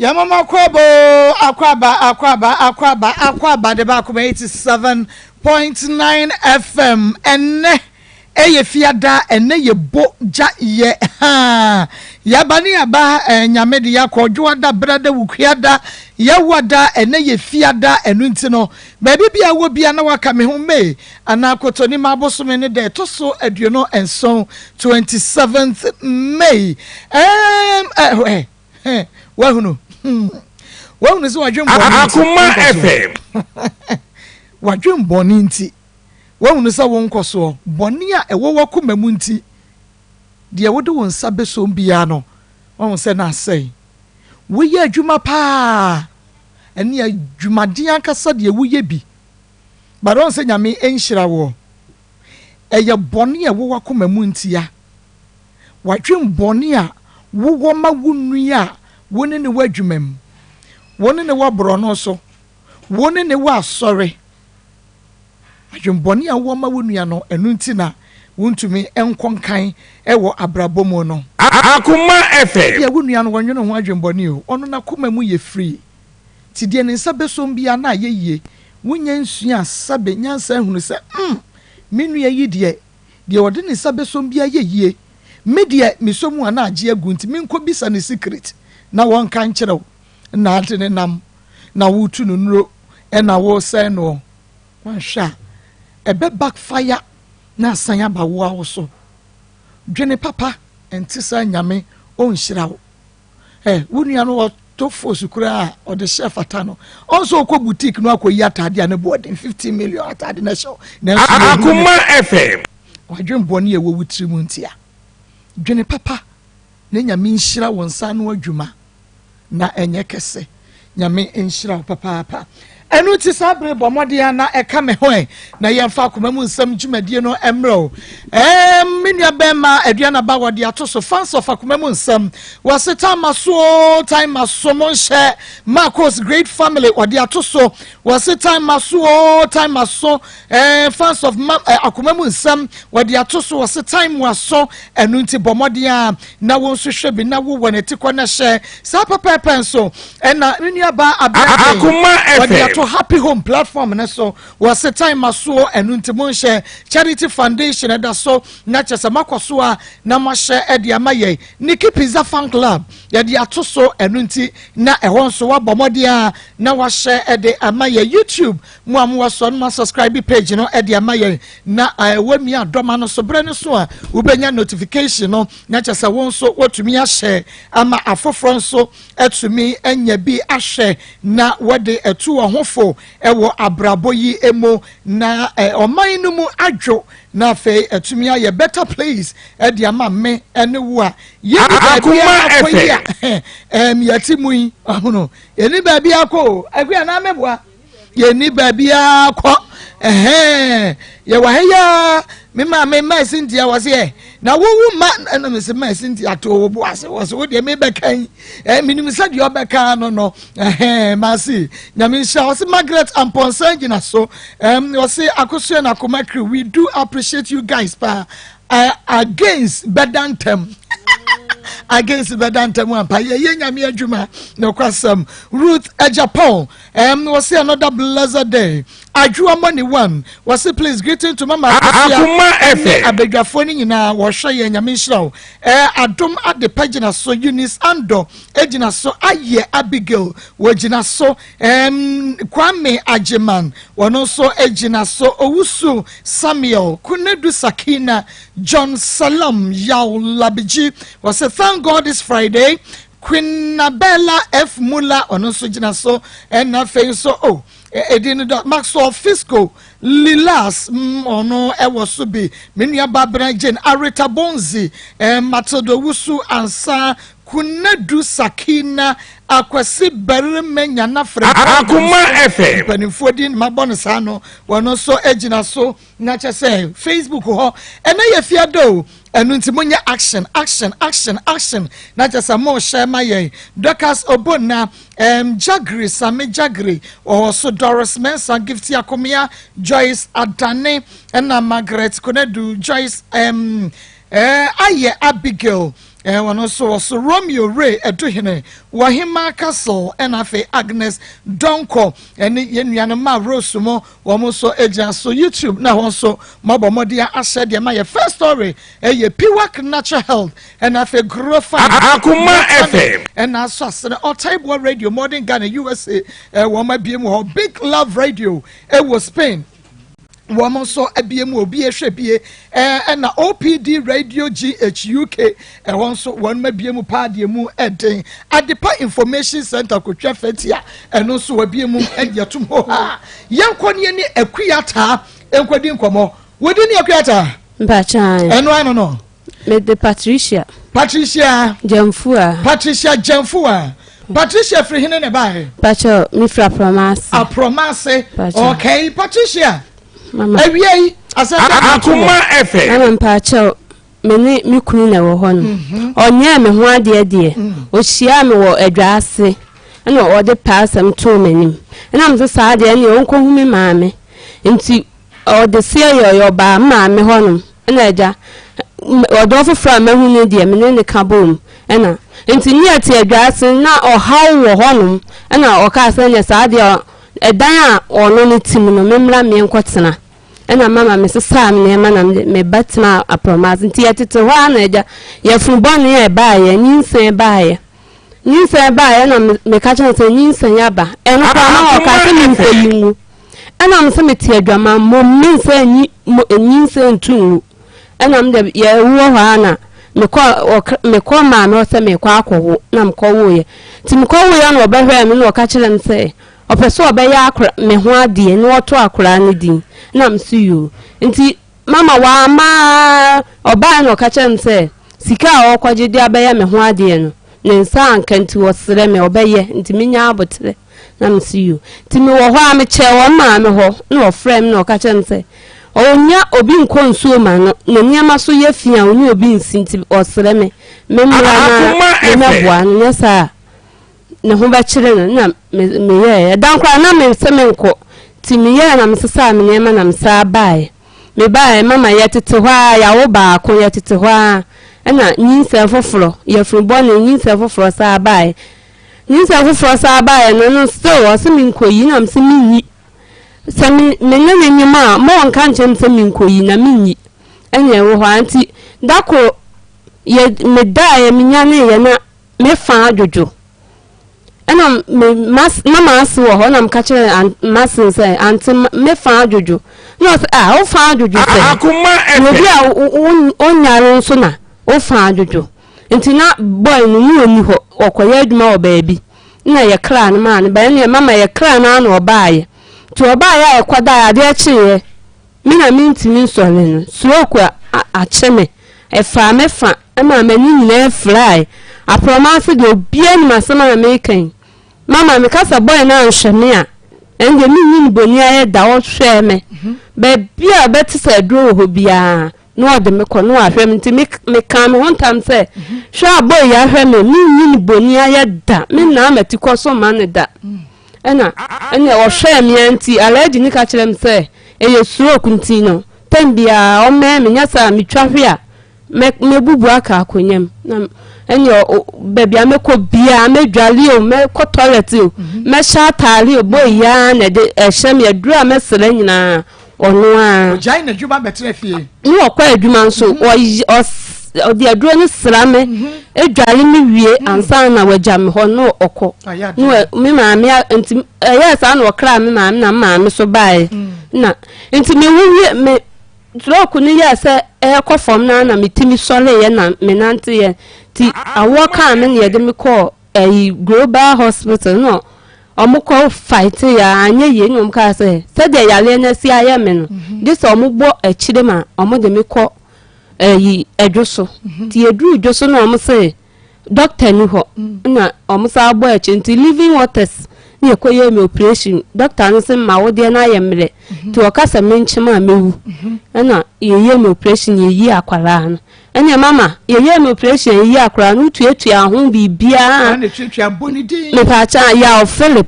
Yɛma mo akwaaba oo, akwaaba, akwaaba, akwaaba, akwaaba de ba Akoma 87.9 FM. Ɛnnɛ ɛyɛ fiada, ɛnnɛ yɛ bo gya yɛ haa. Yɛaba ne yɛaba, eh, Nyame de yɛakɔ dwoada, brada, wukuada, yɛwada, ɛnnɛ yɛ fiada, ɛno nti no, baabi bia wɔ bia na waka me ho May anaa Kotonima abosome ne da ɛtɔ so 27, 27th May. Ɛɛm, eh, eh, Heh, wahunu. Hmm. Wahunu sɛ wadwen bɔne nti. Akoma FM. Wadwen bɔne nti. Wahunu sɛ wo nkɔsoɔ, bɔne a ɛwɔ w'akoma mu nti, deɛ wode wo nsa bɛsom biara no, wahu sɛ na asɛe. Woyɛ adwuma paa, ɛne adwumaden ankasa deɛ woyɛ bi. But wahu sɛ Nyame nhyira woɔ. Ɛyɛ bɔne a ɛwɔ w'akoma mu ntia. W'adwen bɔne a wowɔ ma wo nua a wo ne no wɔ adwuma mu, wo ne no wɔ borɔno so, wo ne no wɔ asɔre. Adwen bɔne a wowɔ ma wo nua no, ɛno nti na wontumi nkɔ nkan wɔ abrabɔ mu no. Akoma FM. Ebia wo nua no wɔnwene ho adwen bɔne o, ɔno n'akoma mu yɛ free, nti deɛ ne nsa bɛsom biara na ayɛ yie. Wonnya nsuaa sɛbe nyansa nhunu sɛ, mm, me nua yi deɛ, Deɛ ɔde ne nsa bɛsɔm biara yɛ yie. Me deɛ mesɔ mu a na agye agu nti menkɔ bisa no secret na wɔnka nkyerɛ wo. Na ade no nam na woretu no nnuro na woresɛe noɔ. Woanhwɛ a ɛbɛ back fire na asan aba wo ara wo so. Dwene papa ɛnte saa Nyame ɔnhyira wo. Ɛ wo nua no ɔtɔ fos koraa a ɔde hyɛ fata no ɔn sɛ ɔkɔ boutique no akɔyi ataade a ne bo ɔden 15 million ataade no hyɛ nanso Akoma FM. Wadwen bɔne a ɛwɔ wo tiri mu ntia. Dwene papa na Nyame nhyira wo nsa ano adwuma na ɛnyɛ kɛse. Nyame nhyira wo papaapa. Ɛno nti saa bere bɔ mmɔden a na ɛka me ho ɛ na yɛmfa akoma mu nsɛm dwumadie no mmerɛ o. Ɛɛm, me nua bɛrima Aduanaba wɔde ato so fans of akoma mu nsɛm. Wɔse time aso o, time aso mo nhyɛ Marcos great family wɔde ato so. Wɔse time aso o, time aso. Ɛɛ fans of ma eh, akoma mu nsɛm wɔde ato so wɔse time aso. Ɛno nti bɔ mmɔden a na wo nso hwɛ bi na wo wɔ ne tikɔ na hyɛ saa pɛpɛɛpɛ nso ɛna me nua baa abirade wɔde ato happy home platform ne so wɔse time asoɔ ɛno nti mo nhyɛ charity foundation ɛda so na kyɛ sɛ makɔ so a na moahyɛ ɛde ama yɛn Nikki Pizza fan club yɛde ato so ɛno nti na ɛhɔ nso wabɔ mmɔden a na wahyɛ ɛde ama yɛn YouTube mo a mowɔ so no ma subscribe page no ɛde ama yɛn na ɛwɔ mi adɔma no so berɛ no so a wobɛnya notification no na kyɛ sɛ wo nso wotumi ahyɛ ama afoforɔ nso atumi anya bi ahwɛ na wɔde atu wɔn ho fo wɔ abrabɔ yi mu na ɔman no mu adwo na afei atumi ayɛ better place ɛde ama me ɛne wo a yɛni baabi akɔ yi a ɛm yɛte mu yi ahono yɛni baabi akɔ o akua na meboa yɛnni baabiara kɔ ɛhɛn yɛwɔ ha yi ara me maame mmaa Cynthia wɔ se ɛ na wowu ma ɛna me se mmaa Cynthia to wo bo ase wɔ se wo deɛ mebɛka yi ɛ menim sɛ deɛ ɔbɛka no no ɛhɛn maase nyame nhyira wɔ se Margaret Ampɔnsan gyina so ɛm wɔ se Akosua na Akoma crew we do appreciate you guys paa uh, against bɛda ntɛm against bɛda ntɛm ampa yɛyɛ nyame adwuma nokwasɛm Ruth Japan wɔse another blessed day adwoa money one wɔse please greeting to mama Akoma ne abadwafoɔ no nyinaa wɔhwɛ yɛn nyame nhyira wo adom adepa gyina so Eunice Andɔ gyina so ayɛ Abigail wɔgyina so Kwame Agyeman wɔno nso gyina so Owusu Samuel Kunadu Sakina John Salam Yaw Labiji wɔse thank God it's Friday Quinabella F. Muller ɔno nso gyina so ɛna afei nso o oh, ɛdi no dɔ Maxwell Fisco Lilas mm, ɔno ɛwɔ so bi me nua Babena Jane Arita Bonzi eh, Matilda Owusu Ansa Kunadu Sakina Akwasi Barima Nyana Akoma FM mpanimfoɔ din mabɔ no saa no wɔn nso gyina so na kyɛ sɛ Facebook hɔ ɛnɛ yɛ fiada o ɛno nti monyɛ action action action action na kyɛ sɛ mohyɛ ma yɛn Dorcas Obonna um, Jagri Same Jagri ɔwɔ so Doris Mensah Gifty Akomea Joyce Adane ɛna Margaret Konadu Joyce um, eh, ayɛ Abigail. Wɔn nso wɔ so Romeo Ray Ɛdohene, Wahima Castle, ɛna afei Agnes Donkor ɛne yɛn nuanom ma Rose mo wɔn nso gyina so YouTube na wɔn nso mabɔ mmɔden ahyɛ deɛ ma yɛ first story ɛyɛ Piwak Natural Health ɛna afei Grofa Akoma FM ɛna aso asene Ɔtaiboa Radio Modern Ghana USA wɔn abie mu hɔ Big Love Radio ɛwɔ Spain wɔn nso abie mu obi ehwɛ bie ɛna OPD Radio GHUK ɛhɔ nso wɔn abie mu paa deɛ mu ɛden Adepa Information Center kotwa fɛtia ɛno nso wɔabie mu ɛde atum hɔ ha yɛn kɔ ne ne Akuya nkɔdi nkɔmɔ wodi ne Akuya taa. Mpatwan. Ɛno ano no. Mede Patricia. Patricia. Jamfua. Patricia Jamfua. Patricia firi hene na ɛbaeɛ? Pacho, mefiri Aprɔmase. Aprɔmase. Okay, Patricia. Mama. Awia yi, asɛm bɛ na to Akoma FM. Mama mpakyɛw, me ne me kunu na ɛwɔ hɔ no. Ɔnyɛɛ me ho adeɛ deɛ. Ɔhyiaa me wɔ adwa ase ɛna ɔde pɛ asɛm too m'anim. Ɛna me sɛ saa deɛ ɛneɛ ɔnkɔhu me maame. Nti ɔde seɛ yɔyɔ baa me maame hɔnom. Ɛna agya, ɔdɔ foforɔ a mahu no deɛ me ne ne ka bom. Ɛna nti ne yɛte adwa ase na ɔhaw wɔ hɔnom. Ɛna ɔkaa sɛ ɛneɛ saa deɛ ɛdan a ɔno ne te mu no memmra menkɔtena. Ɛna mama mesesaa me nneɛma na me ba tenaa aprɔmaase. Nti yɛtete hɔ ara na agya yafunu bɔne a ɛbaeɛ, nyinsɛn baeɛ. Nyinsɛn baeɛ na meka kyerɛ no sɛ nyinsɛn aba. Ɛno koraa na ɔkaa sɛ menkɔyi ngu. Ɛna me sɛ mete adwamammɔ mu mensɛ nyi nyinsɛn ntu ngu. Ɛna me deɛ yɛwɔ hɔ ara na mekɔ mekɔ maame hɔ sɛ mekɔ akɔwo na mekɔwoeɛ. Nti mekɔwoeɛ na ɔbɛhwɛɛ me na ɔka kyerɛ me sɛ ɔpɛ sɛ ɔbɛyɛ akora me ho adeɛ na ɔto akoraa no din na me so yoo. Nti mama wamma ara ɔbaeɛ na ɔka kyerɛ me sɛ sika a ɔrekɔgye de abɛyɛ me ho adeɛ no ne nsa anka nti ɔsrɛ me ɔbɛyɛ nti menya aboterɛ na me so yoo. Nti mewɔ hɔ a mekyɛɛ wɔn maame hɔ na ɔfrɛɛ me na ɔka kyerɛ me sɛ ɔnya obi nkɔ nsuo ma no ne nneɛma so yɛ fi a ɔne obi nsi nti ɔsrɛ me memmra na memmɛboa no nyɛ saa a ne ho bɛkyere no na meyɛɛ ɛdan koraa na me sɛ menkɔ nti meyɛɛ na mesesaa me nneɛma na mesaa baeɛ mebaeɛ mama yɛtete hɔ a yɛawo baako yɛtete hɔ a ɛna nyinsɛn foforɔ yɛfunu bɔne nyinsɛn foforɔ saa baeɛ nyinsɛn foforɔ saa baeɛ no no still ɔse menkɔyi na mese menyi sɛ me me ne ne nyem a ma ɔnka nkyerɛ me sɛ menkɔyi na menyi ɛna ɛwɔ hɔ a nti da koro yɛ medaeɛ menyaneeɛ na Me fa adwodwo. Ɛna me mas na m'ase wɔ hɔ na meka kyerɛ an m'ase no sɛ ante me fa adwodwo. Na ɔsɛ ah wo fa adwodwo sɛ. Akoma Na obi FM. a wo onyare nso na wo fa adwodwo. Nti na boy no ne ɔni hɔ ɔkɔyɛ adwuma wɔ baabi. Na yɛkraa no maa no baeɛ ɛneɛ mama yɛkraa no ara na ɔbaeɛ. Nti ɔbaeɛ a yɛkɔdaeɛ adeɛ kyeeɛ. Me na mentumi nsɔre no, stroke akye me. Ɛfaa me fa maa m'ani nyinaa furae. Aprɔma ase deɛ obiara nim asɛm a mereka yi. Mama meka sɛ boy no anhwɛ me a, ɛnde menyi no bɔni ayɛ da. Ɔhwɛɛ me. Baabi a ɔbɛte sɛ aduro wɔ hɔ biara na ɔde me kɔ na wahwɛ me. Nti mekaa me ho ntam sɛ, hwɛ a boy yi ahwɛ me, menyi no bɔni ayɛ da. Mennaa m'atikɔ so mma no da. Ɛna ɛna ɔhwɛɛ me ara nti Alhaji no ka kyerɛɛ me sɛ ɛyɛ stroke nti no tɛm biara ɔmmɛn me nyɛ saa a metwa hwe a mɛ mɛbubu aka akonnwa mu na ɛne baabi a mɛkɔ biara mɛdwale o mɛkɔ toilet o mɛhyɛ ataare o bɔ yi ara na ɛde ɛhyɛ me aduru a mɛsrɛ nyinaa ɔno ara. Ɔgyae n'adwuma bɛtena fie. Ne ɔkɔ adwuma nso ɔy ɔs ɔde aduro no sra me dware me wie ansa na wagya me hɔ na ɔkɔ. Na me maame nti ɛyɛɛ saa na ɔkraa me maame na me maame so baeɛ na nti me wo wie me stroke no yɛɛ sɛ ɛrekɔ fam na na metumi sɔreeɛ na menanteeɛ nti awoɔ kaa me na yɛde me kɔɔ ɛyi global hospital na ɔmo kɔ fight yɛ anyɛ yie na ɔmo kaa sɛ sɛdeɛ yareɛ no asi ayɛ me no gye sɛ ɔmo bɔ akyire ma ɔmo de me kɔ ɛyi ɛdwo so nti yɛduru dwo so na ɔmo se dɔkta ni hɔ na ɔmo saa bɔ akyire nti living waters na yɛkɔ yɛ me operation dɔkta no se ma wodeɛ no ayɛ mmerɛ nti ɔka sɛ menkyem a mɛwu ɛna yɛyɛ me operation yɛyi akwaraa no Ɛneɛ mama yɛyɛɛ me operation yɛyi akwadaa no wotuatua ho biribiara. Ɛna tuatua bɔ ne din. Mepaakyɛ Yaw Philip.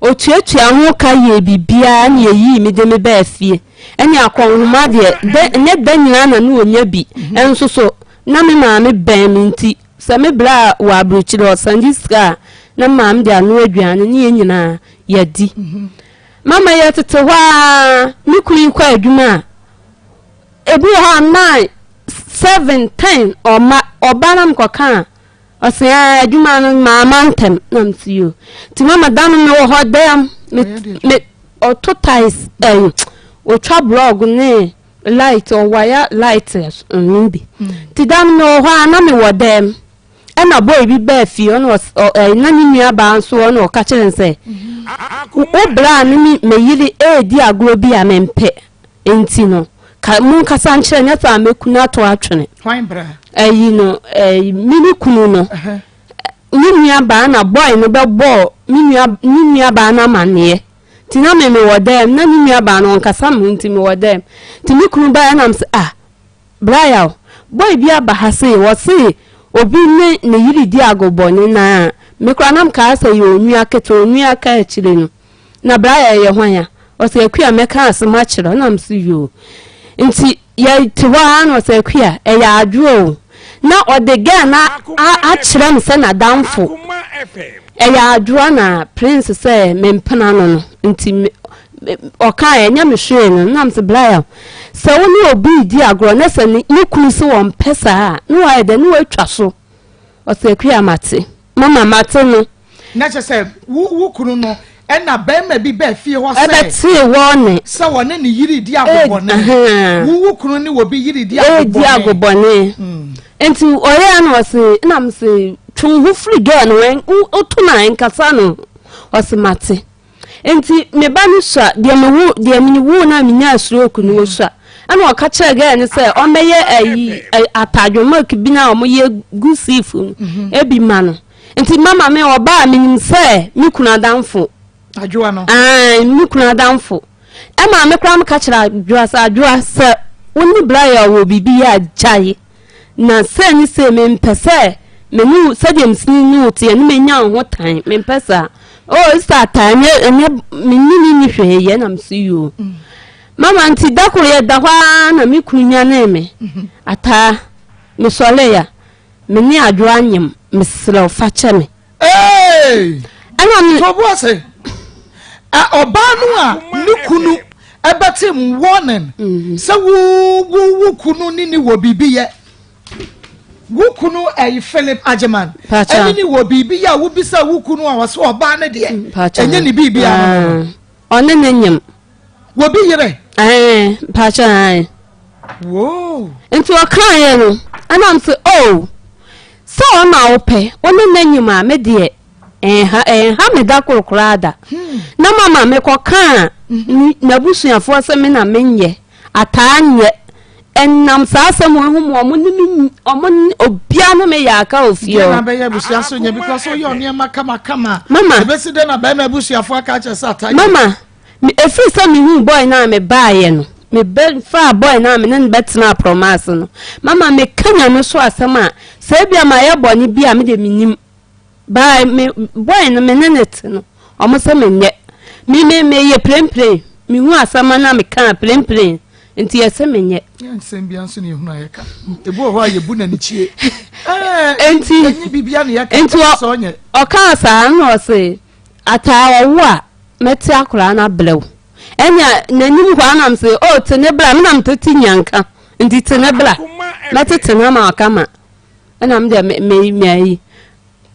Otuatua ho ka yɛɛ biribiara ɛna yɛyii me de me baa fie. Ɛne akɔnhoma deɛ dɛ nyɛ da nyinaa na ne ɔnya bi. Ɛnso so. Na me maame bɛn me nti, sɛ me bra wɔ aburokyire ɔsan gye sika a, na me maame de anoa aduane ne yɛn nyinaa yɛadi. Mama yɛtete hɔ ara, me kunu yi kɔ adwuma a, ebi wɔ hɔ a 9, 7, 10 ɔma, ɔba na mekɔka a, ɔse aa adwuma no maama ntɛm na mese yo. Nti mama da no mewɔ hɔ dɛm, me, me, ɔto tiles, ɛyi, ɔtwa blɔg ne light, ɔwaya light no bi. Nti da no mewɔ hɔ a na mewɔ dɛm. Ɛna boy bi baa fie ɔna ɔs ɔ ɛɛ na ne nua baa nso ɔna ɔka kyerɛ no sɛ wo bra ne me me yere redi agorɔ bi a mempɛ nti no ka monkasa nkyerɛ nyɛ saa mɛku no ato atwene. Hwan bra? Ɛyi no ɛɛ me ne kunu no ne nua baa na boy no bɛbɔɔ me nua ne nua baa no amaneɛ nti na me mewɔ dɛm na ne nua baa no ɔnkasa me ho nti mewɔ dɛm nti me kunu baeɛ na mesɛ ah Bra yaw, boy bi aba ha sei, wɔse obi ne ne yere di agobɔne na me koraa na mekaa sɛ yɛ onua ketewa, onua ka akyire no. Na bra yaw yɛ hwan a? Ɔse Akua mɛka asem akyerɛ wo, na mese yoo. Nti yɛte hɔ ara na ɔse Akua ɛyɛ adwo o. Na ɔde girl no akyerɛ me sɛ n'adamfo. Ɛyɛ adwoa na Prince sɛ mempena no no nti me ɔkaeɛ ɛnyɛ me hwee no na mese Brian sɛ wo ne obi redi agorɔ na sɛ ne kunu sɛ wɔmpɛ saa a na wayɛ dɛ na watwa so ɔsɛ Akua mate mama mate no. Na kyerɛ sɛ wo wo kunu no ɛna bɛrima bi bɛɛ fie hɔ sɛ ɛbɛtee wɔne sɛ wɔne ne yere di agobɔne wo wo kunu ne obi yere di agobɔne Nti ɔyɛɛ na ɔse na mese twe wo ho firi girl no ho woto no a nkasa no ɔse mate nti me ba no sua deɛ mewo deɛ mewo no a menyaa stroke no ɔsua ɛna ɔka kyerɛ girl no sɛ ɔmmɛyɛ ayi atadwo milk bi no a wɔyɛ gu siif no ebi ma no nti mama me ɔbaa menim sɛ me kunu adamfo Adwoa no. Ae, me kunu adamfo. Ɛma me koraa meka kyerɛ Adwoa sɛ, Adwoa, sɛ wo ne Brian wɔ biribi yɛ a, gyae. Na sei ne sei, mempɛ sɛ me ne wo, sɛdeɛ mesini ne wo teɛ no, menya wo ho tan. Mempɛ saa. Oh, Esther ataa, ɛnyɛ, ɛnyɛ, me ne ne nni hwee yɛ, na mese yoo. Mama, nti da koro yɛda hɔ ara na me kunu nyanee me. Ataa, mesɔree a, me ne Adwoa nyem, mesrɛ wo, fa kyɛ me. Hey! Ɛna me. To bo ase. Ɔbaa no a ne kunu ɛbɛte mu warning mhm. sɛ wo wo wo kunu ne ne wɔ biribi yɛ. Wo kunu ɛyi Philip Agyeman. Ɛne ne wɔ biribi yɛ a wobisa wo kunu a wɔsɛ ɔbaa no deɛ. Mm, ɛnyɛ ne biribi ano. Ah, ɔne ne nyem. Wɔbi yerɛ. Ɛɛ mpakyɛ ae. Woo. Nti ɔkaeɛ no ɛna m sɛ oh sɛ ɔna wopɛ wo ne n'anyim a me deɛ ɛnha ɛnha me da koro koraa da. Hmm. Na mama mekɔkaa mhm. n'abusuafoɔ sɛ me na menyɛ ataa nyɛ ɛnam saa asɛm wɔ ho mu ɔmo ne me ɔmo ne obiara ne me yɛ aka wɔ fie hɔ. Deɛ na bɛyɛ abusua so nyɛ because woyɛ nneɛma kamakama. Mama. Ebesi dɛ na bɛrima abusuafoɔ aka akyerɛ sɛ ataa nyɛ. Mama. Me, ɛfiri sɛ mehuu boy no a mebaeɛ no, mebɛfaa boy no a me ne no bɛtenaa aprɔma ase no, mama meka Nyame so asɛm a, sɛ ebia mayɛ bɔne bi a, me deɛ mennim. Baa me, boy no me ne no te no, ɔmo sɛ menyɛ. Me, me, meyɛ prempren, mehu asɛm no a mekaa prempren, nti yɛsɛ menyɛ. Yɛ nsɛm bia nso na yɛhunu a yɛka. Ebi wɔ hɔ a yɛbu n'ani kyie. Nti, Ɛnyɛ biribiara na yɛka, nti sɛ ɔnyɛ. ɔkaa saa na ɔse, ataa ɔwo a, Mɛte akwadaa no abrɛ wo. Ɛnna n'anim hɔ ara na mese, O, te ne bra, me na metete nnyanka, nti te ne bra. Mɛtete no ama waka ma. Ɛnna me deɛ me me me ayi.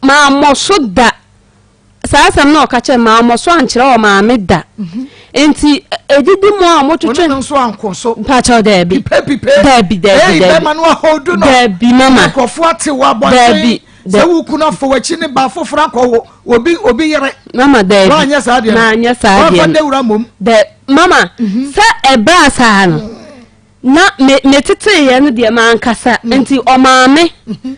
Mammɔ so da. Saa asɛm na ɔka kyerɛ mammɔ so ankyerɛ ɔmaame da. Mhm. Nti edidi mu a wɔtwetwe. Ɔno nso anko so. Mpakyɛw daabi. Pipe pipe. Daabi daabi daabi. Bɛrima no ahodu no. Daabi mama. Nkurɔfoɔ ate wɔ abɔnten. Daabi. Sɛ wo kunu afɔ w'akyi ne ba foforɔ akɔ wo obi obi yere. Mama daabi. Wanyɛ saa deɛ no. Manyɛ saa deɛ no. Wamfa dawura mmom. Dɛ mama mhm. sɛ ɛbaa saa no na me me teteeɛ no deɛ mankasa mm. nti ɔmaame mhm.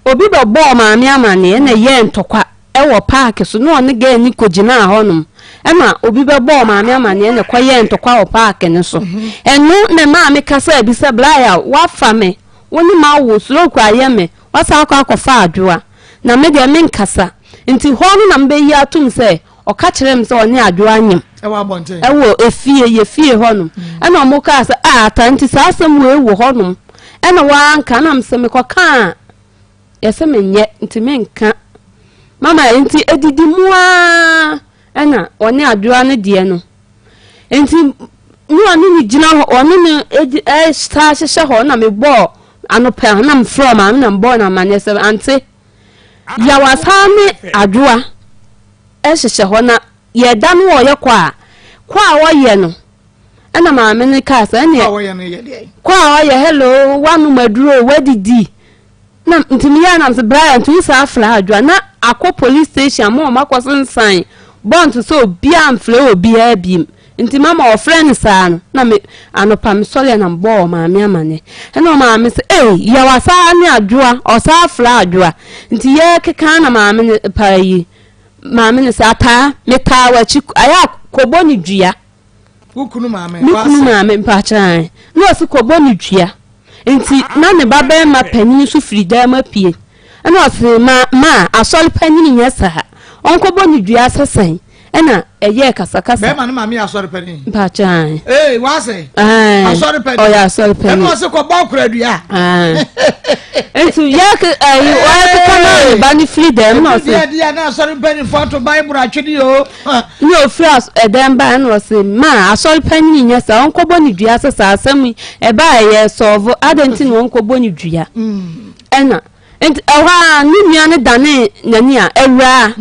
obi bɛbɔ ɔmaame amaneɛ na ɛyɛɛ ntɔkwa ɛwɔ paaki so na ɔne gɛɛ ne kɔgyinaa hɔnom ɛna obi bɛbɔ ɔmaame amaneɛ na ɛkɔyɛɛ ntɔkwa wɔ paaki no so mhm. ɛno na maame kasa bi sɛ blaya wafa me wo ne ma wo stroke ayɛ me wasan akɔ akɔfa adwoa Na me deɛ menkasa. Nti hɔ no na mebɛyi atom sɛ ɔka kyerɛɛ me sɛ ɔne Adwoa anyem. Ɛwɔ abɔnten? Ɛwɔ efie, yɛ fie hɔnom. Mm. Ɛna ɔmo kaa sɛ, ah, ata nti saa asɛm wei wɔ hɔnom. Ɛna wanka na mesɛ mekɔka a yɛsɛ menyɛ nti menka. Mama nti edidi mu ara ɛna ɔne Adwoa no deɛ no. Nti ne ɔne no gyina hɔ ɔne no edi ɛsaa hyehyɛ hɔ na mebɔɔ anɔpa na mefrɛ maame na mebɔɔ no amanneɛ sɛ ante Yaw asaa ne Adwoa hyehyɛ hɔ na yɛda no ɔyɛ kɔ a kɔ a ɔyɛ no ɛna maame no kaa sɛ ɛneɛ kɔ a ɔyɛ hello wanom aduro wadidi na nti meyɛ nam sɛ Brian nti wo saa frɛ Adwoa na akɔ police station ma ɔmo akɔ sensan bɔnto sɛ obiara mfrɛ obiara biem nti mama ɔfrɛ no saa no na me anɔpa mesɔre na mebɔɔ ɔmaame amanneɛ ɛna ɔmaame sɛ ei yaw asaa ne Adwoa ɔsaa frɛ Adwoa nti yɛkeka na maame no paa yi maame no sɛ ataa metaa w'akyi ayɛ a kɔbɔ ne dua. Wo kunu maame. Me kunu maame mpakyɛn na ɔsi kɔbɔ ne dua nti na ne ba bɛrima panyin nso firi dan mu apue ɛna ɔsi ma ma asɔre panyin nyɛ saa ɔnkɔbɔ ne dua sɛ sɛn ɛna ɛyɛɛ kasakasa. Bɛrima no maame yɛ asɔre panyin. Mpakyɛn. Ee w'asɛ. Asɔre panyin. Ɔyɛ asɔre panyin. Ɛna ɔsi kɔbɔ akora dua. Nti yɛ ɛyi ɔyɛ keka na ne ba ne firi dɛm na ɔsi. Ɛdi deɛ na asɔre mpanyinfoɔ ato baibulu atwene o. Ne ofiri ɛdɛm baa na ɔsi ma asɔre panyin nyɛ saa ɔnkɔbɔ ne dua sɛ saa asɛm yi ɛbaa ɛyɛ sɔɔvo adan ti na ɔnkɔbɔ ne dua. Ɛna nti ɛhɔ a ne nua no dane n'ani a awuraa.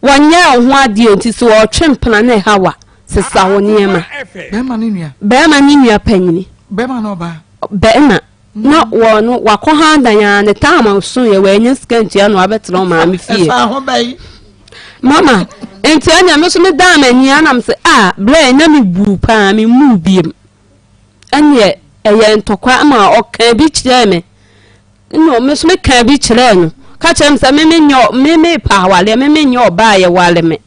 Wɔnyɛɛ wo ho adeɛ nti sɛ wɔtwe mpena na ɛha wo a, sesa wo nneɛma. Bɛrima ne nua. Bɛrima ne nua panyini. Bɛrima na ɔbaa. Bɛrima. Na wɔn no wakɔ ha dan a ne taama so yɛ wɔanya sika ntua na wabɛtena ɔmaame fie. Ɛfa ho bɛyi. Mama, nti ɛnna me nso me dan m'ani anam sɛ a blɛ na me bu paa me mu biem. Ɛnneɛ ɛyɛ ntɔkwa ma ɔka bi kyerɛɛ me. Nna me nso mekaa bi kyerɛɛ no, ka kyerɛ me sɛ me menyɛ me mepɛ awareɛ, me menyɛ ɔbaa a yɛware me.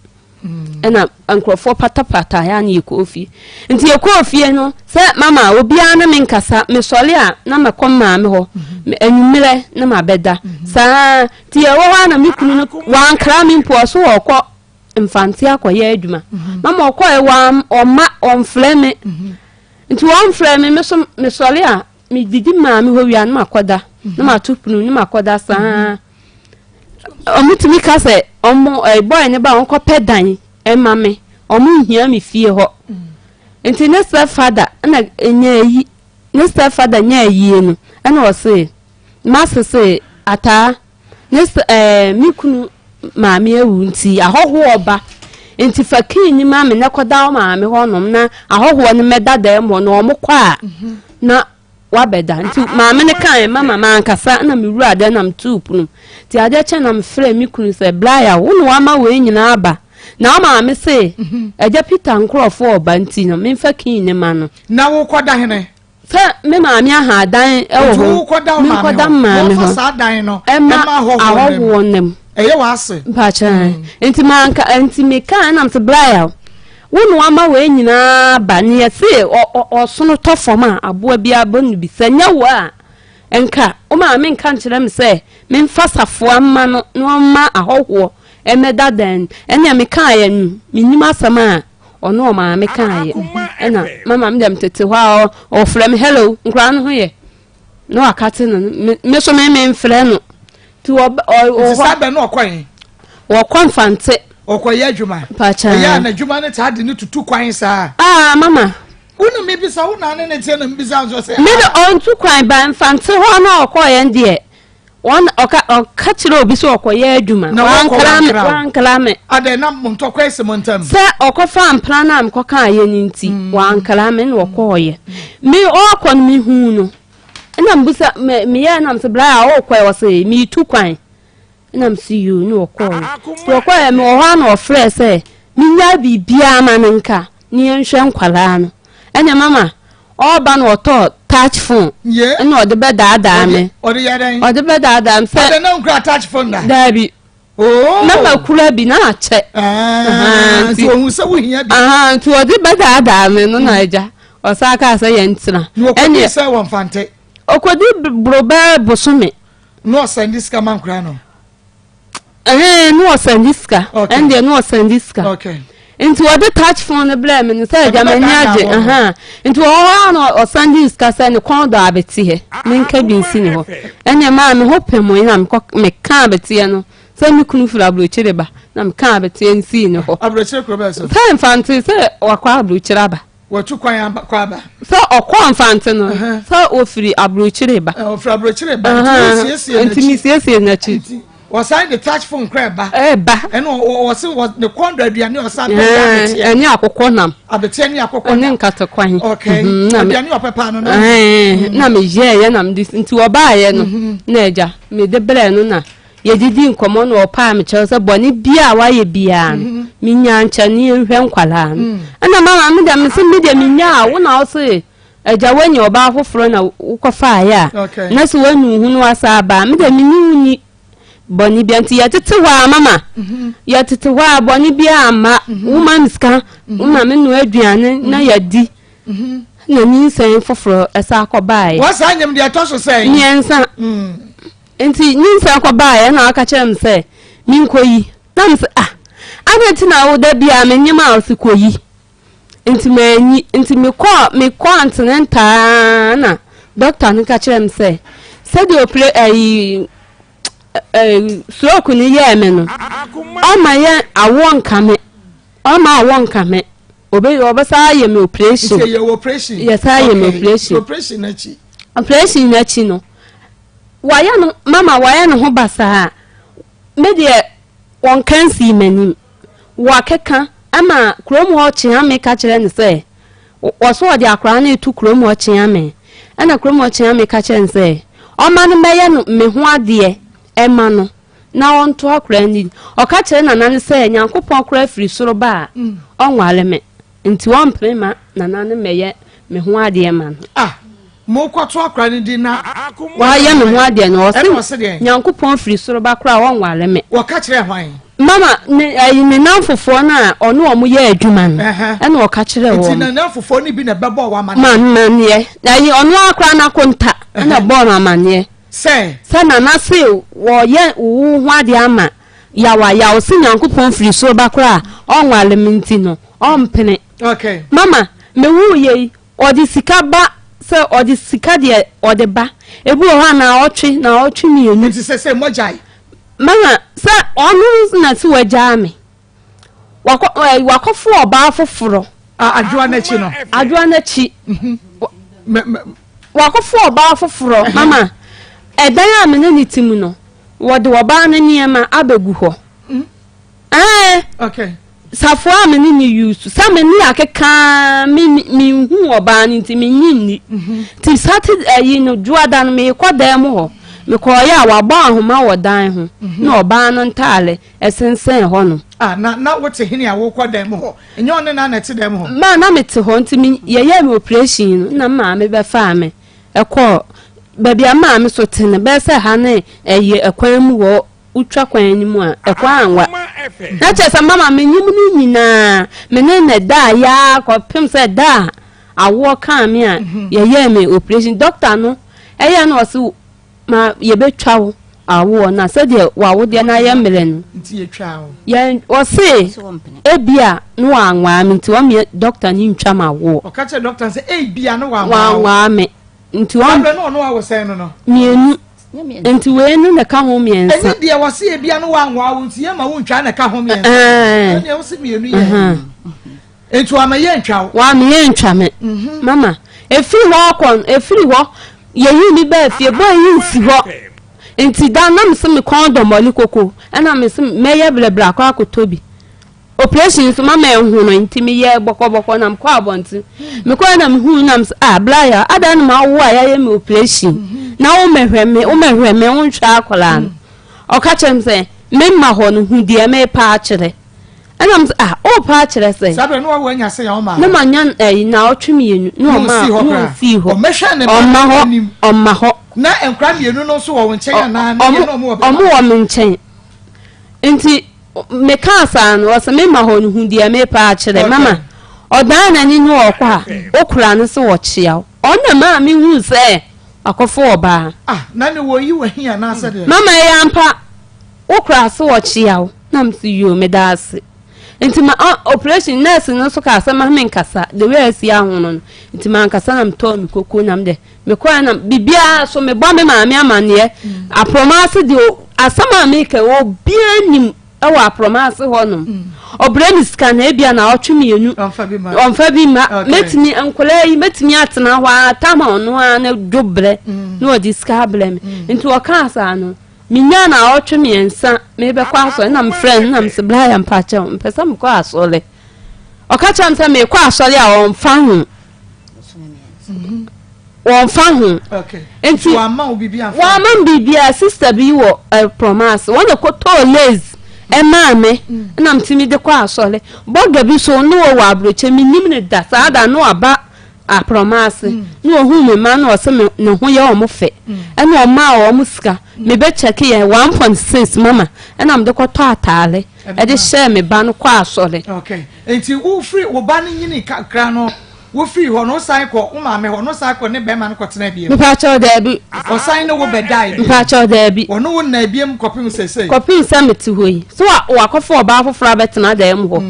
Ɛna nkurɔfoɔ patapata yɛ a na yɛkɔɔ fie. Nti yɛkɔɔ fie no sɛ mama obiara ne me nkasa, mesɔre a na mɛkɔ maame hɔ, anwummerɛ na mabɛda. Saa nti yɛwɔ hɔ a na me kunu no wankra me mpo ɔso ɔkɔ Mfante akɔyɛ adwuma. Mama ɔkɔɛ ɔma ɔmfrɛ me. Nti ɔmfrɛ me, me so mesɔre a Medidi maame hɔ wie a na makɔda na mato pono na makɔda saa. Wɔtumi ka sɛ wɔn ɛɛ boy ne ba wɔnkɔpɛ dan ɛma me wɔn nhia me fie hɔ. Nti ne step father ɛna nya ayi ne step father nya ayie no ɛna ɔse mase se ataa ne sɛ ɛɛ me kunu maame awu nti ahɔhoɔ ba nti fa kii ni ma me na kɔda wo maame hɔnom na ahɔhoɔ no mmɛda dan mu hɔ na wɔn kɔ a na wabɛda nti maame no kae mama mankasa na mewura dan na metuu pono nti adeɛ kyɛ na mefrɛ me kunu sɛ blaya wo na wama wei nyinaa aba na wo maame se agya Peter nkurɔfoɔ ɔba nti no memfa kii ne ma no na wokɔda hene Sɛ me maame aha dan wɔ hɔ. Menkɔda me maame hɔ. Wɔmfa saa dan no ɛma ahɔhoɔ nam. Ɛyɛ w'ase. Mpakyɛ. Mm. Nti manka nti meka ɛnam sɛ blaya wo na wama wei nyinaa ba ne yɛse ɔsono tɔ fam a aboa bi abɔ no bi sɛ nyɛ wo a nka wo maame nka nkyerɛ me sɛ memfa safoa mma no na ɔmma ahɔhoɔ ɛmɛda dan ɛnea mekaeɛ no mennim asɛm a Ɔno ɔmaame kaeɛ ɛna mama me deɛ metete hɔ a ɔfrɛ me hello nkwadaa no ho yɛ na wakate no me so me memfrɛ no nti ɔwɔ hɔ saa bɛ no ɔkɔ yi wɔkɔ mfante ɔkɔyɛ adwuma mpakyɛ ɛyɛ a n'adwuma no taa de ne tutu kwan saa aa mama wo na mebisa wo na ne ne teɛ na mebisa nso sɛ me de ɔntu kwan ba mfante hɔ na ɔkɔɔyɛ deɛ Wɔn ɔka ɔka kyerɛ obi sɛ ɔkɔyɛ adwuma. Na wɔkɔ wankra me wankra wo. wankra me. Adɛn na mo ntɔkwa asi mo ntam? Sɛ ɔkɔfaa mpena no a mekɔkaeɛ no nti, wankra me na ɔkɔeɛ. Me ɔrekɔ no mehuu no. Ɛna mebisa me meyɛɛ na mese bra a ɔrekɔ ɛ ɔse meretu kwan. Ɛna mese yoo na ɔkɔeɛ. Nti ɔkɔeɛ mewɔ hɔ a na ɔfrɛɛ sɛ mennyae biribiara ma no nka na yɛnhwɛ nkwadaa no. Ɛnna mama ɔreba na ɔtɔɔ touch phone. Ye. Ɛnna ɔde bɛdaadaa me. Ɔde yɛ dɛn? Ɔde bɛdaadaa me sɛ. Ɔde na nkura touch phone da. Daabi. Oh. Na ma kura bi na akyɛ. Ah, nti ohun sɛ wohia bi. Nti ɔde bɛdaadaa me no na agya. Ɔsan kaa sɛ yɛn tena. Na ɔkɔdi sɛ wɔn fante. Ɔkɔdi boro bɛɛ bosome. Na ɔsɛn di sika ma nkura no. Ɛhɛn, na ɔsɛn di sika. Okay. Ɛndeɛ na ɔsɛn di sika. Okay. Nti wɔde touch phone no brɛɛ me no sɛ agya m'ani agye ahaa nti wɔ hɔ a na ɔsan de sika sɛ ne kɔn dɔ abeteɛ menka bi nsi ne hɔ ɛnna maa me ho pɛ mo na mekɔ meka abeteɛ no sɛ me kunu firi aburokyire ba na meka abeteɛ no sii ne hɔ aburokyire kuro bɛɛ so sɛ mfante sɛ wakɔ aburokyire aba Watu kwan aba kɔ aba. Sɛ ɔkɔ Mfante no, sɛ ofiri aburokyire ba. Ofiri aburokyire ba. Nti wosiesie n'akyi. Nti mesiesie n'akyi. Nti wɔsan de touch phone kora ɛba. Ɛba. Ɛna wɔsi wɔ ne kɔn do aduane ɔsan pɛ yɛ abeteɛ. Ɛne akokɔ nam. Abeteɛ ne akokɔ nam. Ɛne nkatekwan. Okay. Aduane ɔpɛ paa no na. Na meyɛɛ yɛ na mede nti wɔbaayɛ no na agya mede brɛ no na. Yɛdidii nkɔmmɔ na ɔpaa me kyɛw sɛ bɔne biara a wayɛ biara no, menyaa nkyɛ ne yɛnhwɛ nkwadaa no. Ɛna mama me deɛ mese me deɛ menyaa wo na wose agya woanya ɔbaa foforɔ na wokɔfaeɛ a na sɛ woanu wo ho na wasa aba a me deɛ menye wo ni bɔne biara nti yɛtete hɔ a mama yɛtete hɔ a bɔne biara amma woma me sika woma me noa aduane na yɛadi na nyinsɛn foforɔ ɛsa akɔbaeɛ. Wɔsaa nyem deɛ ɛtɔ so sɛn? Mmiɛnsa. Nti nyinsɛn kɔbaeɛ na ɔka kyerɛɛ me sɛ menkɔyi. Na me sɛ ah, adɛn nti na wo da biara menyem a ɔse kɔyi. Nti manyi. Nti mekɔɔ mekɔɔ antenentaa na dɔkta no ka kyerɛɛ me sɛ sɛdeɛ opere ayi ɛɛ stroke no yɛɛ me no, ɔma yɛ awoɔ nka me, ɔma awoɔ nka me. Obe ɔbɛsa ayɛ me operation. Nti yɛ operation. Yɛsa ayɛ me operation. Operation n'akyi. Operation n'akyi no. Wayɛ no mama wayɛ ne ho basaa. Me deɛ wɔnka nsii m'anim. Wakeka ama kurom hɔ kyeame ka kyerɛ no sɛ wɔso wɔde akwaraa no reto kurom hɔ kyeame. Ɛna kurom hɔ kyeame ka kyerɛ no sɛ ɔma no mmɛyɛ no me ho adeɛ ɛma no na ɔnto akwaraa no din. Ɔka kyerɛ nana no sɛ Nyankopɔn koraa firi soro ba a ɔnware me. Nti ɔmpene ma nana no mmɛyɛ me ho adeɛ ma no. Ah! Mokɔto akora no din na. Wayɛ me ho adeɛ no, ɔse. Ɛna ɔse deɛn? Nyankopɔn firi soro ba koraa a ɔnware me. Wɔka kyerɛɛ hwan? Mama, ne, ayi, ne namfofoɔ no a ɔne wɔn yɛ adwuma no, ɛna ɔka kyerɛɛ wɔn. Nti ne namfofoɔ no bi na ɛbɛbɔɔ wo amaneɛ? Ma, amaneɛ. Ayi, ɔno ara koraa n'akonta ɛna ɛbɔɔ no amaneɛ. Sɛ? Sɛ Nana se wɔyɛ wo ho adeɛ ama Yaw a, Yaw se Nyankopɔn firi soro ba koraa a ɔnware me nti no, ɔmpene. Okay. Mama, mewuiɛ yi, Ɔde sika ba sɛ ɔde sika deɛ ɔde ba. Ebi wɔ hɔ a naawɔtwe, naawɔtwe mmienu. Nti sɛsɛ moagyae? Mama, sɛ ɔno na sɛ wagyaa me. Wakɔ ɛɛ wakɔfo ɔbaa foforɔ. A adwoa n'akyi no. Adwoa n'akyi. Wakɔfo ɔbaa foforɔ. Mama, ɛdan a me ne ne te mu no, wɔde ɔbaa no nneɛma abɛgu hɔ. Ɛɛ. Okay. Safoa a me ne no use sɛ me ne akeka me menhu ɔbaa no nti menye nni mhm. nti Saturday ayi no dwoada no meekɔ dan mu hɔ mekɔɔyɛ a wabɔ ahoma wɔ dan ho mhm. na ɔbaa no ntaale ɛsensɛn hɔ no. Ah, na na wote hene a wokɔ dan mu hɔ nyɛ ɔne na na ɛte dan mu hɔ. maa na mete hɔ nti me yɛyɛ me operation no na maame bɛfaa me ɛkɔɔ baabi a maame so te no bɛyɛ sɛ ha ne ɛyɛ ɛkwan mu hɔ wotwa kwan no mu a, ɛkɔ anwa. Na kyerɛ sɛ mama menyim no nyinaa, me ne no daa yaa kɔpem sɛ da a awoɔ kaa me a mhm. yɛyɛɛ me operation. Doctor no ɛyɛ na ɔse ma yɛbɛtwa wo awoɔ na sɛdeɛ w'awodeɛ no ayɛ mmerɛ no. Yɛn ɔse ebia na wanwaa me nti ɔmeɛ doctor no ntwa ma awoɔ. Ɔka kyerɛ doctor sɛ ebia na wanwaa me nti ɔn. Saa berɛ no ɔno awo sɛn no no. Mmienu. Nti wei no na ɛka ho mmiɛnsa. Ɛnyɛ deɛ wɔse ebia no wanwaa wo nti yɛma wo ntwa na ɛka ho mmiɛnsa. Ɛɛ deɛ wɔse mmienu yɛ. Nti wama yɛ ntwa wo. Wama yɛ ntwa me. Mhm. Mama efiri hɔ kɔ efiri hɔ yɛyi mi baa fie bɔ yi nsi hɔ. Nti da na mese me kɔn dɔ mɔle koko ɛna mese mɛyɛ brɛbrɛ akɔ akɔtɔ bi. Operation nso mama ɛnhono nti meyɛɛ bɔkɔbɔkɔ na mekɔɔ abɔnten. Mekɔɛ na mehuu na mesɛ ah bla ya adan na mawo a yɛayɛ me operation na womɛhwɛ me womɛhwɛ me wonhwɛ akwadaa no. Ɔka kyerɛ me sɛ memma hɔ no hu deɛ merepa akyerɛ. Ɛna mesɛ ah worepa akyerɛ sɛ. Saa berɛ no wawo anya sɛ yɛn ɔma. Na manya ɛyi naawɔtwe mmienu na ɔma na ɔsii hɔ. Ɔmɛhwɛ ne ba no anim. Ɔmma hɔ. Na nkwadaa mmienu no nso wɔ wo nkyɛn anaa ne yɛ na ɔmo wɔ baabi. Ɔmo wɔ me nkyɛn. Nti mekaa saa no, ɔse mema hɔ no hu deɛ meepɛ akyerɛ. Mama, ɔdan n'ani ne ɔkɔ a, okura no se ɔkyea wo. Ɔno na maa mehuu sɛ wakɔfa ɔbaa. Ah, na ne wɔyi w'ahi anaasɛ deɛ? Mama, ɛyɛ ampa, wokura se ɔkyea wo. Na mese yoo, meda ase. Nti ma operation nurse no nso kaa sɛ ma me nkasa the way asi ahono no nti mankasa na metɔɔ me koko na mede mekɔɛ na biribiara so mebɔ me maame amanneɛ mm. aprɔma ase deɛ asɛm a meka obiara nim wɔ aprɔma ase hɔnom mm. ɔbrɛ me sika na ebia na ɔtwe mmienu ɔmfa bi ma mɛtumi nkɔlaa yi mɛtumi atena hɔ a tam a ɔno ara ne dwo brɛ mm. na ɔde sika abrɛ me nti ɔkaa saa no Menyaa naawɔtwe mmiɛnsa merebɛkɔ asɔre na mefrɛ no na mese bra yɛ mpakyɛw mpɛ sɛ mekɔ asɔre. Ɔka kyerɛ me sɛ mekɔ asɔre a ɔmfa ho. Wɔmfa ho. Nti wama me biribiara sista bi wɔ eh, prɔmaase wɔn na kɔtɔɔ lace ɛmaa me mm. na metumi de kɔ asɔre. Bɔga bi so ne wɔ wɔ aburokyɛ menim ne da saa da no aba aprɔma ase na ohuu me mma na ɔse me ne ho yɛ wɔn fɛ ɛna ɔmaa wɔn sika me bɛ kyɛke yɛ 1.6 mama ɛna mede kɔtɔ ataare ɛde hyɛɛ me ba no kɔ asɔre. Okay nti wofiri wo ba no nyini kakra no wofiri hɔ no wosan kɔ wo maame hɔ no wosan kɔ ne bɛrima no kɔtena biem. Mpakyɛw daabi. Ɔsan ne wo bɛdae biem. Mpakyɛw daabi. Ɔne wo nna biem kɔpem sɛsɛi. Kɔpem sɛ mete hɔ yi so wakɔfa ɔbaa foforɔ abɛtena dan mu hɔ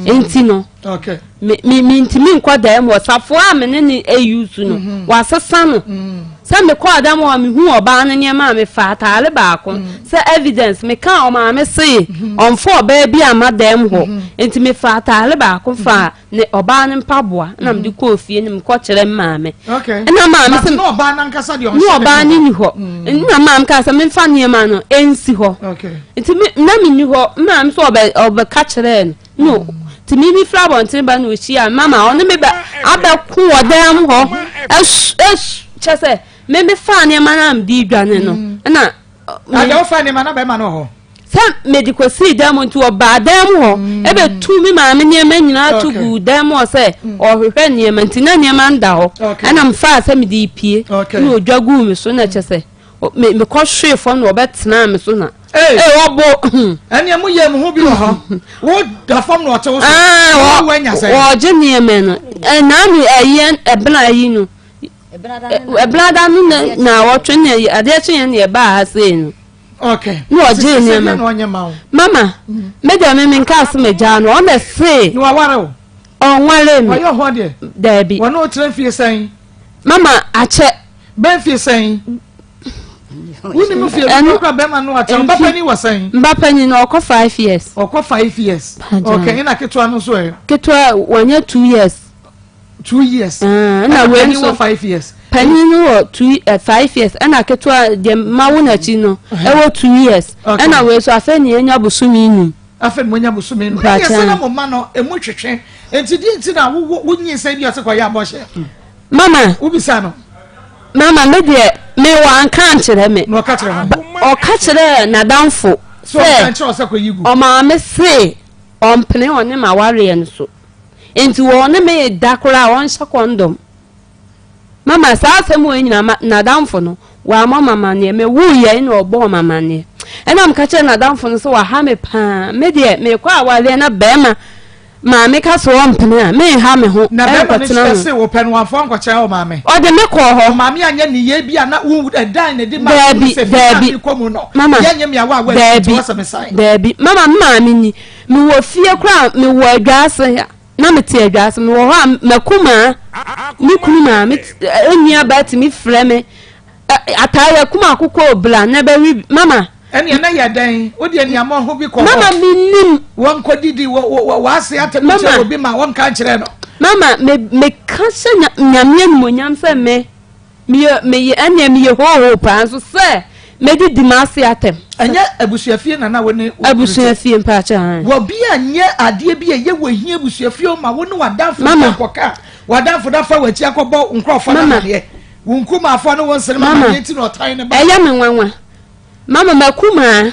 nti no. Okay. Me me mentumi nkɔ dan mu hɔ. Safoa a me ne no use no, mm-hmm. wasesa no. Mm. Sɛ mekɔɔ dan mu hɔ mehu ɔbaa no nneɛma a mefa ataare baako mm. sɛ evidence meka ɔmaame see mm-hmm. ɔmfa ɔbaa bi ama dan mu hɔ. Mm-hmm. Nti mefa ataare baako fa ne ɔbaa no mpaboa na mede kɔɔ fie no mekɔ kyerɛ maame. Ɛna maame sɛ ne ɔbaa no ankasa deɛ ɔnhyɛ ne ɔbaa no ni hɔ. Mm. Na maame kaa sɛ memfa nneɛma no ɛnsi hɔ. Nti na menni hɔ maame sɛ ɔbɛka kyerɛɛ no. No, nti me mefiri abɔntene ba na ɔhyia me mama ɔne me bɛ abɛko wɔ dan mu hɔ ɛs ɛs kyɛ sɛ me mefaa nneɛma no a mede dwane no mm. ɛna. Adeɛ wofa nneɛma na bɛrima no wɔ hɔ. Sɛ mede kɔsii dan mu nti ɔbaa dan mu hɔ mm. ɛbɛtu me maame nneɛma nyinaa to gu dan mu hɔ sɛ mm. ɔhwehwɛ nneɛma nti na nneɛma nda hɔ ɛna mefaa sɛ mede pie na ɔdwa guu me so na kyɛ sɛ me mekɔhwee fam na ɔbɛtenaa me so na Ee ɔbo. Ɛnneɛ mo yɛ mo ho bi wɔ hɔ. Wo da fam na ɔte wo so. Wo wanya sɛ. Wɔgye nneɛma no. Ɛnaa mi ɛyɛ ɛbena ayi no. Ɛbena da no na wɔtwe ne adeɛ kye yɛn na ɛbaa ha sei no. Okay. Na ɔgye nneɛma. Mama, me deɛ me menka ase megyaa no ɔna see. Na waware o. Ɔnware mi. Ɔyɛ hɔ deɛ. Daabi. Wɔne wo tena fie sɛn? Mama akyɛ. Bɛn fie sɛn? Wonim fie bi kora bɛrima no akyɛ. Mba panyin wɔ sɛn? Mba panyin no ɔkɔ 5 years. Ɔkɔ 5 years. Okay, ɛna ketewa no nso ɛ? Ketewa wɔnyɛ 2 years. 2 years. Ɛna wei nso wɔ 5 years. Panyin no wɔ two ɛ 5 years ɛna ketewa deɛ ma wo n'akyi no ɛwɔ 2 years. Ɛna wei nso afei na yɛnya bosome 5. Afei na moanya bosome 5. Ɛyɛ sɛ na mo ma no emu twetwe. Nti di nti na wo wo nyinsɛn bi ɔsɛ kɔyɛ abɔhyɛ. Mama. Wobisa no. Mama me deɛ me wanka ankyerɛ me. Na ɔka kyerɛ hɔ. Ɔka kyerɛ n'adamfo. Sɛ sɛ ɔmaame se ɔmpene ɔne ma wareɛ no so. Nti wɔne me da koraa ɔnhyɛ kɔndɔm. Mama saa asɛm wɔ nyina ma n'adamfo no wammɔ m'amanneɛ. Me wuiɛ na ɔbɔɔ m'amanneɛ. Ɛna meka kyerɛ n'adamfo no sɛ waha me paa. Me deɛ mekɔ awareɛ na bɛrima Maame ka sɛ ɔmpene a, menha me ho Na bɛrima no nkɔtena ho. se wopɛ no, wamfa wo ankɔkyerɛ wo maame? Ɔde me kɔɔ hɔ. Wo maame anyɛ nneyɛe bi a na wo ɛdan na ɛde ma wo Daabi, sɛ fie a daabi. mekɔ mu no, Mama, yɛnyɛ me awa awa nti daabi, wɔ sɛ mesan. daabi. Mama, me maame ni. Mewɔ fie koraa a, mewɔ Adwaase a, na mete Adwaase. Mewɔ hɔ a, m'akumaa, me kunu maame, nua baa tumi frɛ me. Ataa yɛ kum akokɔ o bla na bɛ wi mama. Ɛnneɛ na yɛ dɛn? Wo deɛ nea mo ho bi kɔ hɔ. Mama mi nim. Wɔn kɔ didi wɔ wɔ w'ase atɛm nkyerɛ obi ma wɔn ka nkyerɛ no. Mama me me ka hyɛ nyame animonyam sɛ me me yɛ me yɛ ɛnneɛ me yɛ hoohoo paa nso sɛ me didi m'ase atɛm. Ɛnyɛ abusuafie na na wo ne. Abusuafie mpaakyɛ han. Wɔ bi a nyɛ adeɛ bi a ɛyɛ wɔ hia abusuafie ma wo ne w'adamfo bi akɔka w'adamfo na fa w'akyi akɔbɔ nkurɔfoɔ no amaneɛ. Wo nkumafoɔ ne wo nsere ma Mama, adeɛ nti na ɔtan ne ba. ɛyɛ me nwanwa. Mama, m'akumaa,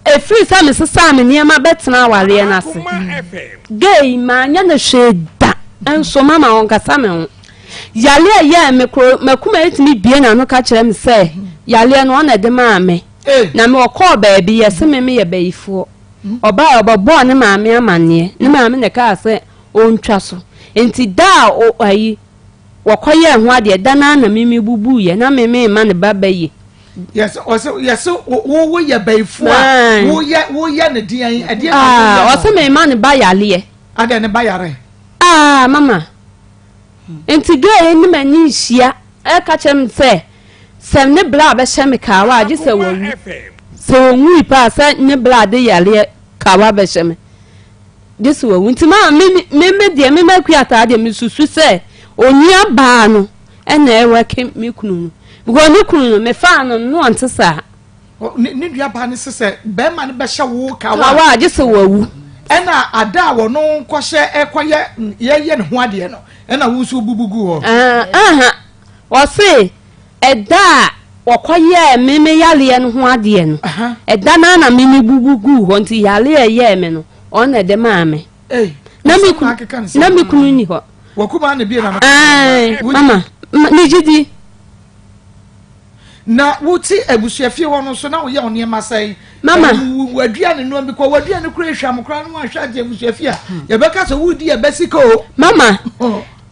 ɛfiri sɛ mesesaa me nneɛma bɛtena awareɛ no ase. Gay, manyɛ no hwee da, nso mama ɔnkasa me ho. Yareɛ a ɛyɛɛ me koro, m'akumaa yi tumi bue n'ano ka kyerɛ me sɛ, yareɛ no ɔna ɛde maa me. Na me ɔkɔɔ baabi, yɛse me meyɛ bayifoɔ. Ɔbaeɛ, ɔbɛbɔɔ ne maame amanneɛ. Ne maame na ɛkaa sɛ ɔntwa so. Nti da a ayi, Wɔkɔyɛɛ ho adeɛ, da no ara na me mebubuiɛ, na me merema ne ba bayi. Yɛsɛ ɔsɛ yɛsɛ wo wo yɛ bɛyifo a woyɛ woyɛ ne deɛn ɛdeɛ na woyɛ no. Ɔsɛ mɛ ma ne ba yareɛ. Adɛ ne ba yare. Aa mama nti girl yi ne m'ani nhyia ɛka kyerɛ me sɛ sɛ ne bla bɛhyɛ me kawa agye sɛ wawu sɛ ɔnwui paa sɛ ne bla de yareɛ kawa bɛhyɛ me gye sɛ wawu nti ma me me me deɛ me ma kua taa deɛ mesusu sɛ onua baa no ɛna ɛwɛke me kunu no because me kunu no mefaa no no ɔnte saa. Ne ne nua baa no sɛ sɛ bɛrima no bɛhyɛ wo kawa. Kawa a gye sɛ wawu. Ɛna ada a wɔn kɔhyɛ ɛkɔyɛ yɛyɛ ne ho adeɛ no ɛna wo nso bubu gu hɔ. Aha ɔse ɛda a wɔkɔyɛɛ me me yareɛ no ho adeɛ no ɛda no na me me bubu gu hɔ nti yareɛ ɛyɛɛ me no ɔno na ɛde maa me. Na me kunu na me kunu ni hɔ. Wakuma na bie na no. Mama ne gyidi. Na wote abusuafie hɔ no nso na woyɛ wo nneɛma sɛn? Mama. W'aduane noa bi kɔ w'aduane kura ehwam koraa no wanhwɛ agye abusuafie a yɛbɛka sɛ wodi ɛbɛ sika o. Mama,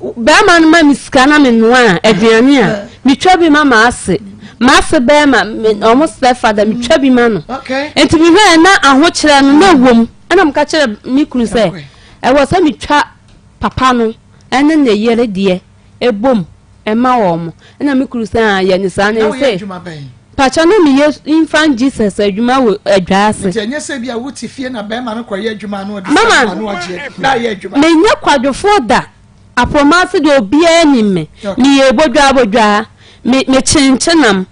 bɛrima no ma me sika na me noa aduane a metwa bi ma m'ase. M'ase bɛrima ɔmo stepfather metwa bi ma no. Nti mehwɛ na ahokyerɛ no na ɛwom ɛna meka kyerɛ me kunu sɛ ɛwɔ sɛ metwa papa no ɛne ne yere deɛ ɛbom. Ɛma wɔn. Ɛna me kunu sɛ ah yɛ ne saa ne Na woyɛ nse. adwuma bɛn? Pakyɛ na meyɛ infant Jesus adwuma wɔ adwa ase. Nti ɛnyɛ sɛ bi a wote fie na bɛrima no kɔyɛ adwuma na ɔde sika Mama, ba na wagye na ayɛ adwuma. Menyɛ kwadwofoɔ da. Aprɔma ase deɛ obiara nim me. Okay. Meyɛ bodwaa bodwaa. Me mekyenkyenam.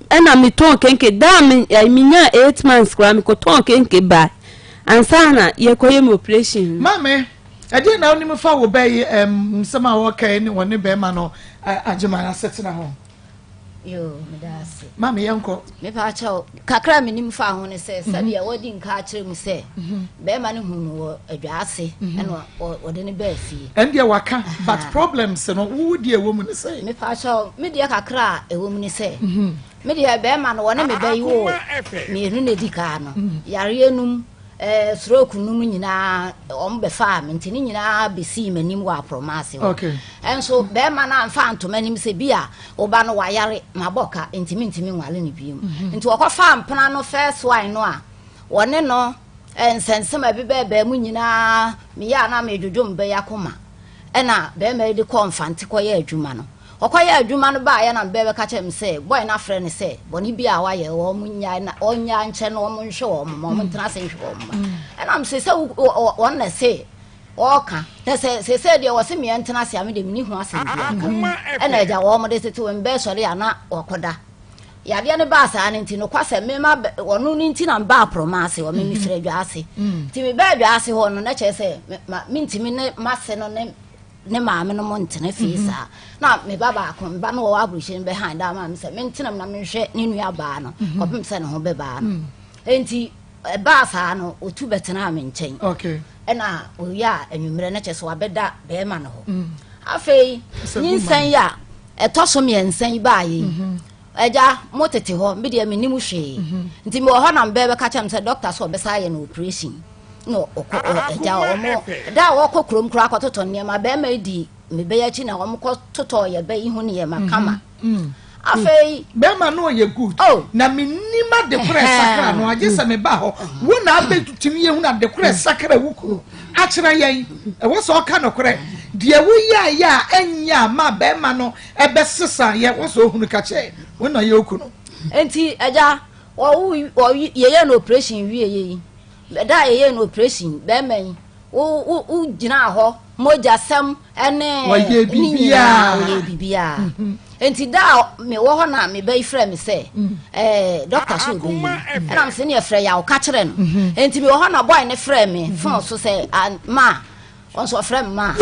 Ɛna metɔn kenke. Da a me eh, menyaa 8 months koraa mekɔtɔn kenke bae. Ansa na yɛkɔyɛ me operation no. Maame, ɛdeɛn na wonim fa wo bɛ yi ɛm, nsɛm a wɔka yi ne wɔne bɛrima no Agyeman asetena ho? Yoo, meda ase. Maame yɛnkɔ. Mepa kyɛw, kakra a menim fa ho ne sɛ, sɛdeɛ wɔadi nka akyerɛ mu sɛ, bɛrima no hu no wɔ adwa ase, ɛna wɔde no baa fie. Ɛndeɛ waka, but problems no, wo deɛ ɛwɔ mu ne sɛ? Mepa kyɛw, me deɛ kakra a ɛwɔ mu ne sɛ, me deɛ bɛrima no wɔne me bɛ yi wɔ mmienu na ɛdi kaa no, yareɛ num, Eh, stroke no mu nyinaa wɔn bɛfaa me nti ne nyinaa bɛsii m'anim wɔ aprɔma ase hɔ. Ɛnso bɛrima no amfa anto m'anim sɛ bi a wo ba no wayare mabɔ ka nti mentumi nwale no bio. Nti wɔkɔfaa mpena no first one no a wɔne no nsɛnsɛm a ɛbebɛɛbɛɛ mu nyinaa meyɛ a na medwodwo me bɛyɛ akoma ɛna bɛrima yi de kɔɔ Mfante kɔyɛ adwuma no. Ɔkɔyɛɛ adwuma no baeɛ na bɛ bɛka kyerɛɛ me sɛ boy no afrɛ no sɛ bɔne bi a wayɛ wɔn nnyae na ɔnnyae nkyɛ na wɔn nhwɛ wɔn mma wɔn ntena ase nhwɛ wɔn mma ɛna me sɛ sɛ wɔn na se ɔɔka na sɛ sɛ sɛ deɛ wɔse meɛ ntena ase a me deɛ menni ho asɛm bi aka ɛna agya wɔn de tete wɔn bɛɛ sɔre a na wɔkɔda yadeɛ no baa saa no nti nokwasɛm mema ɔno no nti na mebaa aprɔma ase hɔ me mefiri adwa ase nti mebaa adwa ase hɔ no na kyerɛ sɛ mentumi ne mase no ne ne maame no mo ntena fie mhm. saa na me ba baako me ba no wɔwɔ aburokyire no bɛhan daa maa me sɛ mentena mu na menhwɛ ne nua baa no mhm. kɔpem sɛ ne ho bɛbaa no mm. nti ɛbaa saa no otu bɛtenaa me nkyɛn ɛna oyɛ a anwummerɛ no kyɛ sɛ wabɛda bɛrima no hɔ mm. afei nyinsɛn yi a ɛtɔ so mmiɛnsa yi baayɛ yi mhm. agya mo tete hɔ me deɛ mennim hwee nti mewɔ hɔ na mbɛɛ bɛka kyerɛ me sɛ dɔkta so ɔbɛsa ayɛ no operation na ɔkɔ agya wɔn da a wɔkɔ kurom koraa kɔtotɔ nneɛma bɛrima yi di me bɛyɛ akyi na wɔn kɔ totɔ yɛ bɛ yi ho nneɛma mhm. kama mm. afei. bɛrima no ɔyɛ good oh. na menim adekorɛ sakra no agye sɛ meba hɔ wo na abɛtumi yɛhunu adekorɛ sakra wo kunu akyerɛ yɛn ɛwɔ sɛ ɔka nokorɛ deɛ woyɛayɛ a ɛnyɛ a ma bɛrima no ɛbɛsesa yɛ wɔ sɛ ɔhunu ka kyerɛ wo na yɛ okunu. Nti agya wɔwo yɛyɛ no operation wie yɛ yi Da a yɛyɛɛ no operation, bɛrima yi, wo wo wo gyinaa hɔ, mogyasɛm ne Wɔyɛɛ ne nyinaa, biribiara. wɔyɛɛ biribiara. Nti da a mewɔ hɔ na me ba yi frɛ me sɛ, ɛɛ dɔkta so ɔbɛyi me. Ɛna mese ne yɛfrɛ yaw ka kyerɛ no. Nti mewɔ hɔ na boy no frɛ me phone so sɛ, ah, ma, ɔno nso ɔfrɛ me ma.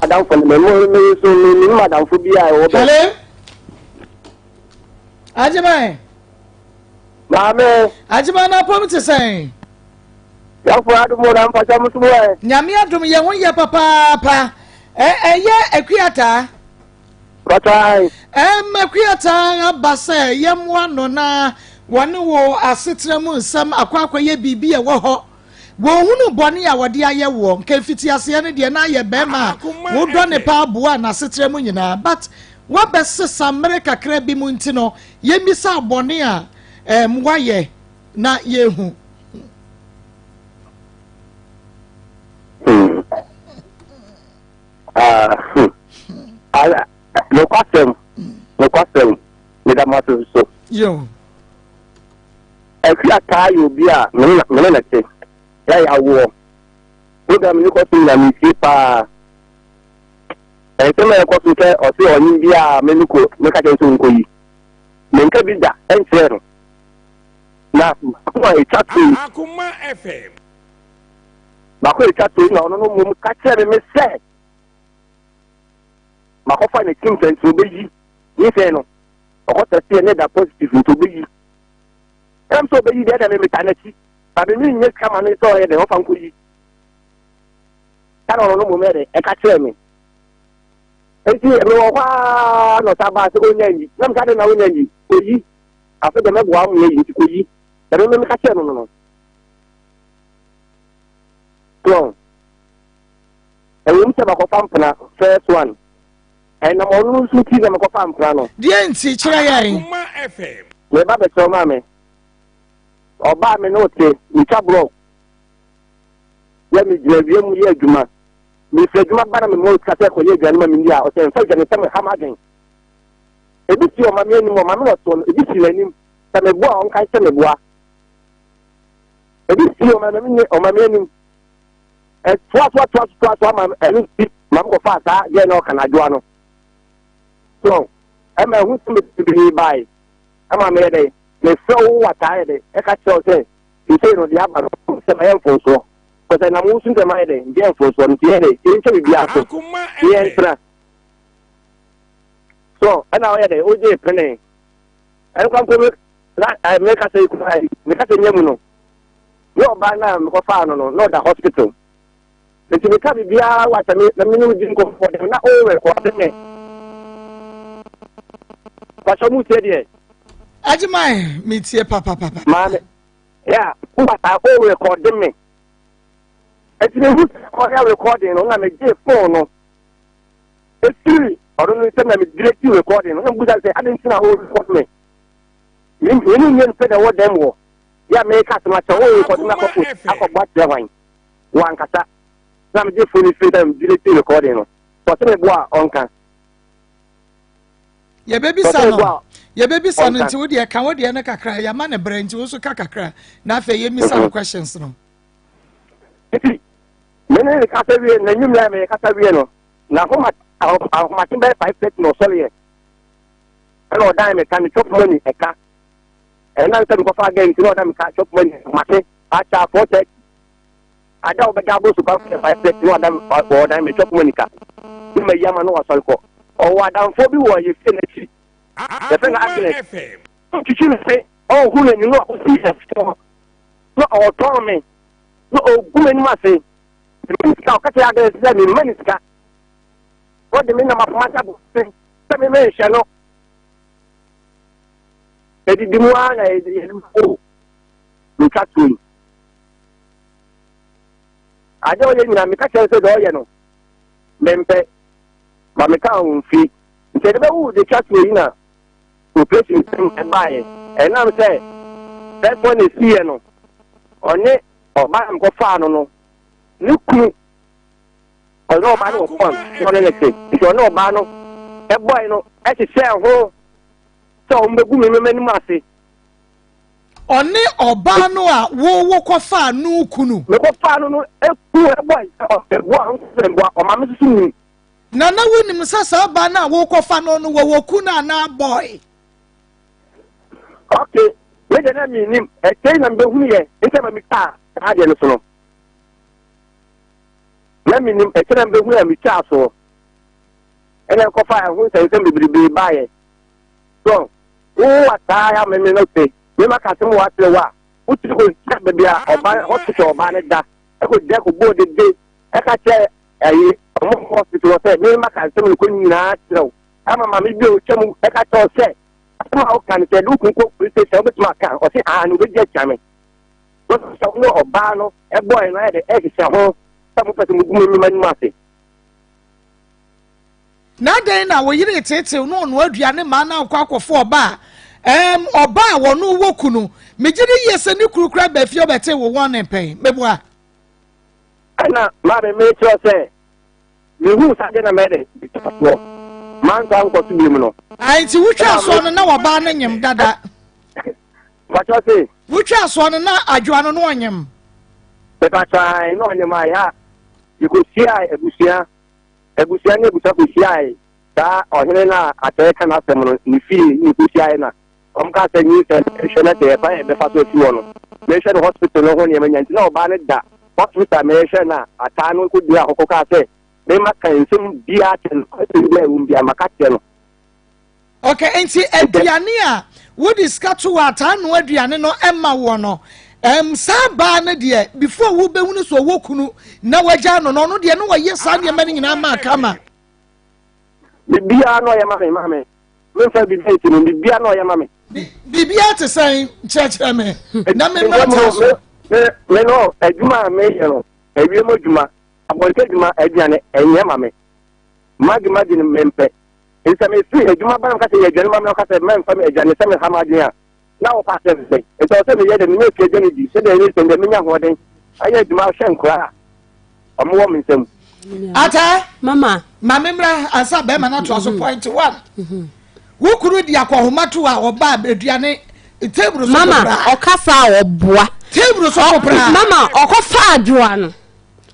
Adamfo no, me mo me nso me menim adamfo bi a ɛwɔ bɛ. Hello? Agyeman. Maame. Agyeman n'apɔm te sɛn? Yafo adom o na mpakyɛ mo so mo ɛ. Nyame adom yɛn ho yɛ papaapa. Ɛ ɛyɛ Akuataa. Mpakyɛ. Ɛm Akuataa aba sɛ yɛmmoa no na wɔne wo asetena mu nsɛm akɔ akɔyɛ biribi a ɛwɔ hɔ. Wɔnhunu bɔne a wɔde ayɛ woɔ. Nka mfitiaseɛ no deɛ na ayɛ bɛrima a wodɔ ne paa boa n'asetena mu nyinaa but. Woabɛsesa mmere kakra bi mu nti no, yɛmmisa bɔne a ɛɛm woayɛ na yɛnhu. Hmm. Ah, hmm. Ah, nokwasɛm, nokwasɛm, meda mo ase so. Yo. Afi ataa yɛ obi a mene na te. Yɛyɛ awoɔ. Program yi kɔ so nyina metie paa. Nsɛm a ɛkɔ so sɛ ɔse ɔnye bi a me no ko meka kyerɛ sɛ ɔnkɔyi. Menka bi da ɛnkyerɛ no. Na baako a ɛtwa to yi. Akoma FM. Baako a ɛtwa to yi na ɔno no mmom ka kyerɛ me sɛ makɔfa n'akyi nsɛn nti ɔbɛyi. Nyinsɛn no ɔkɔ tɛsteɛ ne da positive nti ɔbɛyi. Ɛnam sɛ ɔbɛyi deɛ ɛna me meta n'akyi. Ba me menyɛ sika ma no sɛ ɔyɛ dɛ ɔfa nkɔyi. Ɛna ɔno no mmom yɛ dɛ ɛka kyerɛ me. Nti mewɔ hɔ ara na ɔsan baa sɛ ɔnya nyi. Na meka dɛ na ɔnya nyi. Kɔyi. Afei deɛ mɛboa wo yɛ yi nti kɔyi. Ɛno no meka kyerɛ no no no. So ɛwɔ mu sɛ makɔfa mpena first one. Ɛnam ɔno nso nti na mekɔfa mpena no. Deɛ nti kyerɛ yɛn. Meba bɛkyerɛ wo maame. Ɔbaa me ne wo te, metwa blɔk. Yɛ megyina awia mu yɛ adwuma. Mefiri adwuma ba na mema sika sɛ kɔyɛ aduane ma menni a, ɔsɛ mfa aduane sɛ meha m'adwen. Ebi si ɔma me anim, ɔma me na ɔtoɔ no, ebi si n'anim. Sɛ meboa a ɔnkae sɛ meboa. Ebi si ɔma me anim. Ɛtoa so atoa so toa so ama ɛno nti ma mekɔfaa saa deɛ na ɔka no adwoa no. So ɛma ɛho sɛ bebree bae. Ɛma meyɛ dɛn? Mefrɛ wo wataa yɛ dɛ ɛka kyerɛ wo sɛ seesei no deɛ aba no sɛ mayɛ mfomsoɔ kɔsɛ nam wo so sɛ mayɛ dɛ meyɛ mfomsoɔ no nti yɛ dɛ yɛntwa biribiara so ne yɛntena so ɛna ɔyɛ dɛ wogye pene ɛnkwa mpo na meka sɛ meka sɛ nyɛ mu no ne ɔbaa no a mekɔfaa no no na ɔda hospital Nti meka biribiara wɔ asɛm na me ne wo di nkɔmmɔ dɛm na o rekɔde me. Pastor mu tie deɛ. Agyeman me tie papapapa. Maame ya mbata o rekɔde me. Nti me hu sɛ ɔyɛ recording no na me gye phone no. Efiri ɔno no nsɛm na me delete recording no na mbusa sɛ adi nti na o record me. Me me ne nyɛ no pɛ na ɛwɔ dɛm wɔ. Ya me ka asɛm akyɛ o rekɔde me akɔ akɔbɔ akyerɛ hwan. Wankasa na megye fo no firi sɛ delete recording no. Sɛ ɔsɛ me boa a ɔnka. Yɛbɛbisa no yɛbɛbisa no nti wo deɛ ka wo deɛ no kakra yɛama no berɛ nti wo nso ka kakra na afei yɛmmisa no mhm. questions no. Nti me ne ne kasa wie na nwum na me kasa wie no na ahoma ahomakye bɛyɛ 5:30 na ɔsɔreɛ ɛna ɔdan me ka ne chop money ɛka ɛna nsɛ mekɔfa agɛ nti na ɔdan me ka chop money ahomakye akyɛ 4:30 Ada a ɔbɛda abɔ sukuu akɔyɛ 5:30 na wada ɔdan me twɛ kɔma nika ne ma yi ama na wasɔre kɔ. Ɔwɔ adamfoɔ bi wɔ yɛ fie n'akyi yɛfrɛ no Agnes. Ɔtwitwi me se ɔnhu n'anim na wakɔsi ɛfie hɔ na ɔtɔn me na ɔgu m'anim ase. Mema ne sika ɔka kyerɛ Agnes sɛ memma ne sika. Ɔde me nam akoma sɛ abɔnten sɛ me menhwɛ no. Ɛdidi mu ara na yɛde o metwa tuo yi. Ade a ɔyɛ nyinaa, meka kyerɛ no sɛ deɛ ɔyɛ no, mempɛ. Ma meka ho mfi. Nti ɛde bɛwo de twa toɔ yi na operation nsɛm ɛbaeɛ. Ɛnam sɛ first one ɛsiiɛ no, ɔne ɔbaa a mekɔfaa no no, ne kunu, ɔne ɔbaa no wɔ fon na ɔne ne te. Nti ɔne ɔbaa no ɛbɔe no ɛhyehyɛɛ ho sɛ wɔn bɛgu me m'anim ase. Ɔne ɔbaa no a wo wokɔfaa no kunu. Mekɔfaa no no kunu bɔe sɛ ɔbɛboa ho sɛ meboa ɔma me nso nim. Na na wonim sɛ saa ɔbaa no a wokɔfa no no wɔwɔ kunu anaa bɔe? Ok, me deɛ na mennim. Ɛkyɛi na mebɛhunu yɛ nti ama metwaa saa adeɛ no so no. Na mennim, ɛkyɛ na mebɛhunu a metwaa soɔ. Ɛna ɛkɔfa ɛho nsɛnsɛm bebrebe baeɛ. So wo wa saa ya me me no te me ma ka asɛm wa kyerɛ wo a wotumi kɔ gyina baabi a ɔba hospital ɔbaa no da ɛkɔ gyina kɔ bɔɔ dede ɛka kyerɛ ɛyi ɔmo hospital wɔ sɛ me ma ka asɛm no kɔ nyinaa kyerɛ wo ama maame bi a otwa mu ɛka kyerɛ wo sɛ asɛm a woka no sɛ ɛde wo kun kɔ police station wobɛtumi aka ɔse aa na obɛgye akyia me wɔsɛ sɛ wo ne ɔbaa no ɛbɔɛ no ayɛ dɛ ɛhyehyɛ ho sɛ mopɛ sɛ mugu mo nnwuma no mu ase. Na adɛn na wo yere reteetew na ɔnoa aduane ma na wokɔ akɔfo ɔba a ɛɛm ɔba a wɔno wɔ kunu. Megye di yie sɛ ne kunu koraa baa fie ɔbɛtee wo wɔn ne mpɛn. Meboa. Ɛna maame mekyerɛ sɛ mehuu saa deɛ na mɛyɛ dɛ metwa soɔ. Mansa nkɔ so biom no. Ae nti wotwaa soɔ no na wɔbaa no nyem dada. Pakyɛ se. Wotwaa soɔ no na adwoa no na ɔnyem. Mepakyɛ ae na ɔnyem ae ha yɛkɔhyiae abusua abusua ne abusua kɔhyiae saa ɔhene no a atɛɛ ka n'asɛm no ne fie ne yɛkɔhyiae na wɔn kaa sɛ nyinsɛn hwɛ na sɛ yɛkwan yɛbɛfa so afi hɔ no mehwɛ no hospital no ho nneɛma nya nti na ɔbaa no da hospital mehwɛ no a ataa no kɔduru a kɔkɔ kaa sɛ mema ka nsɛm biara kyerɛ no asɛm biara ɛwom biara maka kyerɛ no. Okay, nti aduane a wode sika to hɔ a taa noa aduane no ma woɔ no, um, saa baa no deɛ before wobɛhunu sɛ ɔwɔ kunu na wagya no no, ɔno deɛ na ɔyɛ saa nneɛma no nyinaa ma kama. Biribiara na ɔyɛ ma me ma me memfa biribi nti no biribiara na ɔyɛ ma me. Biribiara te sɛn kyerɛkyerɛ me na me ma taa so. Me no adwuma a meyɛ no awiem adwuma abɔnten adwuma aduane ɛnyɛ ma me magi magi no mempɛ. Enti sɛ mefiri adwuma ba na meka sɛ yɛ aduane ma me na ɔka sɛ mɛmfa me aduane sɛ meha m'adwene a, na ɔpɛ asɛm sɛn? Enti ɛwɔ sɛ meyɛ dɛ menya fie aduane di sɛdeɛ ɛyɛ sɛ deɛ menya ahoɔden ayɛ adwuma ahwɛ nkoraa a wɔwɔ me nsam. Ata, mama, ma me mmra ansa bɛrima no atoa so point one. Wo kunu di akɔhoma to a ɔba aduane table so mama ɔkasa a ɔboa table so kopra mama ɔkɔfa adwoa no.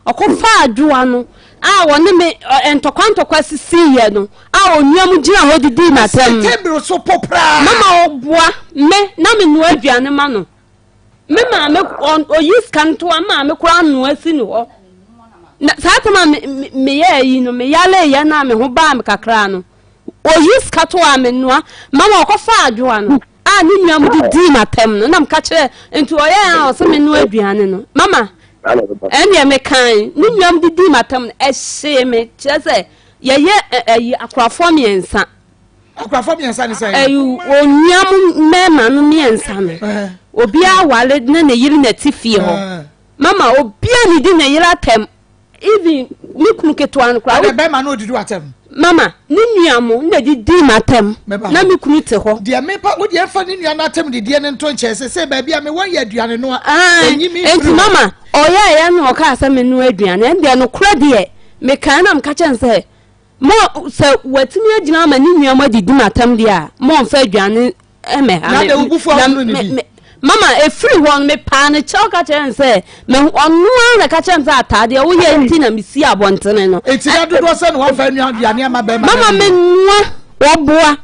Ɔkɔfaa adwoa no a ɔne me ntɔkwa ntɔkwa sisiiɛ no a onua mu gyina hɔ didii m'atɛm no. Tebere so po praa. Mama ɔboa me na menoa aduane ma no. Me maame ɔyi sika no to a maame koraa noa si ne hɔ. Na saa tam a meyɛɛ yi no meyaleeɛ no a me ho baa me kakra no ɔyi sika to a menoa. Mama ɔkɔfaa adwoa no a ne nua mu didii m'atɛm no na meka kyerɛ nti ɔyɛɛ a ɔsɛ menoa aduane no. Mama Ɛnneɛ mekae, ne nuam de dii m'atam no, ɛhyee me, kyerɛ sɛ yɛyɛ ɛyi akorafoɔ mmiɛnsa. Akorafoɔ mmiɛnsa ne sɛn? Ɛyi onua mu mmarima no mmiɛnsa no, obiara ware ne ne yere na ɛte fie hɔ. Mama obiara ne di ne yere atɛm. Even me kunu ketewa no koraa. Ɛna bɛrima no odidi w'atɛm. Mama ne nua mo na didi m'atɛm. Na me kunu te hɔ. Deɛ mepa wo deɛ nfa ne nua n'atɛm didiɛ no nto nkyɛn sɛ sɛ baabi a mewɔ yɛ aduane noa. Enyi mi nti mama ɔyɛ ɛyɛ no ɔkaa sɛ me noa aduane ɛndeɛ no korɛ deɛ mekaa na meka kyɛn sɛ mo sɛ watumi agyina ama ne nua mo adidi m'atɛm deɛ a mo ɔmfa aduane mmɛha me. Na wo bufu ahono ne bi. Mama efiri hɔ no mepaa ne kyɛw ka kyerɛ no sɛ mehu ɔno ara na ka kyerɛ me sɛ ataadeɛ woyɛ nti na mesi abɔntene no. Eti na dodoɔ sɛ na wɔmfa nua aduane ama bɛrima. Mama menua wɔboa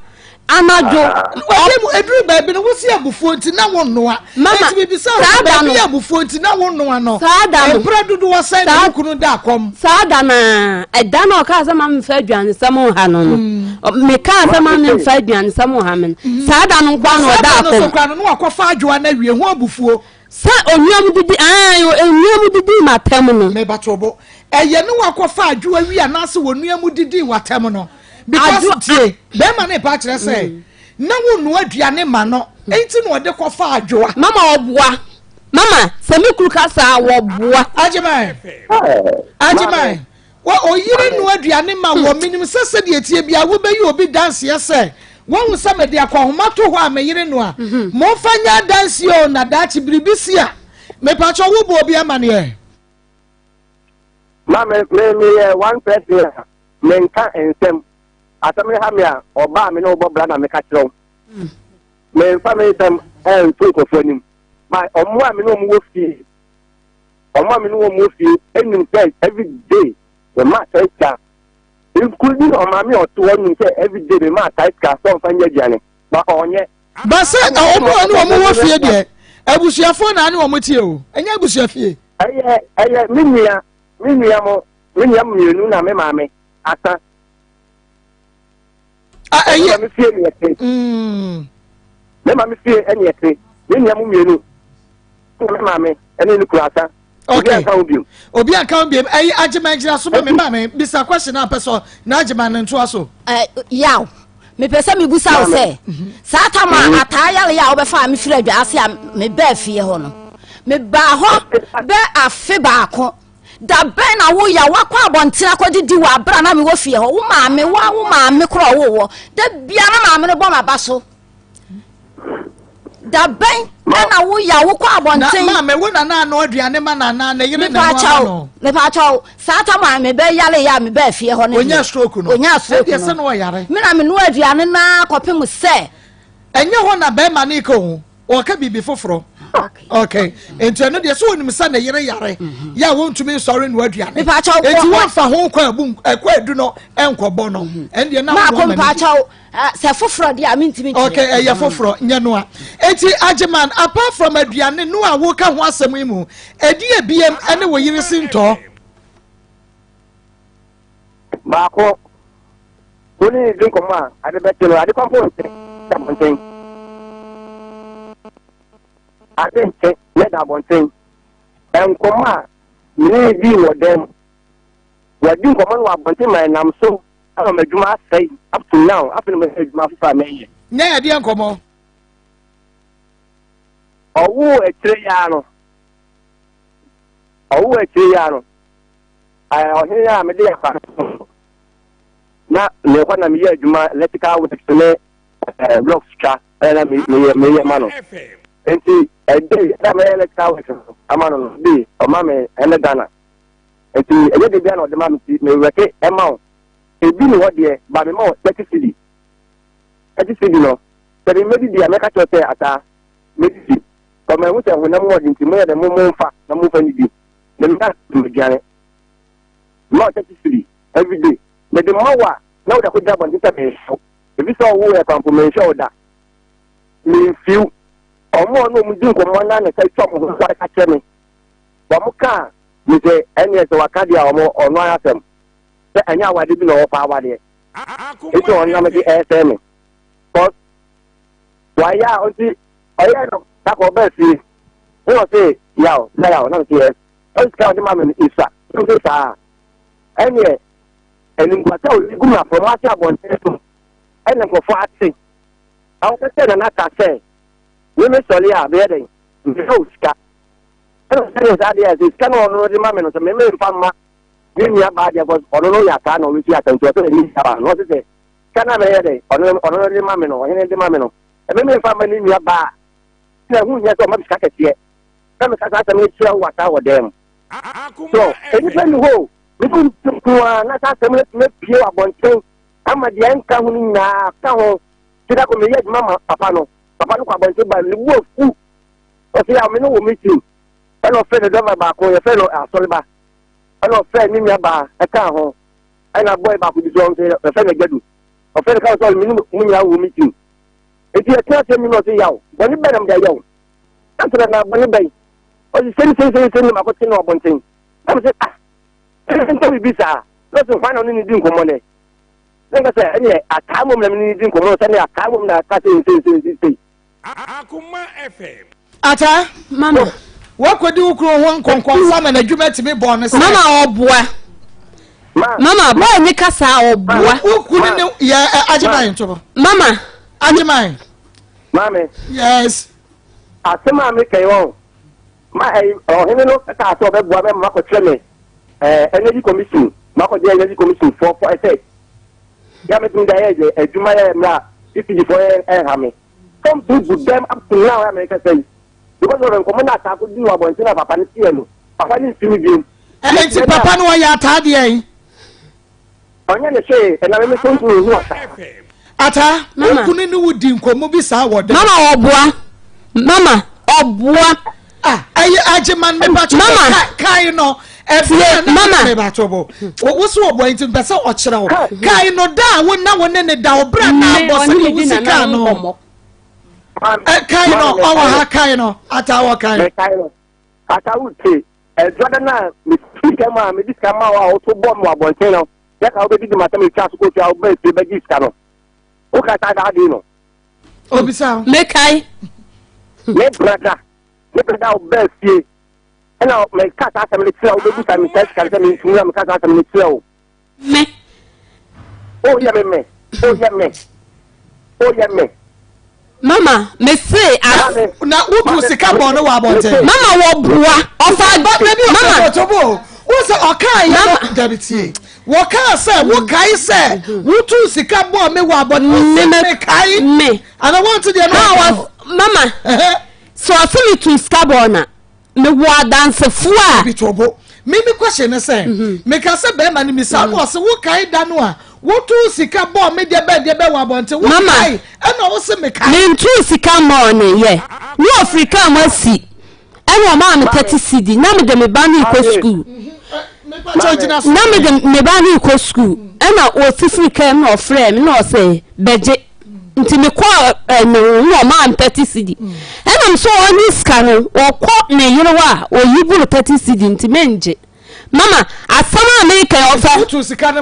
anadwo. Wɔde mu eduru baabi no wosi abufuo nti na wɔnnoa. Mama eti bibisa saa da no baabi abufuo nti na wɔnnoa no. Saa da no mpere dodoɔ sɛ na wo kunu da akɔm. Saa da na ɛda na ɔkaa sɛ ma memfa aduanesɛm nha no no. Mm. Mekaa sɛ ma memfa aduanesɛm nha me no. Mm. Saa da no nkoa na ɔda akɔm. Saa da no so koraa no na wakɔfa adwoa no awie ho abufuo. Sɛ onua mu didi ae onua mu didi m'atɛm no. Mebato bo. Ɛyɛ ne wakɔfa adwoa wie anaasɛ onua mu didi w'atɛm no. Because tie bɛrima no pa kyerɛ sɛ mm. na wonoa aduane ma no enti na ɔde kɔfa adwoa. Mama ɔboa. Mama sɛ me kuru ka saa wɔboa. Agyeman. Agyeman. Wɔ oyere noa aduane ma wɔ menim sɛ sɛdeɛ ɛteɛ biara wobɛyi obi danseɛ sɛ woahu sɛ mede akɔnhoma to hɔ a me yere noa. Momfa nyɛ adanseɛ o na daakye biribi si a mepakyɛ wobɔ obi amaneɛ. Ma me me meyɛ one person a menka nsɛm asɛm no ha me a ɔbaa me ne wobɔ bra na meka kyerɛ wo memfa me nsɛm ɛnto nkurɔfoɔ anim ma ɔmo a me ne ɔmo wɔ fie Wɔn a me ne wɔn wɔ fie nim sɛ every day mema atae sika, including ɔmaame a ɔte hɔ nim sɛ every day mema atae sika sɛ ɔmfa nyɛ aduane, but ɔnyɛ. Ba sɛ wɔn a ne wɔn wɔ fie deɛ, abusuafoɔ na ne wɔn tie o, ɛnyɛ abusua fie. Ɛyɛ ɛyɛ me nua, me nua mo, me nua mmienu na me maame asa. ɛyɛ. Me maame fie ne ɛte. Me maame fie ɛne ɛte. Me nua mo mmienu. Me maame ɛne ne kura asa. Okay. Obi anka ho biom. Obi anka ho biom. Ɛyi agyema gyina so ma me maame bisa question a pɛ sɛ na agyema ne ntoa so. Ɛ yaw mepɛ sɛ mebusa wo sɛ saa tam a mhm. ataa yare a wobɛfa a mefiri adwa ase a mebaa fie hɔ no mebaa hɔ bɛ afe baako. Da bɛn na wo yaw wakɔ abɔnten akɔdidi wɔ abere a na mewɔ fie hɔ? Wo maame, wo a wo maame korɔ ɔwoo wɔ. Da biara na maame no bɔ m'aba so. Da bɛn na wo yaw wokɔ abɔnten? Na maame, wo na na ano aduane ma no anaa ne yere na ɛnoa ma no? Mepaakyɛw, saa tam a mebɛyare yɛ a mebaa fie hɔ no deɛ. Onyaa stroke no. Onyaa stroke no. Ɛdeɛ sɛ na ɔyare. Me na menoa aduane no ara kɔpem sɛ. Ɛnyɛ hɔ na bɛrima no rekɔ o. Ɔka biribi foforɔ. Okay. Nti ɛno deɛ sɛ onim sɛ ne yere yare mhm. yɛ a wɔntumi nsɔre no aduane. Nti wɔmfa ho kɔ abu ɛkɔ adu no ɛnkɔbɔ no. Mhm. Ɛn deɛ na wɔn ama ne. Maako sɛ foforɔ deɛ a mentumi nkyerɛ. Okay, ɛyɛ mhm. foforɔ nyɛ no a. Eti Agyeman apart from aduane no a woka ho asɛm yi mu, ɛdi ebiem ɛne wɔ yere si ntɔ. Baako, wo ne no di nkɔmmɔ a, ade bɛkye no, ade kɔmpo nte da abɔnten. Ade nte na da abɔnten. Nkɔmmɔ a me ne no dii wɔ dan mu, wadi nkɔmmɔ no wɔ abɔnten ma ɛnam so ama m'adwuma asɛe up to now. Afei na mɛhwɛ adwuma foforɔ a mɛyɛ. Nyɛ ɛdeɛ nkɔmmɔ. Ɔwoo akyire yi ara no, ɔwoo akyire yi ara no, Ɔhene a mede afa no na mekɔ na meyɛ adwuma electrical works ne blocks twa na meyɛ meyɛ ma no nti ɛde na meyɛ electrical works ama no no de ɔma me ɛne Ghana nti ɛnyɛ de bia na ɔde ma me ti mewɛke ɛma wo ebi ne hɔ deɛ ba me ma wo 30 cedi 30 cedi no sɛ me mɛdidi a mɛka kyerɛ sɛ ataa mɛdidi kɔma ɛho sɛ honam mu ɔde nti moyɛ dɛ mo momfa na momfa nidi Me mma aduane. Mma wo 30 cedi every day. Mede ma wo a, na wode akɔgyina abɔnten sɛ menhwɛ wo. Ebi sɛ ɔwoo yɛ kwan mpo menhwɛ wo da. Memfiw. Wɔn a ɔne wɔn di nkɔmmɔ na ne nsa twa wɔn ho ka kyerɛ me. Wɔn ka a, me sɛ ɛneɛ sɛ waka deɛ a wɔn ɔno ara asɛm. Sɛ ɛnyɛ awadeɛ bi na ɔwɔ fa awadeɛ. Eti ɔno na mede ɛresɛe me. Cause wayɛ a ɔnti ɔyɛ no kakɔ ɔbaa fie. Ɛna ɔse yaw na yaw na mese yes. Ɔse sika a ɔde ma me no esua. Na mese saa. Ɛneɛ animguase a ɔde gu me afrɔmɔ ase abɔnten so ɛna nkurɔfoɔ ate. Na wɔka kyerɛ Nana Ka sɛ me me sɔre a meyɛ dɛn mehwɛ wo sika. Ɛna ɔsɛ ne saa deɛ sɛ sika na ɔno de ma me no sɛ me memfa mma me nua baa deɛ kɔs ɔno no yɛ ataa na ɔbɛsi atantu ɔsɛ ne nua baa no ɔse sɛ sika na meyɛ dɛn ɔno ɔno de ma me no ɔhene de ma me no ɛme memfa mma ne nua baa na ɛho hia sɛ ɔma me sika kɛseɛ na meka saa asɛm no kyerɛ wo wasa wɔ dan mu. So nnipa nni hɔ o, me ne wo nko ara na saa asɛm no atumi apue wɔ abɔnten ama deɛ ɛnka ho no nyinaa ka ho. Nti da ko meyɛ adwuma ma papa no, papa no kɔ abɔnten ba ne bu afu. Ɔsɛ yɛ me ne wɔ meeting ɛna ɔfrɛ ne dɔma baako yɛfrɛ no asɔreba ɛna ɔfrɛ ne nua baa ɛka ho ɛna bɔy baako bi so ɔnso yɛfrɛ no agyadu ɔfrɛ no ka sɛ me ne mo nyinaa wɔ meeting. Enti yɛtena asɛm yi na ɔse, Yaw, bɔne bɛn na mede ayɛ wo? Na mese, Nana, bɔne bɛn? Ɔse, sei ne sei sei sei ne makɔte no abɔnten. Na mese, ah, ɛnka biribi saa. Na ɔse, hwan na ɔne ne di nkɔmmɔ nɛ? Na nka sɛ, ɛneɛ ataa mmom na mene ne di nkɔmmɔ no, sɛdeɛ ataa mmom na aka sei sei sei sei sei. Akoma FM. Ata, Mama. Wakɔdi wo kunu ho nkɔnkɔnsa ma n'adwuma tumi bɔɔ no sɛ. Mama ɔboa. Mama boy ne kasa ɔboa. Wo kunu ne yɛ agyeman nto. Mama. Agyeman. Maame. Yes. Asɛm a meka yi wɔn ma ɛyi ɔhene no kaa sɛ ɔbɛboa mɛ ma kɔkyerɛ me ɛɛ energy commission ma kɔgye energy commission fɔ fɔ ɛsɛ yɛ mɛtumi de ayɛ adwuma yɛ mmerɛ a ECG fɔ yɛ ɛnha me. Some do gu dɛm up to now a mekasa yi because of nkɔmɔ na ataako di wɔ abɔnten na papa no teɛ no papa no nsi no biom. Ɛnti papa no ɔyɛ ataa deɛ yi. Ɔnyɛ ne hwee ɛna me meso nso nhu ataa. Ataa wo kunu ne wo di nkɔmɔ bi saa wɔ dɛm. Mama ɔboa mama ɔboa. Ah ɛyɛ agyeman mepakyɛ mama kae no ɛfɛ na mama mepakyɛ bo wo so ɔboa nti mpɛ sɛ ɔkyerɛ wo kae no da a wo na wo ne ne da wo bra na abɔ sɛ ne wo sika no kae no ɔwɔ ha kae no ata wɔ kae ata wo tie ɛdwada no a mefiri sika mu a mede sika ma wo a woto bɔ me wɔ abɔnten no yɛ ka wobɛdidi ma sɛ metwa so kɔtua wobɛ fie bɛgye sika no woka saa daa de no obisa mekae me brada me brada ɔbaa fie ɛna meka saa asɛm no kyerɛ wo bɛbusa me saa sika no sɛ mentumi na meka saa asɛm no kyerɛ wo me woyɛ me me woyɛ me woyɛ me mama mese na wotu sika bɔ no wɔ abɔnten mama wɔboa ɔfa mama. Wo sɛ ɔkaa yɛ no dabi tie. Wɔkaa sɛ wokae sɛ wotuu sika bɔɔ me wɔ abɔnten. Wo sɛ mekae. Me. Ana wɔnte deɛ no ɔka no. Mama. Sɛ ɔse metuu sika bɔɔ na mewɔ adansefoɔ a. Bi to bo. Me me question ne sɛ meka sɛ bɛrima no misa na ɔse wokae da no a wotuu sika bɔɔ me deɛ bɛn deɛ bɛn wɔ abɔnten wokae ɛna wo se mekae. Mentuu sika mmɔɔ no yɛ ne ɔfiri kaa mu asi. Ɛna ɔmaa me 30 cedi na mede me ba no rekɔ sukuu. Na mede me ba no rekɔ sukuu. Ɛna ɔsi firi kaa mu na ɔfrɛɛ me na ɔsɛ bɛgye. Nti mekɔɔ eh, ne ho na ɔmaa me 30 cedi. Ɛna me sɛ ɔnye sika no ɔkɔ ne yere hɔ a ɔyi boro 30 cedi nti mengye. Mama asɛm a meka yi ɔfa manto sika no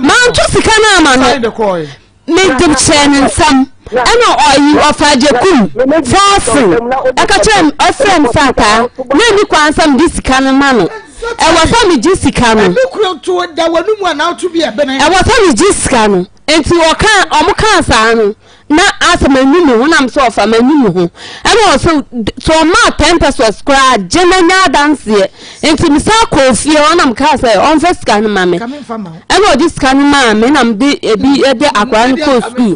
ama no. Mede hyɛɛ ne nsam, ɛna ɔyi ɔfa agyekum fɔɔfo ɛka kyerɛ ɔfrɛ m sɛ ataa na ɛni kwan sɛ mede sika no ma no ɛwɔ sɛ megye sika no ɛwɔ sɛ megye sika no nti ɔka ɔmo kaa saa no na asɛ m'anu me ho nam sɛ ɔfa m'anu me ho ɛna ɔsɛ sɛ ɔmaa ten pesos koraa gye na nya adanseɛ nti mesa kɔɔ fie ɔnam kaa sɛ ɔmfa sika no ma me Ɛna ɔde sika no maa me na mede ebi de akwadaa no kɔɔ sukuu.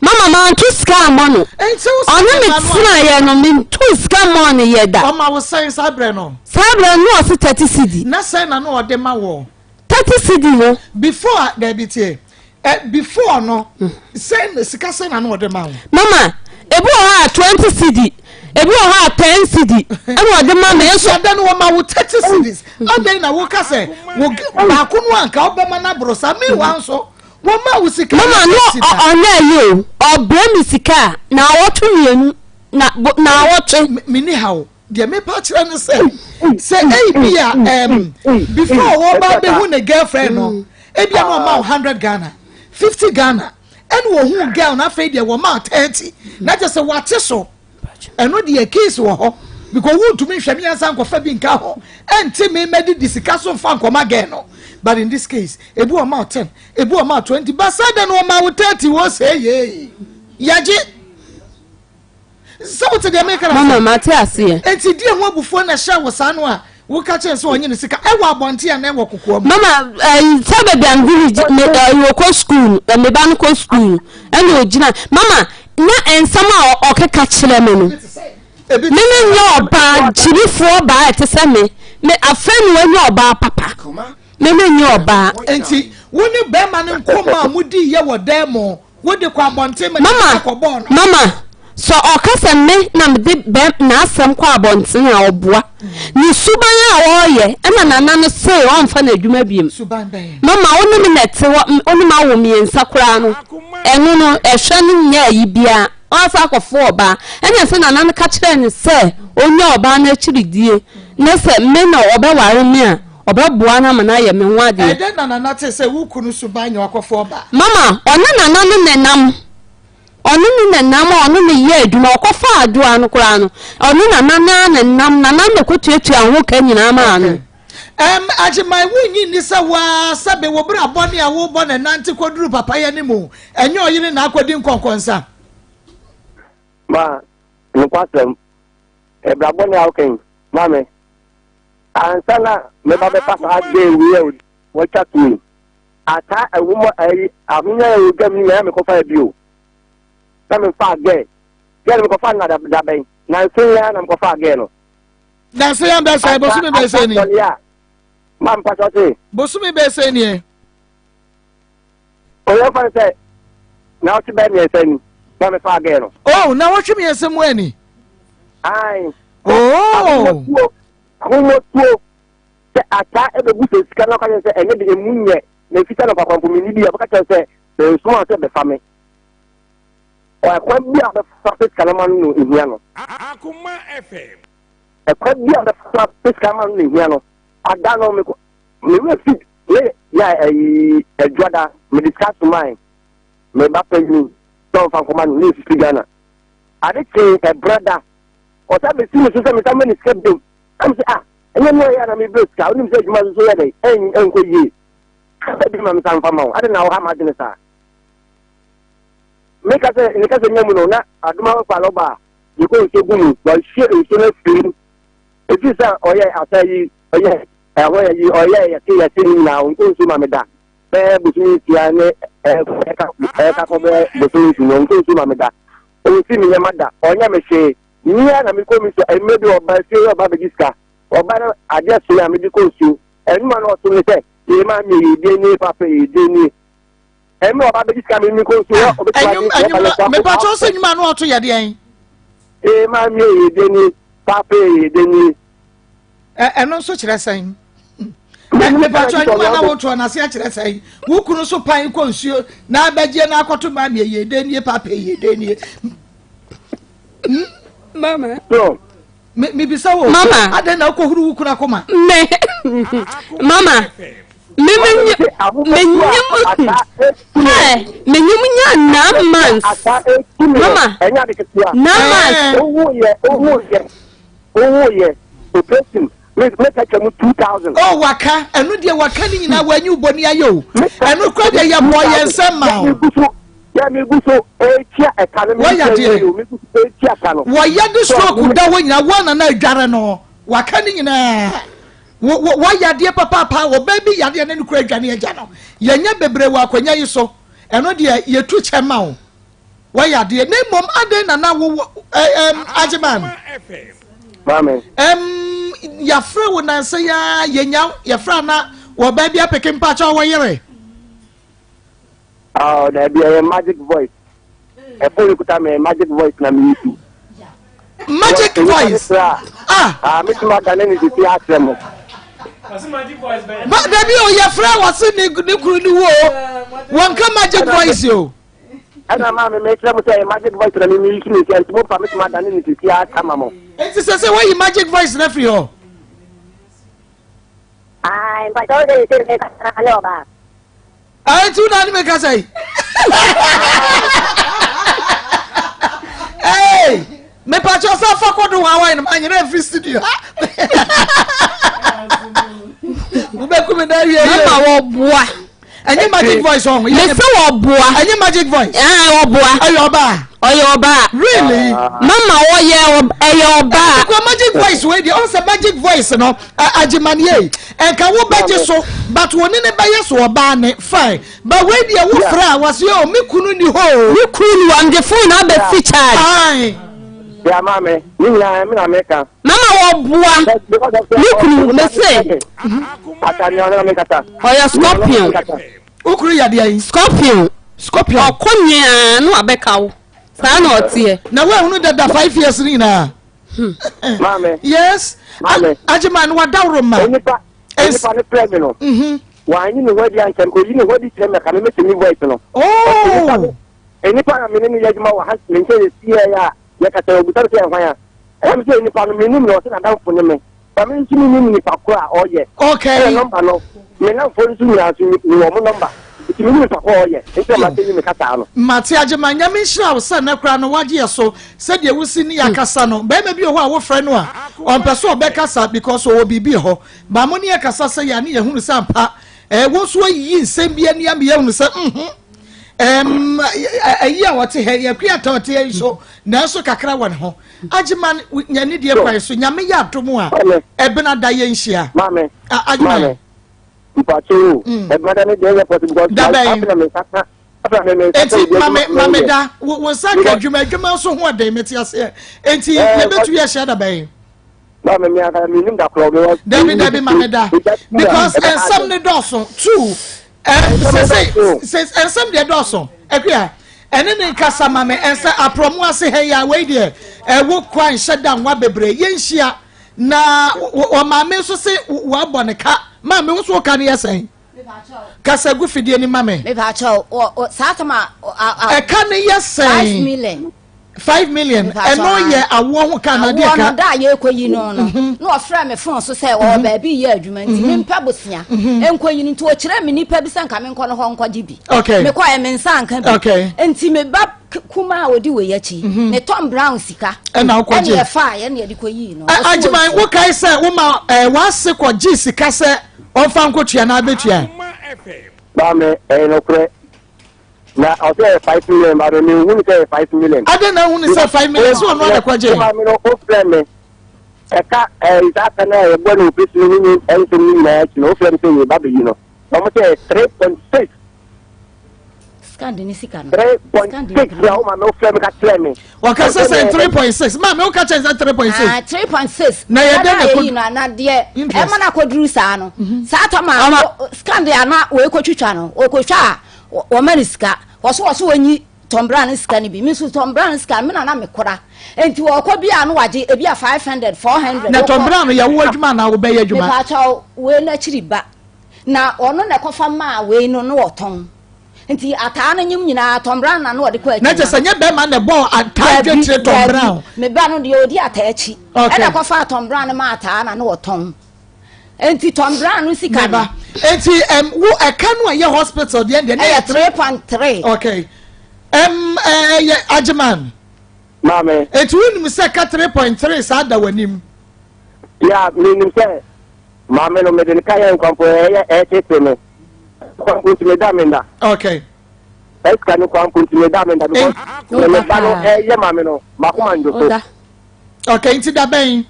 Mama manto sika ammɔ no. Ɔne me tenaeɛ no mentu sika mmɔɔ no yɛ da. Ɔma wo sɛn saa berɛ no? Saa berɛ no na ɔse 30 cedi. Na sɛn na na ɔde ma wɔ? 30 cedi no. Before a dabi tie. Eh, before no, sɛn sika sɛn na na ɔde ma wo? Mama, ebi wɔ hɔ a 20 cedi, ebi wɔ hɔ a 10 cedi, ɛna ɔde ma me nso. Ɛda no wɔma wo 30 cedis. Adɛn na woka sɛ wo baako no anka wobɛma no aboro saa? Meanwhile nso, wɔma wo sika Mama, no ɔnyɛ ayi o, ɔbrɛ me sika a, na awɔtwe mmienu, na na awɔtwe. Menni ha o. Deɛ mepa kyerɛ ne sɛ, sɛ ebi a ɛm before wɔba abɛhu ne girlfriend no, ebi a na ɔma wo 100 Ghana, 50 Ghana, ɛna wɔhu girl no afei deɛ wɔma 30, na kyerɛ sɛ wate so. Ɛno deɛ case wɔ hɔ because wontumi nhwɛ me ansa nkɔfa bi nka hɔ ɛnte me mɛde di sika so nfa nkɔma girl no. But in this case, ebi wɔma wo 10, ebi wɔma wo 20, but sɛ dɛ no wɔma wo 30 wɔ sɛ yee yɛgye. Sɛ wote deɛ meka no ase? Mama, mate aseɛ. Enti deɛ ho abufuo na ɛhyɛ wo saa no a woka kyerɛ sɛ ɔnye ne sika ɛwɔ abɔnten anaa ɛwɔ kokoa mu? Mama, ɛyi sɛ baabi a mede me ɛyi ɔkɔ sukuu no, me ba no kɔ sukuu no, ɛna ogyina. Mama, na nsɛm a ɔkeka kyerɛ me no, me me nyɛ ɔbaa gyimifoɔ baa ɛte sɛ me, me afei na wanya ɔbaa papa, me me nyɛ ɔbaa. Enti wo ne bɛrima no nkɔmmɔ a modi yɛ wɔ dan mu Wode kɔ abɔnten ma Mama, nipa kɔbɔɔ no. mama, sɛ ɔka sɛ me na mede bɛ n'asɛm kɔ abɔnten a, ɔboa. Ne suban a ɔreyɛ, ɛna nana no se ɔmfa no adwuma biom. Suban bɛn? Mama, wo ne me na ɛte hɔ, wo ne me awo mmiɛnsa koraa no, ɛno no, ɛhwɛ no nyɛ ayi biara. Ɔasan akɔfo ɔbaa. Ɛna sɛ nana no ka kyerɛɛ no sɛ ɔnnya ɔbaa no akyiridie, na sɛ me na ɔbɛware me a, Ɔbɛboa no ama no ayɛ me ho adeɛ. Ɛdɛn na Nana tee sɛ wo kunu suban nyɛ ɔkɔfoɔ ba? Mama, ɔne Nana no nenam. Ɔne no nenam a ɔne no yɛ adwuma. Ɔkɔfaa adwoa no koraa no, ɔne Nana no ara nenam. Nana na ɛkɔtuatua ho ka nyinaa maa no. Okay. Ɛm, Agyeman, wonnye nni sɛ wo ara sɛbe wo bra bɔne a wobɔ na ɛnante kɔduru papayɛ no mu, ɛnyɛ ɔyere na akɔdi nkɔnkɔnsa? Ma, nokwasɛm, ɛbra bɔne a woka yi, maame, Ansa na mɛba bɛfa saa gay wei a wɔatwa so yi, ataa ɛwoma ayi ahonya a ɛwɔ dwam nyinaa mekɔfa bi o. Na memfa gay. Gay no mekɔfa no na da bɛn. Nansa yi ara na mekɔfa gay no. Nansa yi bɛyɛ sɛ bosome bɛyɛ sɛ ni. Ma mpatɔ se. Bosome bɛyɛ sɛ nie. Oyɛ fa sɛ na ɔte bɛyɛ mmiɛnsa ni na mefa gay no. Oh, na wɔtwe mmiɛnsa mu ani. Ayi. Oh. Ahomotuo sɛ ataa ɛbɛbu sɛ sika no aka kyerɛ sɛ ɛnyɛ de emu nyɛ na efisa no kwakwa mpo menni bi a ɔbɛka kyerɛ sɛ mensoma sɛ bɛfa me. Ɛkwan bi a bɛfa sɛ sika no ma no no ehia no. Ɛkwan bi a bɛfa sɛ sika ma no no ehia no. Ada no mekɔ me werɛ fi ne yɛ ɛyi adwada mede sika somae me ba panyin sɛ ɔmfa nkɔma no ne efifiri Ghana. Ade kyee ɛbrɛ da Ɔsan bɛsi me so sɛ mensan mma ne sika biom. Na mese, ah, ɛnyɛ me ɔyɛ a na mebrɛ sika. Wonim sɛ adwuma nso yɛ dɛn? Ɛn, ɛnkɔ yie. Sɛ bi ma mensan mfa ma wo. Adɛn na woha m'adwene saa? Meka sɛ, ne kasa nya mu no, na adoma bɛfa lɔba a yɛkɔ nsuo gu mu. Wahwie nsuo no afiri mu. Ɛfiri sɛ ɔyɛ asa yi, ɔyɛ. Ɛhɔ yɛ yi ɔyɛ yɛse yɛse ne nyinaa ɔntɔ nsuo ma me da. Bɛyɛ bosome nsia ne ɛka ɛka kɔ bɛyɛ bosome nsu no ɔntɔ nsuo ma me da. Ɔnsi me nneɛma da. Ɔnyɛ me hwee. Mia na mekɔ mi so mmerɛ bi ɔba fie ɔba bɛgye sika. Ɔba no adeɛ so a mede kɔ nsuo. Ɛnuma na ɔto ne sɛ yɛ maa mi yɛ die nie papa yɛ die nie. Ɛmɛ ɔba bɛgye sika mi mi kɔ nsuo ah, ɔbɛtumi ade yɛ ba yɛ kɔ akɔ. Mepatɔ sɛ nnwuma no ɔto yɛ deɛn. Yɛ maa mi yɛ die nie papa yɛ die nie. Ɛno nso kyerɛ sɛn? Mepatɔ nnwuma na wotoɔ no ase akyerɛ sɛn? Wo kunu so pan kɔ nsuo na abɛgye na akɔto maa mi yɛ die nie papa yɛ die nie. Hmm? Mama. No. Me mebisa wo. Mama. Adɛn na wokɔhuru wo kunu akoma? Me. Mama. Me me me nyim. Hey, me nyim nya 9 months. Mama. 9 months. Owo ye, owo ye. Owo ye. Operation. Me me ka mu 2000. Oh waka, ɛno deɛ waka ne nyinaa wanyi wo bɔne ayɛ o. Ɛno kora deɛ yɛ bɔ yɛn nsɛm ma o. Yɛ mi gu so etua ɛka no. Wɔyɛ deɛ mi gu so etua ka no. Wɔyɛ de stroke da hɔ nyinaa wɔn nana adware no waka ne nyinaa wɔyɛ adeɛ papaapa ɔbaa bi yadeɛ ne no kura adwane agya no yɛnyɛ bebree wɔ akonnwa yi so ɛno deɛ yɛtu kyɛ ma wo wɔyɛ adeɛ na mmom adɛn na na wowɔ ɛɛm agyeman maame ɛm yɛafrɛ wo nansa yi ara yɛnya yɛfrɛ ana wɔbaa bi apeke mpakyɛ wɔ yere. Oh, dabi ɛyɛ magic voice. Ɛfo yi kuta mi magic voice na mi yi su. Magic voice. Ah. Ah, mi tuma dane ne sisi akyerɛ mo. Ba dabi o yɛ frɛ wɔ se ne ne kuru ni wo wɔn ka magic voice o. Ɛna maa mi mi kyerɛ mo sɛ ɛyɛ magic voice na mi mi yi su ne si nti mo fa mi tuma dane ne sisi ama mo. Nti sɛ sɛ wɔyi magic voice na firi hɔ. Ah, mpakyɛ wo sɛ sɛ sɛ kasa ne ɔbaa. Ɛnti wo na ne me kasa yi. Hey, me pakyɛ sɛ fa kɔdo wɔn awan no ma nyerɛ mfiri studio ha. Wobɛku me na awie yie. Mama wɔboa. Ɛnyɛ magic voice ɔho. Mese wɔboa. Ɛnyɛ magic voice. Ɛɛ wɔboa. Ɛyɛ ɔbaa. Ɔyɛ ɔbaa. Really? Mama ɔyɛ ɛyɛ ɔbaa. Ɛkura magic voice wei deɛ ɔn sɛ magic voice no agyemaneɛ nka wo bɛgye so but wo ne ne bɛyɛ so ɔbaa ne fine but wei deɛ wo frɛ a wɔsi o me kunu ni hɔ o. Me kunu ni hɔ mede phone abɛsi charge. Ayi. Ya maame ne nyinaa mi na mi ka. Mama wɔboa me kunu mese. Ɔyɛ scorpion. Wo kunu yɛ deɛ yi. Scorpion. Scorpion. Ɔkɔ nyinaa na wabɛka wo. Saa na ɔteɛ. Na woahunu dada 5 years no nyinaa. Maame. Yes. Maame. Agyeman wadaworo ma. Onipa onipa ne frɛ mi no. Wɔanyi ne ho adi ankyɛm oyi ne ho adi kyerɛ mi ka mi mete mi voice no. Oh. Nipa na mi ne ne yɛ adwuma wɔ ha ne nkyɛn yɛ sie a yɛ kasa obusa mi sɛ ɛhwan a. Ɛna mi sɛ nipa no mi nim na ɔsɛ n'adamfo ne mi. Ba mi nso mi nim nipa koro a ɔyɛ. Okay. Ɛna nɔmba no mi namfo nso nyinaa nso mi wɔ mo nɔmba. Nti mi nim nipa koro a ɔyɛ. Nti na ma se ni mi kasa no. Mate Agyeman, Nyame nhyira wo sɛ nnɛ koraa no woagye yɛ so sɛdeɛ wosi ne yɛ akasa no. Barima bi wɔ hɔ a wofrɛ no a ɔmpɛ sɛ ɔbɛkasa because ɔwɔ biribi hɔ. But mo ne yɛ kasa sɛ yɛ a ne yɛhunu sɛ ampa eh, wo nso ayiyi nsɛm bi ani ama yɛahunu sɛ mhm ɛm ayi a ɔte ha yi, Akua ta ɔte ha yi so nanso kakra wɔ ne ho. Agyeman, nya nidie kwan so, Nyame yɛ adom a ɛbena da yɛnhyia. Maame, Agyeman. maame. Mpakyɛ o, ɛbɛda ne deɛ yɛ possible because Dabɛn. afei na me nsa ka afei na me nsa ka Eti obi mame adwuma mame meyɛ. da wo wo nsa ka adwuma adwuma nso ho ɔden mete aseɛ. Enti Eh, yɛbɛtumi ahyia dabɛn. Maame mi ankasa mi nim da korɔ mi wɔ. Dabi dabi mame da because nsɛm ne dɔɔso two sese sese nsɛm deɛ dɔɔso akuya ɛne ne nkasa mame ɛnsɛ aprɔmo ase ha yi a wei deɛ ɛwo kwan hyɛ da nwa bebree yɛnhyia na ɔmaame nso se wabɔ ne ka maame wo so wo ka no yɛ sɛn kasa gu fidie ni ma me. Mepakyɛw wɔ wɔ saa tam a a. Ɛka ne yɛ sɛn. 5 million. 5 million ɛno yɛ awoɔ ho ka na adeɛ ka. Awoɔ no da a yɛrekɔ yi no no na ɔfrɛ me phone so sɛ ɔwɔ baabi yɛ adwuma nti mempɛ bosea nkɔ yi no nti ɔkyerɛ me nipa bi sɛ nka menkɔ no hɔ nkɔgye bi. Okay. Mekɔɛ me nsa anka bi. Okay. Nti me ba kumaa a ɔdi wei akyi ne Tom Brown sika. Ɛna wokɔgye. Ɛna ɛfa ɛna yɛde kɔ yii no. Agyeman wokae sɛ woma w'ase kɔgye sika sɛ ɔmfa nkɔtua na abɛtua. Maame ɛyɛ nokorɛ na ɔsɛ ɛyɛ 5 million ba mi hu ni sɛ ɛyɛ 5 million. Adɛn na hu ni sɛ 5 million sɛ ɔno adekɔgye. Maame no o frɛ mi. Ɛka ɛɛ saa ka no a yɛbɔ no operation no ne nsɛm no nyinaa akyi no, wofrɛ me sɛ yɛba bɛyi no. Na wɔn sɛ 3.6. Scan de ne sika no. 3.6 na wo maame wofrɛ me ka kyerɛ me. Wɔka sɛ sɛ 3.6 maame woka kyerɛ sɛ 3.6. Ah, 3.6. Na yɛ dɛ na kɔ. Na na deɛ ɛma na kɔduru saa no. Mhm. Saa tɔma scan de ana wei kɔtwitwa no ɔkɔtwa a wɔma no sika wɔso wɔso wɔnyi tɔmbra no sika no bi me nso tɔmbra no sika me na na mekora nti wɔkɔ bi a no wagye ebi a 500 400. Na tɔmbra no yɛ wo adwuma anaa wobɛyɛ adwuma. Mepaakyɛw wei n'akyiri ba na ɔno na ɛkɔfa maa wei no na ɔtɔn nti ataa no nyim nyinaa Tom Brown na na ɔde kɔ akyi. Na kyerɛ sɛ nyɛ bɛrima na ɛbɔɔ ataa dwetire Tom Brown. Me ba no deɛ ɔdi ataa akyi. Ɛna ɛkɔfa Tom Brown no ma ataa na na ɔtɔn. Nti Tom Brown no sika no. Nti um, wo ɛka no a ɛyɛ hospital deɛ deɛ. Ɛyɛ 3.3. Okay. Um, ɛyɛ Agyeman. Maame. Nti wonim sɛ ka 3.3 saa da w'anim. Ya, menim sɛ maame no mede ne ka yɛ nkwampo ɛyɛ ɛtete me. Kwampo nti meda me nda. Okay. Ɛsika ne kwampo nti meda me nda because me me ba no ɛyɛ maame no makoma ndwo so. Okay, nti da bɛn?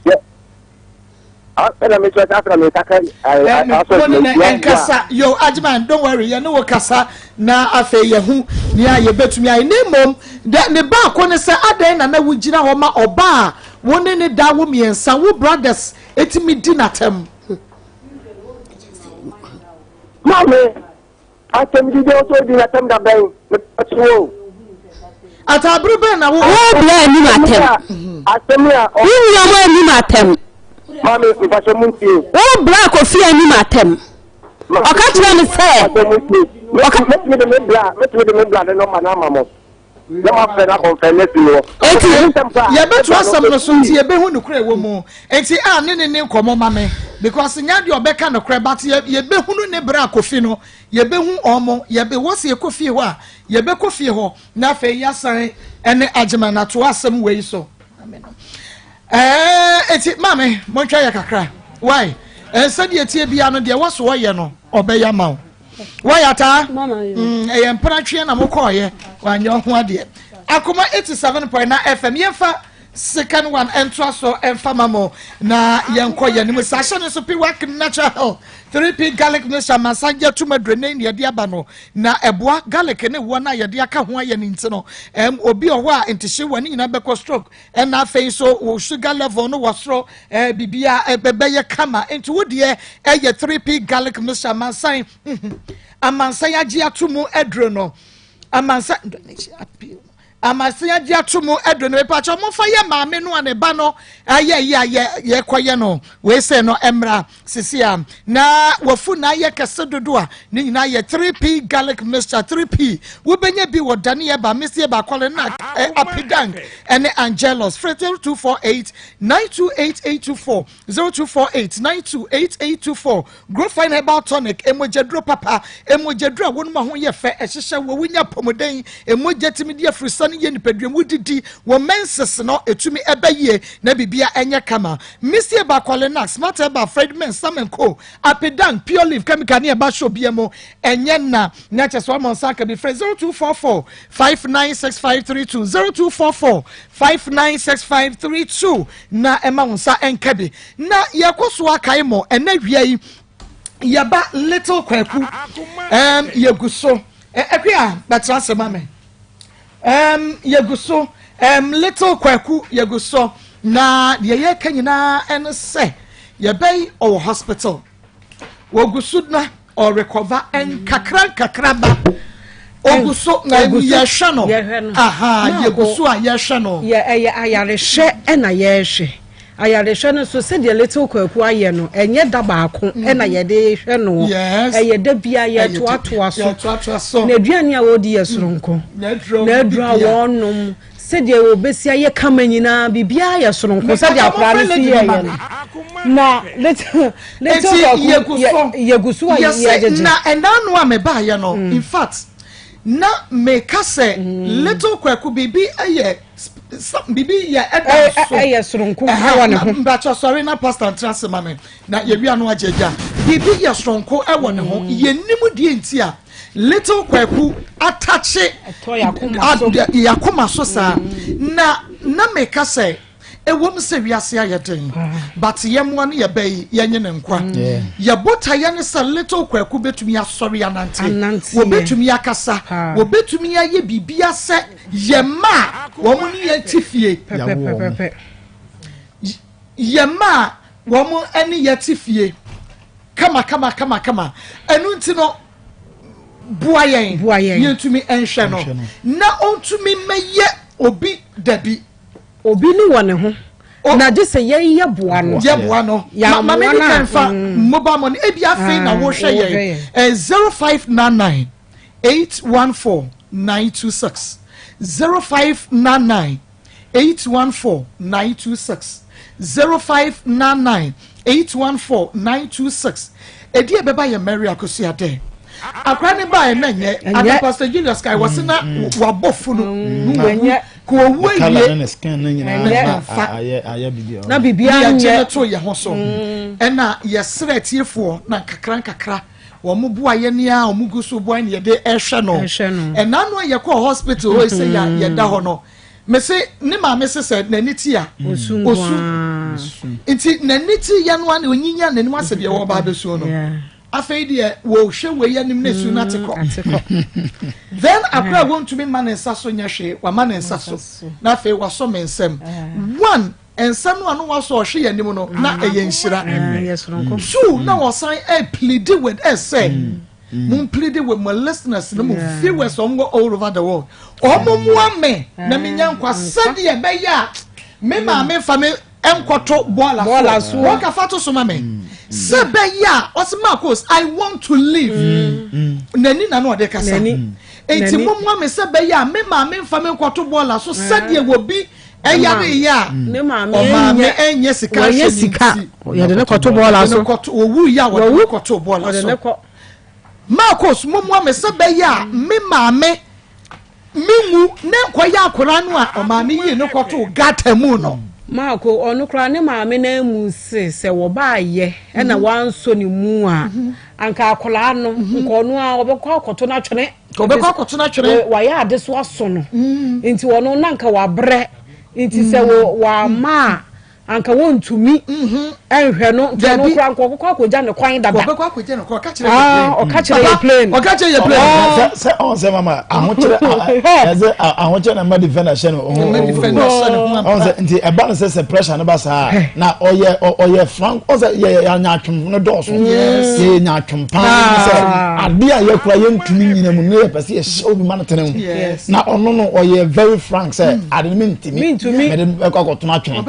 Ɛna mi sɔ afra mi kaka asɔ mi nti ɛnkasa yo Agyeman don't worry yɛne wo kasa na afei yɛhu nea yɛbɛtumi ayɛ ne mmom dɛ ne baako ne sɛ adɛn na na wogyina hɔ ma ɔbaa a wo ne ne da wo mmiɛnsa wo brothers ɛtumi di n'atɛm. Maame, asɛm didi ɔsɔ di n'atɛm da bɛn mepɛtɛ o. Ataabere bɛn na wo. Wo bla anim atɛm. Asɛm a. Wo nua mo anim atɛm. Maame mpakyɛ mu ntie. Wo bla kofi anim atɛm. Ɔka kyerɛ me sɛ. Ɔka. Mɛtumi de me bla mɛtumi de me bla ne nɔmba no ama mo. Na mo afrɛ no akɔnfɛn no afiri hɔ. Eti yɛbɛto asɛm no so nti yɛbɛhu nokorɛ ɛwɔ mu nti a ne ne ne nkɔmmɔ ma me because nya deɛ ɔbɛka nokorɛ but yɛbɛhunu ne berɛ a kofi no yɛbɛhu ɔmo yɛbɛ wɔ sɛ yɛkɔ fie hɔ a yɛbɛkɔ fie hɔ na afei yɛasan ɛne Agyeman atoa asɛm wei so ɛɛ eti maame montwa yɛ kakra why ɛnsɛ deɛ tie bia no deɛ wɔ so ɔyɛ no ɔbɛyɛ ama wo Why ataa? Mm, ɛyɛ mpena tweɛ na mokɔɔyɛ wanyɛ ɔho adeɛ. Akoma 87.9 FM yɛmfa second one ɛntoa so ɛmfa ma mo na yɛnkɔ yɛn anim. Saa hyɛ no nso Piwak Natural Health 3P garlic mixture amansan gye atum aduro ne yɛde aba no na ɛboa garlic ne woɔ no a yɛde aka ho ayɛ no nti no ɛm obi wɔ hɔ a ntehye wɔ ne nyinaa bɛkɔ stroke ɛna afei nso wo sugar level no wɔ soro ɛɛ bibia ɛbɛyɛ kama nti wo deɛ ɛyɛ 3p garlic mixture amansan mhm amansan agye ato mu aduro no amansan amansan agye ato mu aduro no mepa kyɛ momfa yɛ maame no a ne ba no ɛyɛ yi a yɛ yɛkɔyɛ no wei sɛ no ɛmra Sisi a na wafu na ayɛ kɛse dodo a ne nyinaa yɛ 3P garlic mixture 3P. Wobɛnya bi wɔ Dani Eba, Misty Eba, Kɔlenak, Apidank ne Angelus. Frɛ 0248 928824, 0248 928824. Grow Fine Herbal Tonic, mogyaduro papa, mogyaduro a wɔnom a ho yɛ fɛ, ɛhyehyɛ wɔ, wonya apɔmuden, mogya tumi di afurusane yɛ nipadua mu, wodidi, wɔ menses no ɛtumi ɛba yie na biribia ɛnyɛ kama. Misty Eba Kwalenak, Smart Eba, Fred Mensah Sam Co, Apedan, Pure Leaf, Chemical ne ɛba show bia mu ɛnyɛ na na kyɛ sɛ ɔmɔ nsa aka bi frɛ 0244 596532 0244 596532 na ɛma wo nsa ɛnka bi na yɛkɔ so akae mɔ ɛnɛ wia yi yɛba Little Kwaku um, yɛgu so ɛkwi a bɛtra ase ma me Um, yɛgu so. Um, little Kwaku, yɛgu so. Na deɛ yɛka nyinaa ɛne sɛ yɛbɛyi ɔwɔ hospital. Wɔgu so na ɔrekɔva nkakra nkakra ba. Ogu so na yɛhwɛ no. Aha, yɛgu so a yɛhwɛ no. Yɛ ɛyɛ ayarehwɛ ɛna yɛrehwɛ. Ayarehwɛ no nso, sɛdeɛ Little Kwaku ayɛ no, ɛnyɛ da baako na yɛde hwɛ no. Ɛyɛ da biara yɛtoatoa so. N'aduane a ɔredi yɛ soronko. N'aduro a wɔrenom, sɛdeɛ ɔbɛsi ayɛ kama nyinaa, biribiara yɛ soronko sɛdeɛ akwadaa no si yɛeɛ no. Na Little Kwaku, yɛgu so a yɛgyegye. Na ɛnna ano a mebaeɛ no, in fact, na meka sɛ Little Kwaku biribi yɛ biribi yɛ ɛda so ɛyɛ soronko ɛwɔ ne ho mbakyɛ sɔre na pastor ntra ase ma me na yɛwia no agye agya biribi yɛ soronko ɛwɔ ne ho mm. yɛnim deɛ nti a little kwaku atakye yakoma so saa mm. na na meka sɛ. Ɛwom sɛ wiase ayɛ den, but yɛmmoa no yɛbɛ yi, yɛnye no nkwa. Yɛ botaeɛ ne sɛ Little Kwaku bɛtumi asɔre anante, wɔbɛtumi akasa, wɔbɛtumi ayɛ biribia sɛ yɛ mma a wɔn ne yɛn te fie. Yɛ mma a wɔn ne yɛn te fie kama kama kama kama. Ɛno nti no, boa yɛn yɛntumi nhwɛ no na ɔntumi mmɛyɛ obi dabi. Obi ni wɔ ne ho na gye sɛ yɛn yɛ boa no. Yɛ boa no. Ma me ni kan fa mobile money ebi afei na wohwɛ yɛn ɛ 0599 814 926 0599 814 926 0599 814 926 Edi ɛbɛba yɛ Mary Akosua dɛ akora ne baeɛ na nyɛ ada Pastor Julius kae wɔse na wabɔ funu no wawu ka owu awie na biribiara nyɛ yɛgye no to yɛ ho so ɛna yɛsrɛ atiefoɔ na nkakra nkakra wɔn boa yɛ nea wɔn gu so boa ne yɛde ɛhwɛ no ɛna ano a yɛkɔɔ hospital hɔ sɛ yɛda hɔ no mese ne maame se sɛ n'ani ti a osu nti n'ani ti yɛ no a na onyinya n'anim asɛ deɛ wɔba abɛsuo no afei deɛ wɔhwɛ wei anim na esu no ate kɔ then akora a wɔntumi mma ne nsa so nyɛ hwee wama ne nsa so na afei wasɔ me nsam one nsa no a no wasɔ ɔhwe yɛn anim no na ɛyɛ nhyira two na wɔsan ɛpilidi with ɛsɛ mo plead with my listeners na mo viewers wɔn wɔ all over the world wɔn mua me na me nya nkwa sɛdeɛ ɛbɛyɛ a me maame nfa me nkɔto bɔɔla so wɔn kafa to so ma me sɛ bɛyɛ a ɔsɛ Marcos I want to live n'ani na na ɔde kasa nti mo mua me sɛ bɛyɛ a me maame nfa me nkɔto bɔɔla so sɛdeɛ wɔ bi ɛyare yɛ a ɔmaame ɛnyɛ sika hwɛ ne ti yɛde ne kɔto bɔɔla so owu yɛ a wɔde ne kɔto bɔɔla so Marcos mo mua me sɛ bɛyɛ a me maame me nwu ne nkɔyɛ akwadaa no a ɔmaame yii no kɔto gata mu no. Marco ɔno koraa ne maame no amu se sɛ wɔbaayɛ ɛna mhm. wansɔ ne mu a mhm. anka akwadaa no mhm. nka ɔno a ɔbɛkɔ akɔto no atwene. Ɔbɛkɔ akɔto no atwene. Wayɛ ade so aso no mm. nti ɔno na nka wabrɛ nti sɛ wama a anka wɔntumi nhwɛ no nti ɔno koraa nka ɔkɔkɔ akɔgya ne kwan dada. Ɔbɛkɔ akɔgya ne kwan ɔka kyerɛ yɛ plane. Ɔka kyerɛ yɛ plane. Ɔka kyerɛ yɛ plane. Sɛ ɔn sɛ mama ahokyerɛ ɛsɛ ahokyerɛ na mma defender hyɛ no ho ɔn sɛ nti ɛba no sɛ sɛ pressure no ba saa na ɔyɛ ɔyɛ frank ɔn sɛ yɛ yɛ anya atwom no dɔɔso yɛ nya atwom paa sɛ ade a yɛkura yɛntumi nyina mu no yɛ pɛ sɛ yɛhyɛ obi ma no tene mu na ɔno no ɔyɛ very frank sɛ ade no mentumi mede bɛkɔ akɔtona atwene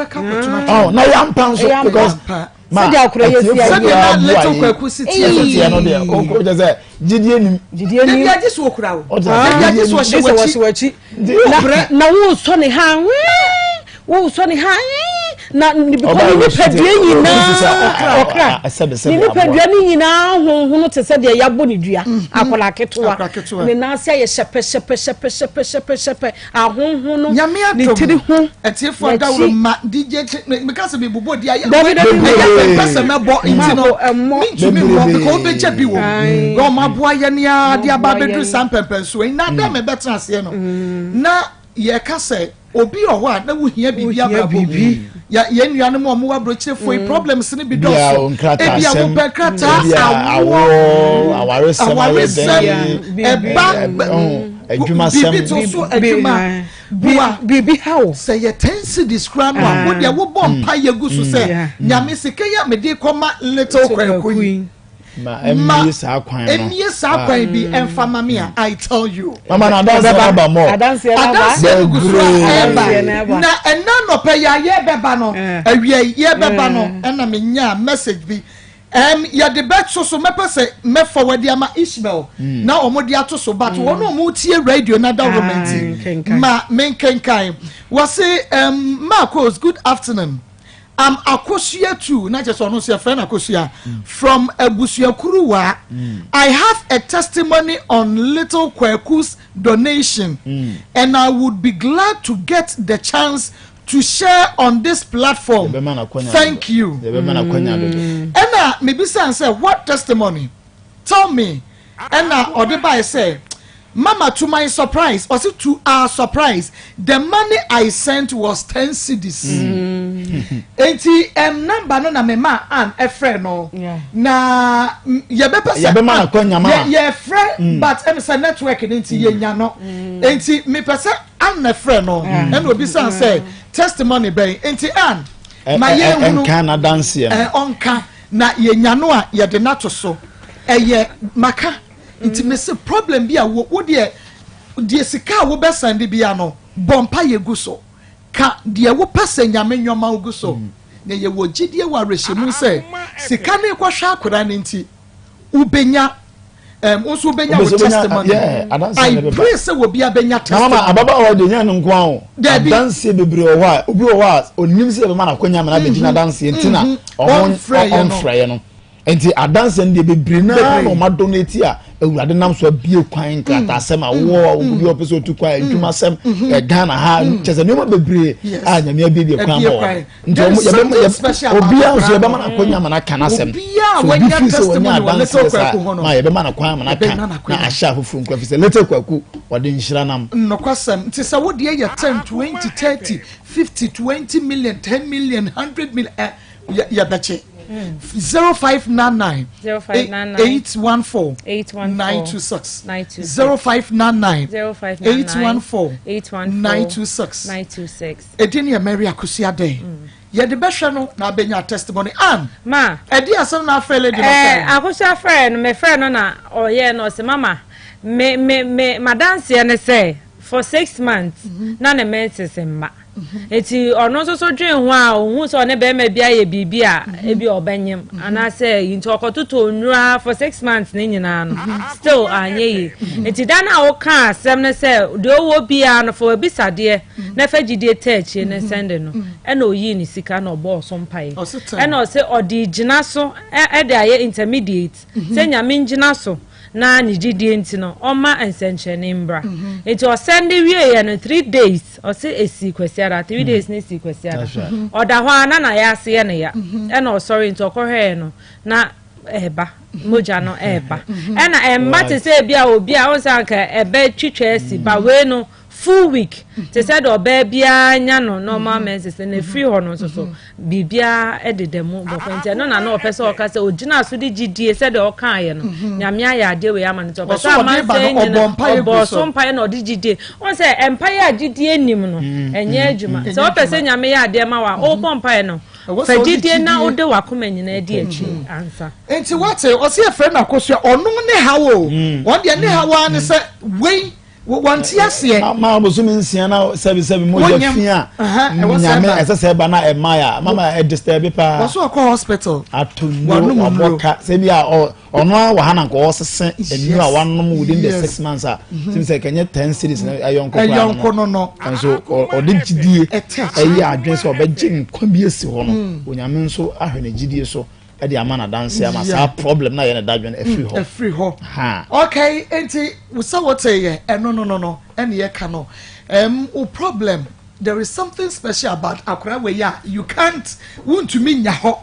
oh, na yɛampa nso because ma atiefoɔ biara bu ayi ɛsɛ teɛ no deɛ ɔkɔ kyɛ sɛ gyidie nim gyidie nim dabi agye so okura o dabi agye so ɔhyɛ w'akyi na wosɔ ne ha wosɔ ne ha na ne nipadua nyinaa ɔkra ne nipadua ne nyinaa honhono te sɛ deɛ yɛabɔ ne dua mhm. akwadaa ketewa ne nan ase ayɛ hyɛpɛ hyɛpɛ hyɛpɛ hyɛpɛ hyɛpɛ hyɛpɛ ahonhono ne tiri ho ɛtiefo adaworo ma dj meka sɛ mebobɔ di ayɛ ɛyɛ pɛ sɛ mɛbɔ nti no mentumi mmɔ because wobɛgya bi wɔ mu na ɔma aboa yɛ ne ara de aba abɛduru saa mpɛmpɛnsoɔ yi na dɛ mebɛtena aseɛ no na yɛka sɛ Obi wɔ hɔ a na wohia biribi abrabɔ mu. Yɛn nuanom a wɔwɔ aburokyerefoɔ yi mm. problems no bi dɔɔso. Ebi a wopɛ krataa awoɔ, awaresɛm, ɛba, adwumasɛm, biribi to so adwuma boa. Biribi ha wo. Sɛ yɛ ten cedis koraa no a, wo deɛ wobɔ mm. mpa yɛ gu so sɛ mm. nyame sika yi a mede kɔma little kwaku yi. Ma ɛmmie saa kwan no. Ɛmmie saa kwan bi ɛnfa ma me a I tell you. Mama na adanseɛ no aba mɔ. Adanseɛ no aba. Adanseɛ no gu so a ɛɛba. Na ɛna nɔpɛ yi a yɛbɛba no awia yi yɛbɛba no ɛna me nyaa message bi. Um, yɛde bɛto so mɛpɛ sɛ mɛ forward ama Ishmael na wɔn de ato so but wɔn a wɔn tie radio na dawuro mɛ nti ma menkenkan. Wɔse um, Marcos good afternoon. I'm Akosua too, na kyerɛ sɛ ɔno nso yɛfrɛ no Akosua, from Abusuakuruwa. I have a testimony on little Kwaku's donation and I would be glad to get the chance to share on this platform. Thank you. Ɛna mebisa no sɛ what testimony? Tell me. Ɛna ɔde bae sɛ Mama to my surprise, ɔse to our surprise, the money I sent was ten cedis. Enti ɛm number no na me ma Ann ɛfrɛ no na yɛbɛpɛ sɛ yɛbɛma no akwanya ma yɛfrɛ mm. but ɛm sɛ network no nti yɛnya no mm. enti mepɛ sɛ Ann na ɛfrɛ no mm. ɛna obi san sɛ testimony bɛn enti Ann ma yɛnhunu ɛnka n'adanseɛ no ɔnka na yɛnya no a yɛde no ato so ɛyɛ maka nti mese problem bi a wo deɛ deɛ sika a wobɛsan de bia no bɔ mpa yɛ gu so. Ka deɛ wopɛ sɛ Nyame nyɔ ma wo gu so. Na yɛwɔ gyidie wɔ awerɛhyɛmu sɛ sika no rekɔhwɛ akwadaa no nti, wobɛnya, um, wo nso wobɛnya wo testimony. I pray sɛ obiara bɛnya testimony. Na mama ababaawa deɛ nyɛ no nko ara o. Dabi. Adanseɛ bebree wɔ hɔ a, obi wɔ hɔ a onim sɛ yɛbɛma no akwanya ama no abɛgyina mhm. adanseɛ nti na mhm. ɔmfrɛeɛ no. Nti adanseɛ no deɛ bebree naa na ɔma donate a awurade nam so abie kwan nkrataasɛm a wowɔ obi a ɔpɛ sɛ ɔtu kwan adwumasɛm Ghana ha kyɛ sɛ nneɛma bebree a nyame abiebie kwan ma wɔn nti ɔmo yɛbɛma obiara nso yɛbɛma no akɔnya ama no aka n'asɛm so obi firi sɛ wɔnya adanseɛ saa ma yɛbɛma no kwan ama no aka na ahyɛ afoforɔ nkura fi sɛ Little Kwaku ɔde nhyira nam. Nokwasɛm nti sɛ wo deɛ yɛ 10 20 30 50 20 million 10 million 100 million eh, yɛbɛkye 0599 814 926 0599 814 926 ɛdi ne yɛ Mary Akosua dɛn yɛde bɛhwɛ no na abɛnya testimony an ma ɛdi asɛm na afrɛ lady no eh, Akosua frɛ no mefrɛ no na ɔyɛ no ɔsɛ mama me me me madanseɛ ne sɛ for six months mm-hmm. na ne menses mma Enti ɔno nso so dwen ho a ohun sɛ ɔne bɛrima bi ayɛ biribi a mhm. ebi ɔbɛnyem mhm. anaasɛ yi nti ɔkɔtotɔ nnura for six months ne nyinaa no mhm. still anyɛ yie nti da no a woka asɛm no sɛ deɛ ɔwɔ biara no fa wabisadeɛ na fa gyidie taa akyire ne sɛnde no ɛna oyii ne sika na ɔbɔɔ so mpaeɛ ɛna ɔsɛ ɔde gyina so ɛde ayɛ intermediate sɛ nyame ngyina so na ne gyidie nti no ɔma nsɛnkyerɛnne mbra nti ɔsɛnde wieɛ no three days ɔse ɛsii kwasiada three days ne sii kwasiada ɔda hɔ a na nayɛ ase yɛ ne ya ɛna ɔsɔre nti ɔkɔhwɛɛ no na ɛɛba mogya no ɛɛba ɛna ɛmba te sɛ ebi a obi a ɔnsɛ anka ɛbɛ twitwa asi ba wei no full week te sɛ deɛ ɔbaa biara nya no normal menses na efiri hɔ no nso so biribiara deda mu bɔkɔ nti ɛno na na ɔpɛ sɛ ɔka sɛ ogyina so de gyidie sɛdeɛ ɔkaeɛ no mhm. nyame ayɛ adeɛ wei ama no nti ɔpɛ sɛ amansan nyina ɔbɔ so mpaeɛ na ɔde gyidie ɔn sɛ mpaeɛ a gyidie nim no mm. ɛnyɛ mm. adwuma sɛ ɔpɛ sɛ nyame yɛ adeɛ ma wa ɔbɔ mpaeɛ no fa gyidie na wode wakoma nyinaa di akyi ansa. Nti wate ɔsi efrɛ na akosua ɔno ne ha o wɔn deɛ ne ha waa ne sɛ wei. Wɔnte aseɛ. Ma bosome nsia na sɛbi sɛbi mogya fi a nyame ɛsɛ sɛ ɛba na ɛma ya mama ɛdistɛbi paa. Wɔso ɔkɔ hospital. Ato nnuro wabɔ ka sɛbi a ɔno a wɔ ha na nka ɔsese nnuro a wanom within the six months a sɛbi sɛ kɛnyɛ ten series na ɛyɔnko koraa ɛyɔnko no no. Nso ɔde gyidie ɛyɛ adwene sɛ ɔbɛgye nkwa bi asi hɔ no onyame nso ahwɛ ne gyidie so. ɛde ama no adanse ama saa problem na yɛ ne dadwen afiri hɔ. Afiri hɔ. Okay, nti sɛ wote yɛ ɛno no no no ɛne yɛka no um, wo problem there is something special about akora wei a you can't wontumi nya hɔ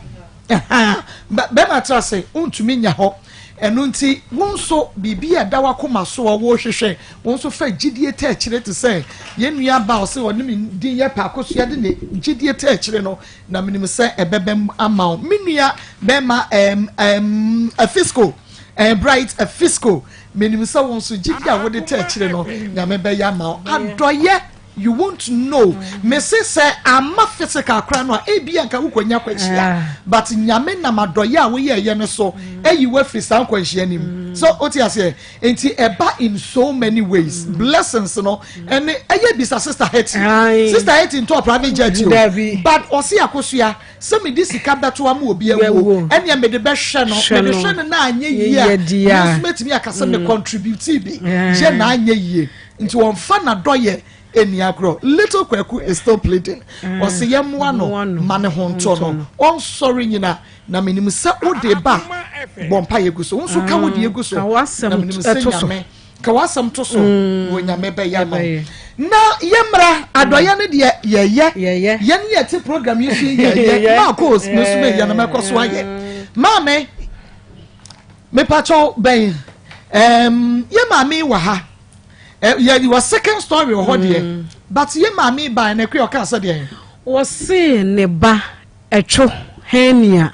bɛma tra se wontumi nya hɔ ɛno nti wo nso biribi a ɛda wakoma so a wɔrehwehwɛ wo nso fa gyidie ta akyire te sɛ yɛn nua ba ɔsɛ ɔne me din yɛ paako so yɛde ne gyidie ta akyire no Na menim sɛ ɛbɛbam ama wo. Me nua bɛrima ɛɛm ɛɛm Afisco, ɛɛ Bright Afisco, menim sɛ wo nso gyidi a wode ta akyire no, Nyame bɛyɛ ama wo. Adɔyɛ, you won't know. Mese sɛ amma physical koraa no a, ebia nka wokɔnya akwanhyia. But Nyame nam adɔyɛ a woyɛɛyɛ no so ayi wo afiri saa nkwanhyia no mu. So wote aseɛ? Nti ɛba in so many ways. Blessings no ɛne ɛyɛ bisa sister Hetty. Sister Hetty ntɔɔ private jet o. But ɔse akosua sɛ mede sika bɛto ama obi awuo ɛneɛ mede bɛhwɛ no mede hwɛ no na anyɛ yie a me nso mɛtumi aka sɛ me contribute bi yɛ na anyɛ yie. Nti ɔmfa n'adɔyɛ ɛni agorɔ. Little Kwaku is still pleading. Ɔse yɛmmoa no ma ne ho ntɔ no ɔnsɔre nyina. Na menim sɛ wode ba a, bɔ mpaeɛ gu so. Wo nso ka wo deɛ gu so. Na menim sɛ Nyame, ka w'asɛm to so, na Onyame bɛyɛ ama wo. Na yɛmmra, adɔeɛ no deɛ yɛyɛ. Yɛn yɛte program yi so yi yɛyɛ. Marcos, me nso meyɛ na mɛkɔ so ayɛ. Maame, mepakyɛw bɛn, ɛɛm, yɛ maame yi wɔ ha. Yɛ wɔ second story wɔ hɔ deɛ, but yɛ maame yi baeɛ no, Akua ɔkaa sɛ deɛn? Wɔse ne ba ɛtwo hernia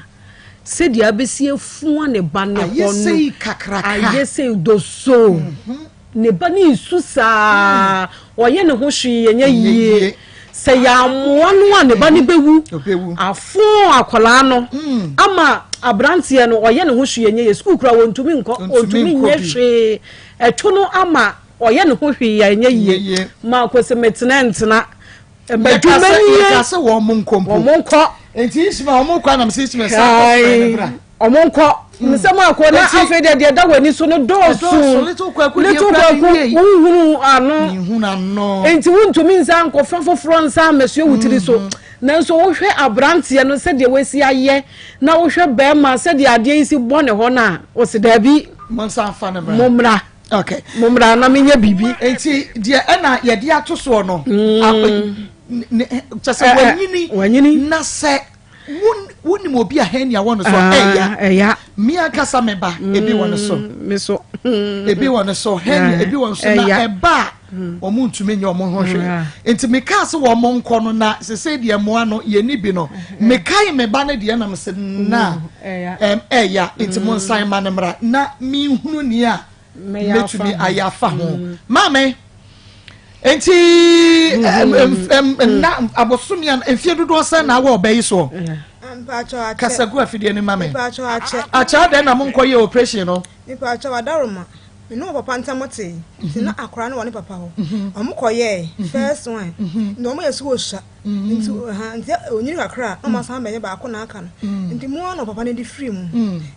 sɛdeɛ abɛsi afua ne ba no hɔ no ayɛ kakraka ayɛ sei dosoo mhm. ne ba no nsu saa mm. ɔyɛ ne ho hwee yɛnyɛ yie sɛ yɛamoa no a ne ba no bɛwu afo akwadaa no mm. ama aberanteɛ no ɔyɛ ne ho hwee yɛnyɛ yie sukuu kura wɔntumi nkɔ ɔntumi nyɛ hwee ɛtwo no ama ɔyɛ ne ho hwee yɛnyɛ yie ma kɔsɛ mɛtena ntena Adwuma nie. Yɛka sɛ wɔn mo nkɔ mpo. Wɔn nkɔ. Nti Ismael wɔn kɔ anam sɛ Ismael san kɔ fɛn ne bra. Wɔn nkɔ. Nsɛm akɔ na afei deɛ deɛ da w'ani so no dɔɔso. Little Kwaku Little Kwaku nhunu ano. Nhunu ano. Nti wontumi nsa nkɔfa foforɔ nsa mmɛsoɛ wo tiri so. Nanso wohwɛ aberanteɛ no sɛdeɛ wasi ayɛ na wohwɛ bɛrima sɛdeɛ adeɛ yi si bɔ ne hɔ no a wɔsi daabi. Mo nsa nfa ne bra. Mo mmra. Okay. Mommra na menyɛ biribi. Nti deɛ ɛna yɛde ato soɔ no. Mm. Kyɛ sɛ wanyini. Wanyini. Na sɛ wonim obi a hernia wɔ no so a ɛya. Ɛya. Mi ankasa me ba ebi wɔ no so. Mm, me so. Ebi wɔ no so hernia ebi wɔ no so na ɛba a mm. wɔn ntumi nyɛ wɔn ho hwee. Nti mekaa sɛ wɔn nkɔ no na sese deɛ mmoa no yɛ ni bi no. Mekae me ba no deɛ nam sɛ na ɛya nti mo nsan ma no mmra na menhunu nea mɛtumi ayɛ afa ho mm. maame nti nna abosome a mfie dodoɔ sɛn na awɔ ɔbɛ yi soɔ kasa gu afidie no ma me akyɛ adɛn na monkɔ yɛ operation no me ne wɔ papa ntam te nti na akora no wɔ ne papa hɔ ɔmo kɔ yɛɛ first one na ɔmo yɛ so wɔ sua nti ha nti onyini kakra a na ɔmo asan bɛnyɛ baako na aka no nti mu ano papa no de firi mu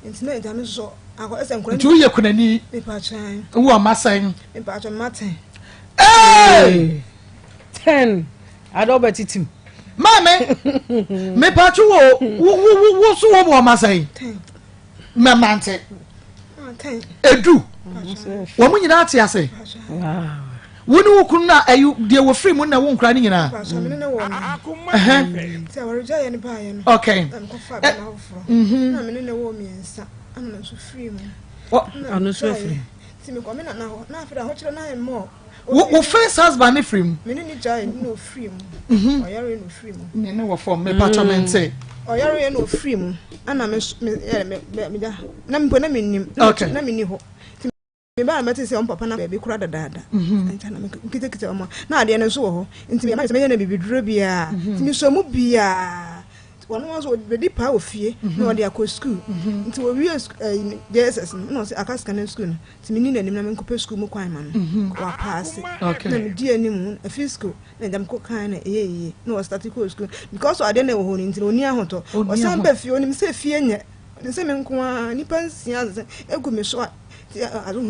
nti na agya me so akɔ ɛsɛ nkora nti woyɛ kunani mepatwa wo ɔma sɛn mepatwa mma ten ee ten ada ɔbɛtitim maame mepatwa wo wo wo wo so wɔ ɔma sɛn ten mɛmante edu wɔn nyinaa te ase wo ne wo kunu na ɛyi deɛ wɔfiri mu na wo nkura ne nyinaa. Okay. Wo first husband ne firi mu. Me ne ne gyae na ofiri mu. Mhm. Ɔyare na ofiri mu. Ne ne wɔ fam me patro me nte. Ɔyare na ofiri mu. Ana me me me me me na mpo na me nim. Okay. Na me ni hɔ. Ti me ba na mɛte sɛ ɔmo papa na baabi kora dadaada. Mhm. Nti na me nkitakita ɔmo. Na adeɛ no nso wɔ hɔ. Nti me ma sɛ mɛyɛ na bibiduro biara. Mhm. Nti me so mu biara. Wɔn nso wɔbɛdi paa wɔ fie na wɔde akɔ sukuu. Nti wɔwie ɛyi JSS no na wɔsɛ aka sika no sukuu no. Nti menni n'anim na menkɔpɛ sukuu mu kwan ma no. Wapaase. Na medi anim afi sukuu na agya mekɔ kan na ɛyɛ yie na wɔstate kɔɔ sukuu. Because adeɛ na ɛwɔ hɔ no nti na ɔnni ahotɔ. Ɔsan ba fie ɔnim sɛ fie nyɛ. Ɔnim sɛ me nko ara nnipa nsia sɛ egu me so a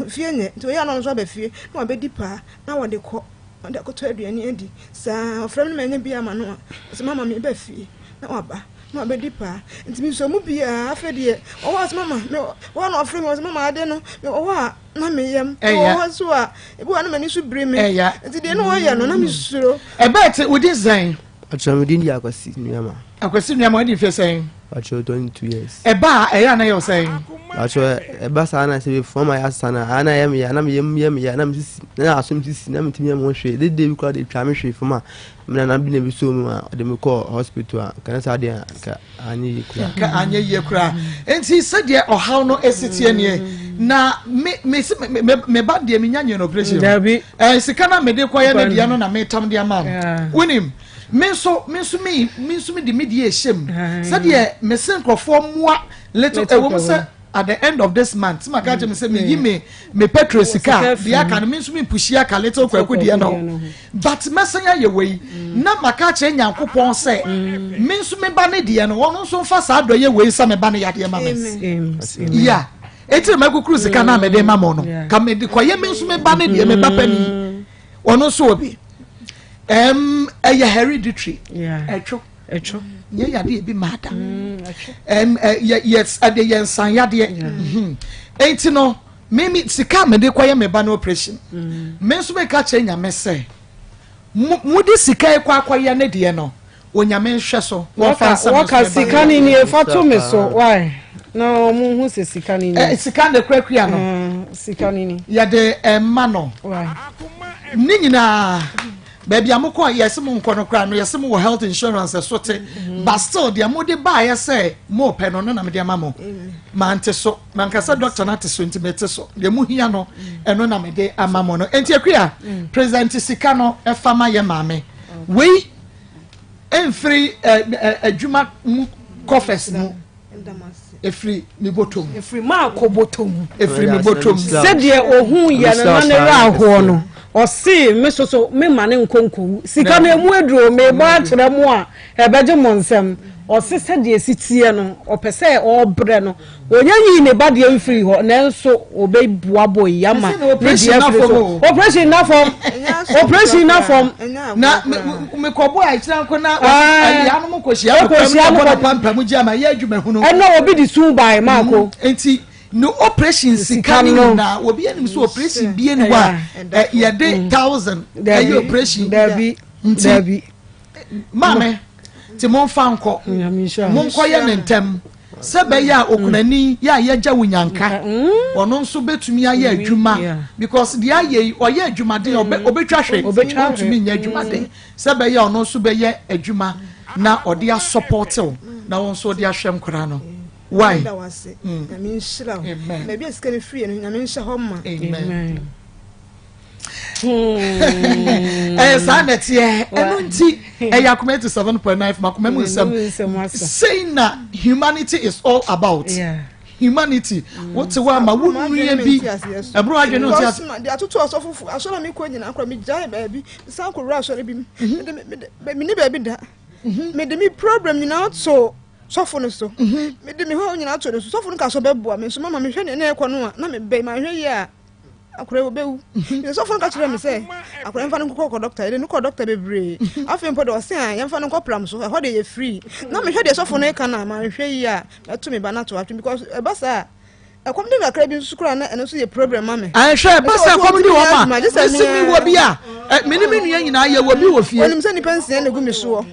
fie nyɛ. Nti ɔyɛ a na ɔno nso aba fie na wabɛdi paa na wɔde kɔ. Ɔde akɔtɔ aduane adi. Saa ɔfrɛ me na manya bi ama no a ɔsɛ mama meba fie na waba. Na ɔbɛdi paa. Nti mesua mu biaa afei deɛ ɔwɔ hɔ a sɛ mama me wɔ na ɔfrɛ me ɔsɛ mama ade no me wɔ hɔ a na me yam me wɔ hɔ nso a ebi wɔ a na m'ani so biri me nti deɛ na ɔyɛ no na me suro. Ɛbɛɛ te wo din sɛn? Ɔkyerɛ me din di Akwasi Nuama. Akwasi Nuama wadi mfeɛ sɛn? Ɔkyerɛ 22 years. Ɛba a ɛyɛ a na ɛyɛ wo sɛn? Ɔkyerɛ ɛba saa na sɛ bɛfua ma yɛ asesa no a na ɛyɛ me ya na me yam yɛ me ya na me sisi na asom sisi na metumi yɛ me ho hwee dede bi koraa de twa me hwee fam a Me nana bi na ebi soo mu a ɔde me kɔɔ hospital a nka ne saa deɛ nka anyɛ yie koraa. Nka anyɛ yie koraa. Nti sɛdeɛ ɔhaw no esi teɛ nie na me me si me me me ba deɛ me nya nyɛ no operation. Dabi. Ɛɛ sika na me de kɔyɛ ne deɛ no na me tam de ama no. Wonim me nso me nso me me nso me de me deɛ ehyɛ mu sɛdeɛ me se nkurɔfoɔ mmoa little ɛwɔ mu sɛ at the end of this month ma ka kyerɛ me sɛ me yi me me petrol sika deɛ aka no me nso me mpushi aka little kwaku deɛ no. But mɛsan ayɛ wei na maka akyerɛ Nyankopɔn sɛ me nso me ba ne deɛ no ɔno nso mfa saa adɔyɛ wei nsa me ba no yadeɛ ma me. Yeah. Eti na makukuru sika na mede ma mo no. Ka mede kɔyɛ me nso me ba ne deɛ me ba pani. Ɔno nso wɔ bi. Um, ɛyɛ hereditary. Ɛtwo. Ɛtwo. Nyɛ yadeɛ ebi maa da. Um, yɛ yɛ ɛde yɛ nsan yadeɛ. Enti no. Me me sika a mede kɔyɛ me ba no operation mm. me nso meka kyerɛ nyame sɛ mode sika yi kɔ akɔyɛ ne deɛ no onyame nhwɛ so wɔfa nsɛm wɔka sika no nie fa to me so why na ɔmo hu sɛ sika no nie eh, sika na kurakura no mm, sika no ni yɛde ɛma no ne nyinaa. Baabi a mokɔ yɛse mo nkɔ no koraa no yɛse mo wɔ health insurance ɛso te mm-hmm. but still deɛ mode baayɛ sɛ mopɛ no no na mede ama mo mante so manka sɛ doctor no ate so nti mete so deɛ mohia no mm. ɛno na mede ama mo no nti akua mm. president sika no ɛfa ma yɛ maame wei ɛmfiri adwuma mu coffers mu Efiri me bɔtɔ mu. Efiri maako bɔtɔ mu. Efiri me bɔtɔ mu. Sɛdeɛ ohun yɛ no na ne werɛ ahoɔ no, ɔsee me soso me ma ne nkɔ nkɔwu. Sika no emu aduro, mebɔ akyerɛ mo a, ɛbɛgye mo nsam. Ɔse sɛdeɛ esi teɛ no, ɔpɛ sɛ ɔbrɛ no. Ɔnya nyii ne ba deɛ mfirii hɔ, nanso ɔbɛboaboa yi ama ne deɛ afiri so. Operation nna fam. Operation nna fam. Na mekɔbɔ a ɛkyerɛ nko na ɛdeanom kɔhyia no pam na bɔ no pampam gye ama ɛyɛ adwuma hunu. Ɛna obi de sun bae maako. Mm, nti ne operation sika no nyinaa obi anim sɛ operation bie ne hɔ a yɛde mm. thousand ɛyɛ operation. Dabi. Nti maame nti momfa nkɔ monkɔyɛ ne ntɛm. Sɛ ɛbɛyɛ a okunani yɛ a yɛagya wo nyanka, ɔno nso bɛtumi ayɛ adwuma because deɛ ayɛ yi ɔyɛ adwumaden a ɔbɛtwa hwɛ, ɔntumi nyɛ adwumaden. Sɛ ɛbɛyɛ a ɔno nso bɛyɛ adwuma na ɔde asɔpɔte wo na wo nso wode ahwɛ nkwadaa no. Why? Nyame nhyira wo. Baabi a sika no firi no, Nyame nhyɛ hɔ ma. Amen. Ɛyɛ saa na ɛteɛ. Ɛno nti ɛyɛ akoma 87.9 fm akoma mu nsɛm. Sei na humanity is all about. Humanity. Wote hɔ ama wo nua bi ɛboro adwene no nte ase. De atoto asɔfofo asɔre a mekɔ nyinaa kora megyae baabi san kɔwura asɔre bi mu. Mene baabi da. Mede me problem nyinaa to sɔfo no so. Mede me hɔ nyinaa to no so. Sɔfo no ka sɛ ɔbɛboa me nso mama mehwɛ nea na ɛkɔ no a na mebɛn manhwɛ yie a akwadaa yi ɔbɛwu nti sɔfo no ka kyerɛ me sɛ akwadaa mfa no nkɔ kɔ dɔkta yɛde no kɔ dɔkta bebree afei mpo de ɔse a yɛmfa no nkɔ pram so ɛhɔ de yɛ free na mehwɛ deɛ sɔfo no ka no a manhwɛ yi a mɛto me ba no ato atwene because ɛba saa ɛkɔm de kakra bi nso koraa na ɛno nso yɛ problem ma me. Ɛhwɛ ɛba sɛ ɛkɔm de wɔn a mesi mi wɔ bi a me ne me nua nyinaa yɛ wɔ bi wɔ fie. Onim sɛ nipa nsia na egu mi soɔ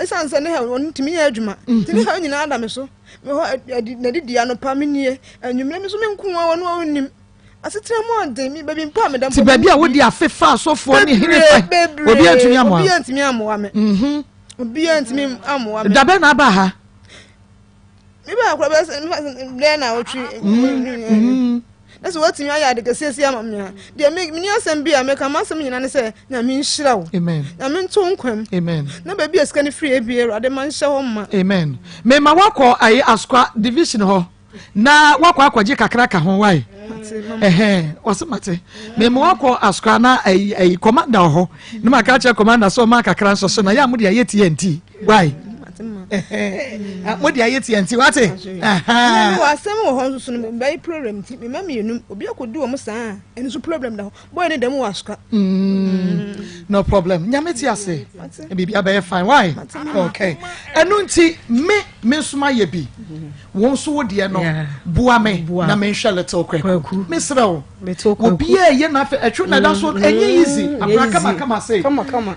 ɛsan sɛ ne ha wɔn ntumi yɛ adwuma nti ne ha nyinaa da me so. Me hɔ adi n'adidi anɔpa me nie anwummerɛ me nso me nko ara ɔno a ɔnnim asetena mu ɔden me baabi mpo a meda mpo. Ti baabi a wode afe fa asɔfoɔ ne hene fa obi antumi amoa obi antumi amoa me mhm. obi antumi amoa me. Dabɛ na aba ha. Me ba akora bɛ bɛyɛ na awotwe. Mhm. Na sɛ woatumi ayɛ ade kɛseɛ si ama me a deɛ meni asɛm bi a meka m'asɛm nyina ne sɛ Nyame nhyira wo. Amen. Nyame nto wo nkwa mu. Amen. Na baabi a sika no firi abie Awurade ma nhyɛ hɔ ma. Amen. Mema wakɔ ayi Asukwa division hɔ na wakɔ akɔgye kakra ka ho wae. Ɛhɛn ɔsɛ mate. Mema wakɔ Asukwa na ayi ayi commander wɔ hɔ. Na maka akyerɛ commander sɛ ɔma kakra nso so na yɛ a mo de ayɛ TNT. Why? Mo de ayɛ TNT wate. Ɛhɛn. Wɔ asɛm wɔ hɔ nso so no bɛyɛ problem ti mema mmienu obi akɔdu wɔn saa ɛno nso problem da hɔ. Boy ne dɛm wɔ asoka. Mm, no problem. Nyame te ase. Biribi abɛyɛ fine. Why? Okay. Ɛno nti me me nso ma yɛ bi. Wo nso wo deɛ no boa me na menhwɛ little kwaku. Mesrɛ wo. Obi a ɛyɛ n'afɛ ɛtwo na ɛda so mm, ɛnyɛ easy. Mm, Abra kama kama se. Ɛmpɛ kɔm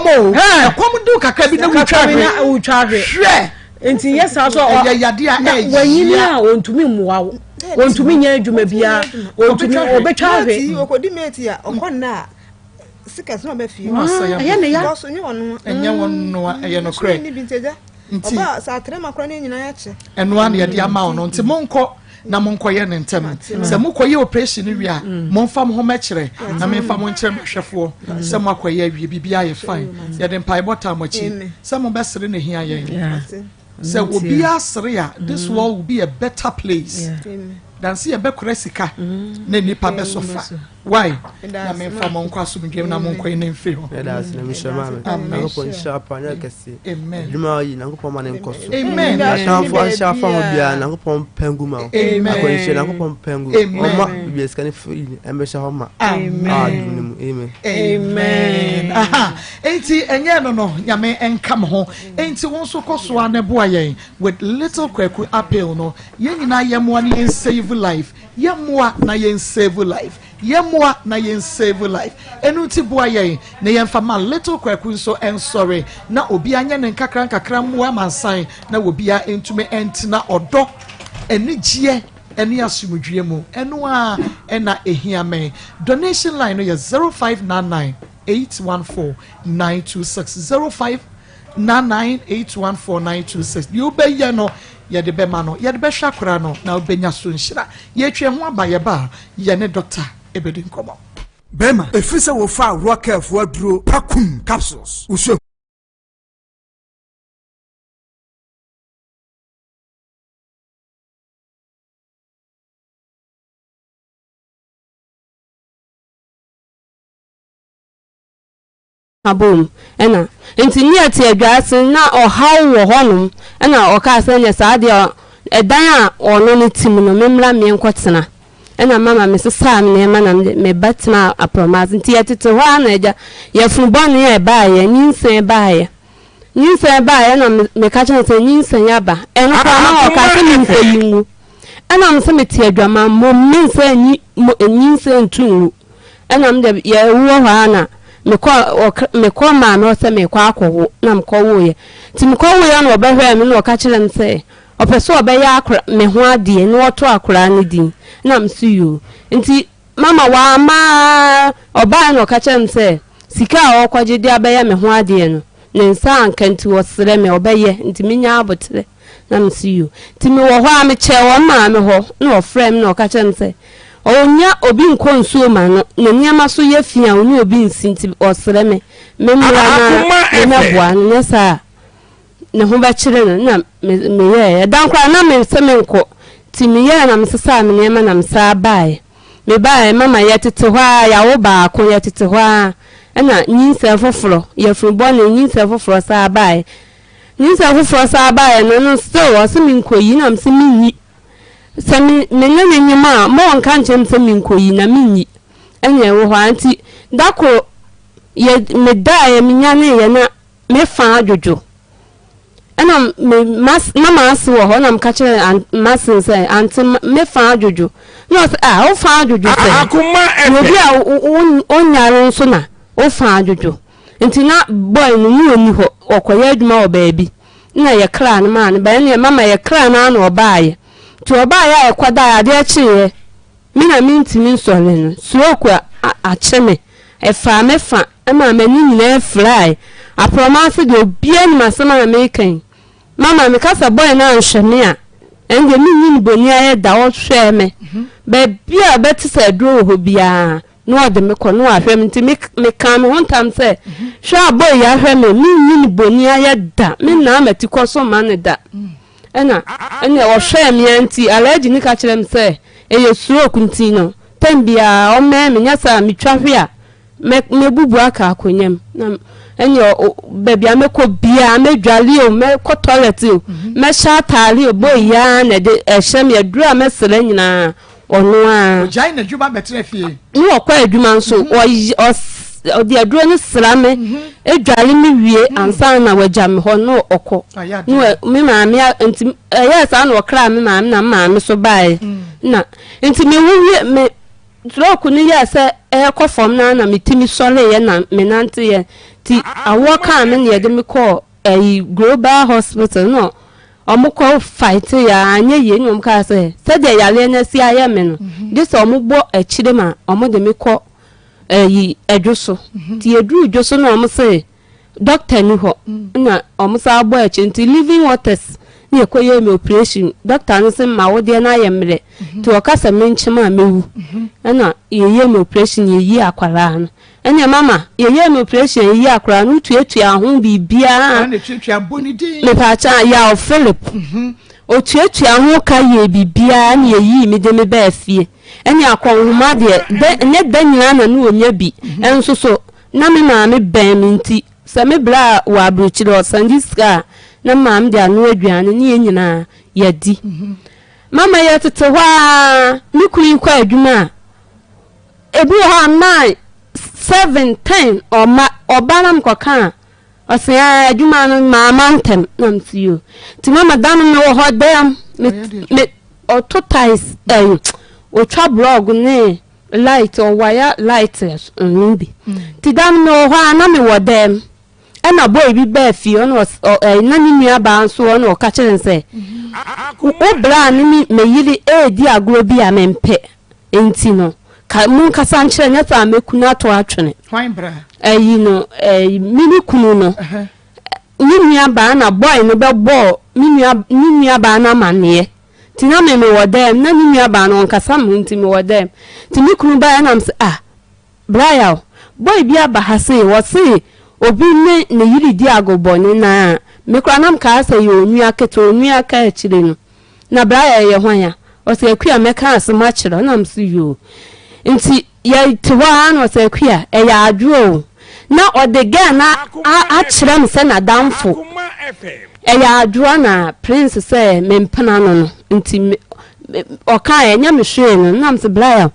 o. Ɛkɔm do kakra bi na wotwa hwe. Hwɛ. Nti yɛ saa so ɛyɛ yadeɛ a ɛyɛ wanyini a ɔntumi mmoa wo ɔntumi nyɛ adwuma biara ɔntumi ɔbɛtwa ahwe. Ɔkɔdi mate a ɔkɔ nna a sika sɛ ɔbɛ fie. Ɛyɛ ne ya. Ɛnyɛ wɔn Ɛnyɛ wɔn noa ɛyɛ nokorɛ. Nti ɔba sɛ atrɛ ma kora ne nyinaa yɛakyɛ. Ɛno ara na yɛde ama wo no nti monkɔ na monkɔyɛ no ntɛm. Sɛ mokɔyɛ operation no wie a momfa mo ho mɛkyerɛ na memfa mo nkyerɛ m'ahwɛfoɔ sɛ moakɔyɛ awie biribiara yɛ fine. Yɛde mpaebɔ taa mo akyi sɛ mobɛsere na ɛhia yɛn. Sɛ obiara sere a this world will be a better place than sɛ yɛbɛkora sika na nnipa bɛsɔfa. Why? Na memfa mo nkɔ asomdwoeɛ mu na monkɔ ne mfiri hɔ. Yɛda ase na mehyira maa me. Nyankopɔn nhyira pa nyɛ kɛse. Amen. Adwuma a ɔyi Nyankopɔn ma ne nkɔ so. Amen. Atamfo ahyɛ afa ho biara Nyankopɔn pɛ ngu ma wo. Amen. Akwanhyia Nyankopɔn pɛ ngu. Amen. Ɔma biribi a sika ne firi ɛmbɛhyɛ hɔ ma. Amen. Adum no mu. Amen. Amen. Aha. Enti ɛnyɛ no no Nyame nka mo ho. Enti wo nso kɔ so ara na boa yɛn with little Kwaku appeal no. Yɛn nyinaa yɛmmoa na yɛn save life. Yɛmmoa na yɛn save life. Yɛmmoa na yɛn save life. Ɛno nti boa yɛn na yɛmfa ma little Kwaku nso nsɔre na obiara nyɛ ne nkakra nkakra mmoa amansan na obiara ntumi ntena ɔdɔ, anigyeɛ ne asomdwoeɛ mu. Ɛno ara na ɛhia me. Donation line no yɛ 0599. 814 926 0599 814 926 Deɛ wobɛyɛ no yɛde bɛma no, yɛde bɛhwɛ akwadaa no na wobɛnya so nhyira. Yɛtwe ho aba, yɛba a yɛne dɔkta ɛbɛdi nkɔmmɔ. Bɛrima, ɛfiri sɛ wofaa Rockefo aduro Pakum capsules, wo so. Abom ɛna nti ne yɛte adwa ase na ɔhaw wɔ hɔnom ɛna ɔkaa sɛ neɛ saa deɛ ɛdan a ɔno no tim no memmra meɛnkɔtena ɛna mama mesesaa me nneɛma na mede meba tenaa aprɔma ase nti yɛtete hɔ ara na agya yɛfunu bɔne a ɛbaeɛ nyinsɛn baeɛ nyinsɛn baeɛ na meka kyerɛ no sɛ nyinsɛn aba ɛno koraa na ɔkaa sɛ menkɔyi ngu ɛna me sɛ mete adwamammɔ mu mensɛ nyi nyinsɛn ntu ngu Ɛna me deɛ yɛwɔ hɔ ara na mekɔ mekɔ maame hɔ sɛ mekɔ akɔwo na mekɔwoeɛ nti mekɔwoeɛ na ɔbɛhwɛɛ me na ɔka kyerɛ me sɛ ɔpɛ sɛ ɔbɛyɛ akora me ho adeɛ na ɔto akoraa no din na me so yoo nti mama wamma ɔbaeɛ na ɔka kyerɛ me sɛ sika a ɔrekɔgye de abɛyɛ me ho adeɛ no ne nsa anka nti ɔsrɛ me ɔbɛyɛ nti menya aboterɛ Na mese, Yo. Nti mewɔ hɔ ara, mekyɛɛ wɔn maame hɔ, na ɔfrɛɛ me na ɔka kyerɛɛ me sɛ, ɔnnya obi nkɔ nsuo ma no, ne nneɛma so yɛ fi a ɔne obi nsi nti ɔsrɛ me memmra na memmɛboa no, nyɛ saa a ne ho bɛkyere no. Na me meyɛɛ. Ɛda koraa na me sɛ menkɔ, nti meyɛɛ na mesesaa me nneɛma na mesaa baeɛ. Mebaeɛ, mama yɛtete hɔ ara, yɛawo baako, yɛtete hɔ ara, ɛna nyinsɛn foforɔ, yafunu bɔne, nyinsɛn foforɔ saa baeɛ. Nyinsɛn foforɔ saa baeɛ no no still ɔse menkɔyi na mese menyi sɛ me me ne no nyem a ma ɔnka nkyerɛ me sɛ menkɔyi na menyi ɛne ɛwɔ hɔ a nti da koro yɛ medaeɛ menyaneeɛ na me fa adwodwo ɛna me mas na maase wɔ hɔ na meka kyerɛ mase sɛ ante me fa adwodwo na ɔsɛ ah wo fa adwodwo sɛ na obi a onyare nso na wo fa adwodwo Nti na boy no ne ɔnni hɔ, ɔkɔyɛ adwuma wɔ baabi na yɛkraa no maa no baeɛ, ɛnneɛ mama yɛkraa no ara na ɔbaeɛ. Nti ɔbaeɛ a yɛkɔdaeɛ, adeɛ kyeeɛ, me na mentumi nsɔre no, stroke akye me, ɛfaa me fa maa m'ani nyinaa firae. Aprɔma ase deɛ obiara nim asɛm a mereka yi. Mama meka sɛ boy no anhwɛ me a, ɛndeɛ menyi no bɔni ayɛ da, ɔhwɛɛ me. Baabi a ɔbɛte sɛ aduro wɔ hɔ biara, na ɔde me kɔ na wahwɛ me nti me mekaa me ho ntam sɛ hwɛ a boy yi ahwɛ me menyi ne boni ayɛ da me naa mati kɔ so mma no da ɛna ɛna ɔhwɛɛ me a nti alhaji ne ka kyerɛ me sɛ ɛyɛ stroke nti no tɛm biara ɔmmɛn me nyɛ saa metwa hwe a mɛ mɛbubu aka akonnwa mu na ɛne baabi a mɛkɔ biara mɛdwale o mɛkɔ toilet o mɛhyɛ ataare o boy yi ara na ɛde ɛhyɛ me aduru a mɛsrɛ nyinaa Ɔno ara. Ɔgyae n'adwuma bɛtena fie. Ne ɔkɔ adwuma nso, ɔde aduro no sra me, dware me wie ansa na wagya me hɔ na ɔkɔ. Na me maame nti ɛyɛɛ saa na ɔkraa me maame na me maame so baeɛ. Na nti me wo wie me stroke no yɛɛ sɛ ɛrekɔ fam no ara na metumi sɔreeɛ na menanteeɛ. Nti awoɔ kaa me na yɛde me kɔɔ ɛyi Global Hospital na Ɔmo kɔ fight yɛ a anyɛ yie na ɔmo kaa sɛ sɛdeɛ yareɛ no asi ayɛ me no gye sɛ ɔmo bɔ akyire ma ɔmo de me kɔ ɛyi ɛdwo so nti yɛduruu dwo so na ɔmo se doctor ni hɔ na ɔmo saa bɔ akyire nti living waters na yɛkɔ yɛɛ me operation doctor no se ma wodeɛ no ayɛ mmerɛ nti ɔka sɛ menkyem a mɛwu ɛna yɛyɛɛ me operation yɛyi akwaraa no Ɛneɛ mama yɛyɛɛ me operation yɛyi akwadaa no wotuatua ho biribiara. Hwan na tuatua bɔ ne din? Mepaakyɛ Yaw Philip. Otuatua ho ka yɛɛ biribiara ɛna yɛyii me de me baa fie. Ɛne akɔnhoma deɛ dɛ nyɛ da nyinaa na ne ɔnya bi. Ɛnso so na me maame bɛn me nti sɛ me bra wɔ aburokyire ɔsande sika a na me maame de anoa aduane ne yɛn nyinaa yɛadi. Mama yɛtete hɔ ara me kunu yi kɔ adwuma a Ebi wɔ hɔ a nine, seven, ten ɔma ɔba na mekɔka a ɔse aa adwuma no maama ntɛm na mese yoo nti mama da no mewɔ hɔ dɛm me me ɔto tiles ɛyi ɔtwa blɔg ne light ɔwaya light no bi nti da no mewɔ hɔ a na mewɔ dɛm ɛna boy bi baa fie ɔna ɔ na ne nua baa nso ɔna ɔka kyerɛ no sɛ wo bra ne me yere ɛredi agorɔ bi a mempɛ nti no. Ka monkasa nkyerɛ nyɛ saa a mɛku no ato atwene. Hwan bra? Ayi no, ɛyi, me me kunu no. Ne nua baa na boy no bɛbɔɔ me nua ne nua baa no amaneɛ. Nti na me mewɔ dɛm, na ne nua baa no ɔnkasa me ho nti mewɔ dɛm. Nti me kunu baeɛ na mese ah, bra yaw, boy bi aba ha sei, wɔse obi ne ne yere di agobɔne na me koraa na mekaa sɛ yɛ onua ketewa, onua ka akyire no. Na bra yɛ yɛ hwan a? Ɔse Akua mɛka asem akyerɛ wo na mese yoo. Nti yɛ te hɔ ara na ɔse Akua ɛyɛ adwo o. Na ɔde girl no akyerɛ me sɛ n'adamfo. Ɛyɛ adwoa na Prince sɛ me mpena no no nti me ɔkaeɛ ɛnyɛ me hwee no na mese bra yaw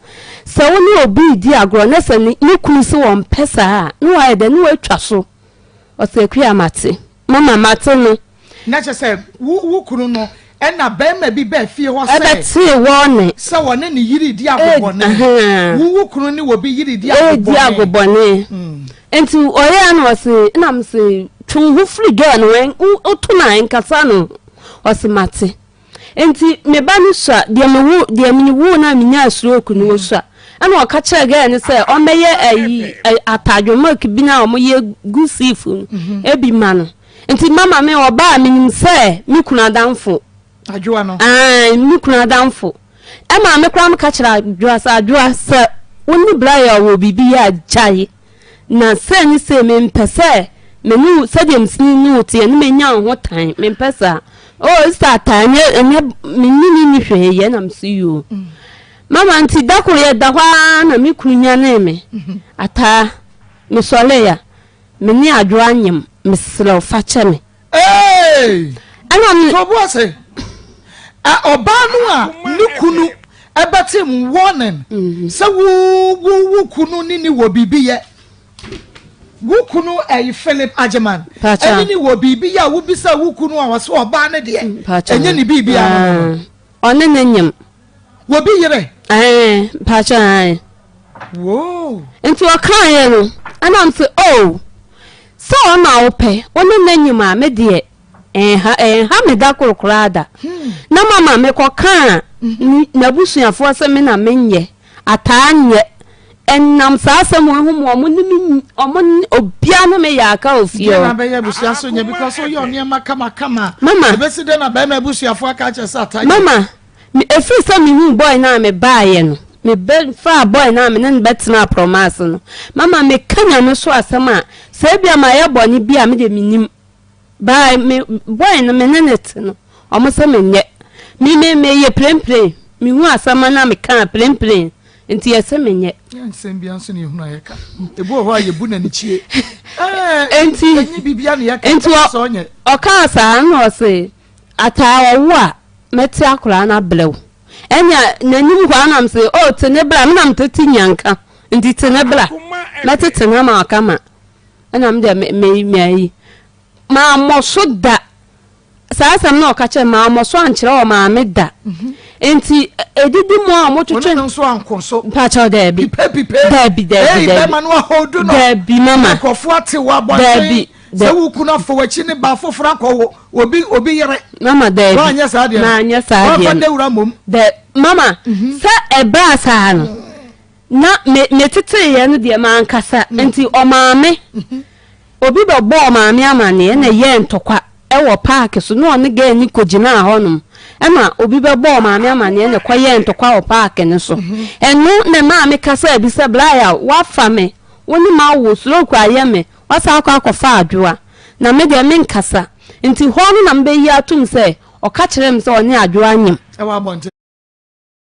sɛ wo ne obi redi agorɔ na sɛ ne kunu se ɔmpɛ saa a na wayɛ dɛn na watwa so. Ɔse Akua mate. Mama mate no. Na kyerɛ sɛ, wo wo kunu no, ɛna barima bi baa fie hɔ sɛ. Ɛbɛtee wɔne. Sɛ wɔne ne yere redi agobɔne. Wo wo kunu ne obi yere redi agobɔne. Redi agobɔne. Nti ɔyɛɛ na ɔse, ɛna mese, twe wo ho firi girl no ho, woto no a, nkasa no ho. Ɔse mate. Enti me ba no sua, deɛ me wo, deɛ me woo no a me nyaa stroke no ɔsua. Ɛna ɔka kyerɛɛ girl no sɛ ɔmmɛyɛ ayi atadwe milk bi no a wɔyɛ gu sief no ebi ma no. Nti mama me ɔbaa menim sɛ me kunu adamfo. Adwoa no. Ae, me kunu adamfo. Ɛma me koraa meka kyerɛ Adwoa sɛ Adwoa sɛ wo ne Brian wɔ biribi yɛ a gyae. Na sei ne sei, mempɛ sɛ me ne wo, sɛdeɛ mesi ne wo teɛ no, menya wo ho tan, mempɛ saa. Oh, Esther ataa, ɛnyɛ, ɛnyɛ, me ne ne nni hwee yɛ, na mese yoo. Mama, nti da koro yɛda hɔ ara na me kunu nyanee me, ataa, mesɔree a, me ne Adwoa anyem, mesrɛ wo, fa kyɛ me. Hey! Ɛna me. To bo ase. Ɔbaa no a ne kunu ɛbɛte mu warning mhm. sɛ wo wo wo kunu ne ne wɔ biribi yɛ. Wo kunu ɛyi Philip Agyeman. Ɛne ne wɔ biribi yɛ a wobisa wo kunu a wɔsɛ ɔbaa ne deɛ. Mm, ɛnyɛ ne biribi ano. Ah, ɔne ne nyem. Wɔbi yerɛ. Ɛɛ mpakyɛ ae. Woo. Nti ɔkaeɛ no ɛna mse oh sɛ ɔno a wopɛ wo ne no anyim a me deɛ ɛnha ɛnha me da koro koraa da. Na mama mekɔkaa n'abusuafoɔ sɛ me na menyɛ ataa nyɛ ɛnam saa asɛm wei ho ma ɔmo ne me ɔmo ne obiara ne me yɛ aka wɔ fie Deɛ hɔ. na bɛyɛ abusua so nyɛ because woyɛ ɔnneɛma kama kama. Mama. Ebesi dɛn na bɛrima abusuafoɔ aka akyerɛ sɛ ataa nyɛ. Mama Me, ɛfiri sɛ mehuu boy no a mebaeɛ no, me bɛ faa boy no a me ne no bɛtenaa aprɔma ase no, mama meka Nyame so asɛm a, sɛ ebia mayɛ bɔne bi a me deɛ mennim, by me boy no me ne no te no, ɔmo sɛ menyɛ, me me meyɛ prenpren, mehu asɛm no a mekaa prenpren, nti yɛse menyɛ. Nyɛ nsɛm bia nso na yɛhunu a yɛka, ebi wɔ hɔ a yɛbu n'ani kyie, Enti, ɛnyɛ biribia na yɛka, enti ɛsɛ sɛ ɔnyɛ. ɔkaa saa na ɔse, Ataa ɔwo a mɛte akwadaa no abrɛ wo. Ɛnna n'anim hɔ ara na mese, O, te ne bra, me na metete nyanka, nti te ne bra. Mɛtete no ama waka ma. Ɛnna me deɛ me me me ayi. Mammɔ so da. Saa asɛm no a ɔka kyerɛ me, mammɔ so ankyerɛ ɔmaame da. Nti edidi mu a wɔtwetwe. Wo ne no nso anko so. Mpakyɛw daabi. Pipe pipe. Daabi daabi Ei daabi. bɛrima no ahodu no. Daabi mama. Nkurɔfoɔ ate wɔ abɔnten. Daabi. Sɛ wo kunu afa w'akyi ne ba foforɔ akɔ wo obi obi yere. Mama daabi. Wanyɛ saa deɛ no. Manyɛ saa deɛ no. Wamfa dawura mmom. Dɛ mama mhm. sɛ ɛbaa saa no na me me teteeɛ no deɛ mankasa mm. nti ɔmaame mhm. obi bɛbɔ ɔmaame amaneɛ na ɛyɛɛ ntɔkwa ɛwɔ paaki so na ɔne gɛɛ ne kɔgyinaa hɔnom ɛna obi bɛbɔ ɔmaame amaneɛ na ɛkɔyɛɛ ntɔkwa wɔ paaki no so mhm. ɛno na maame kasa bi sɛ blaya wafa me wo ne ma wo stroke ayɛ me Wasan akɔ akɔfa Adwoa, na me deɛ menkasa. Nti hɔ no na mebɛyi atom sɛ ɔka kyerɛɛ me sɛ ɔne Adwoa nyem. Ɛwɔ abɔnten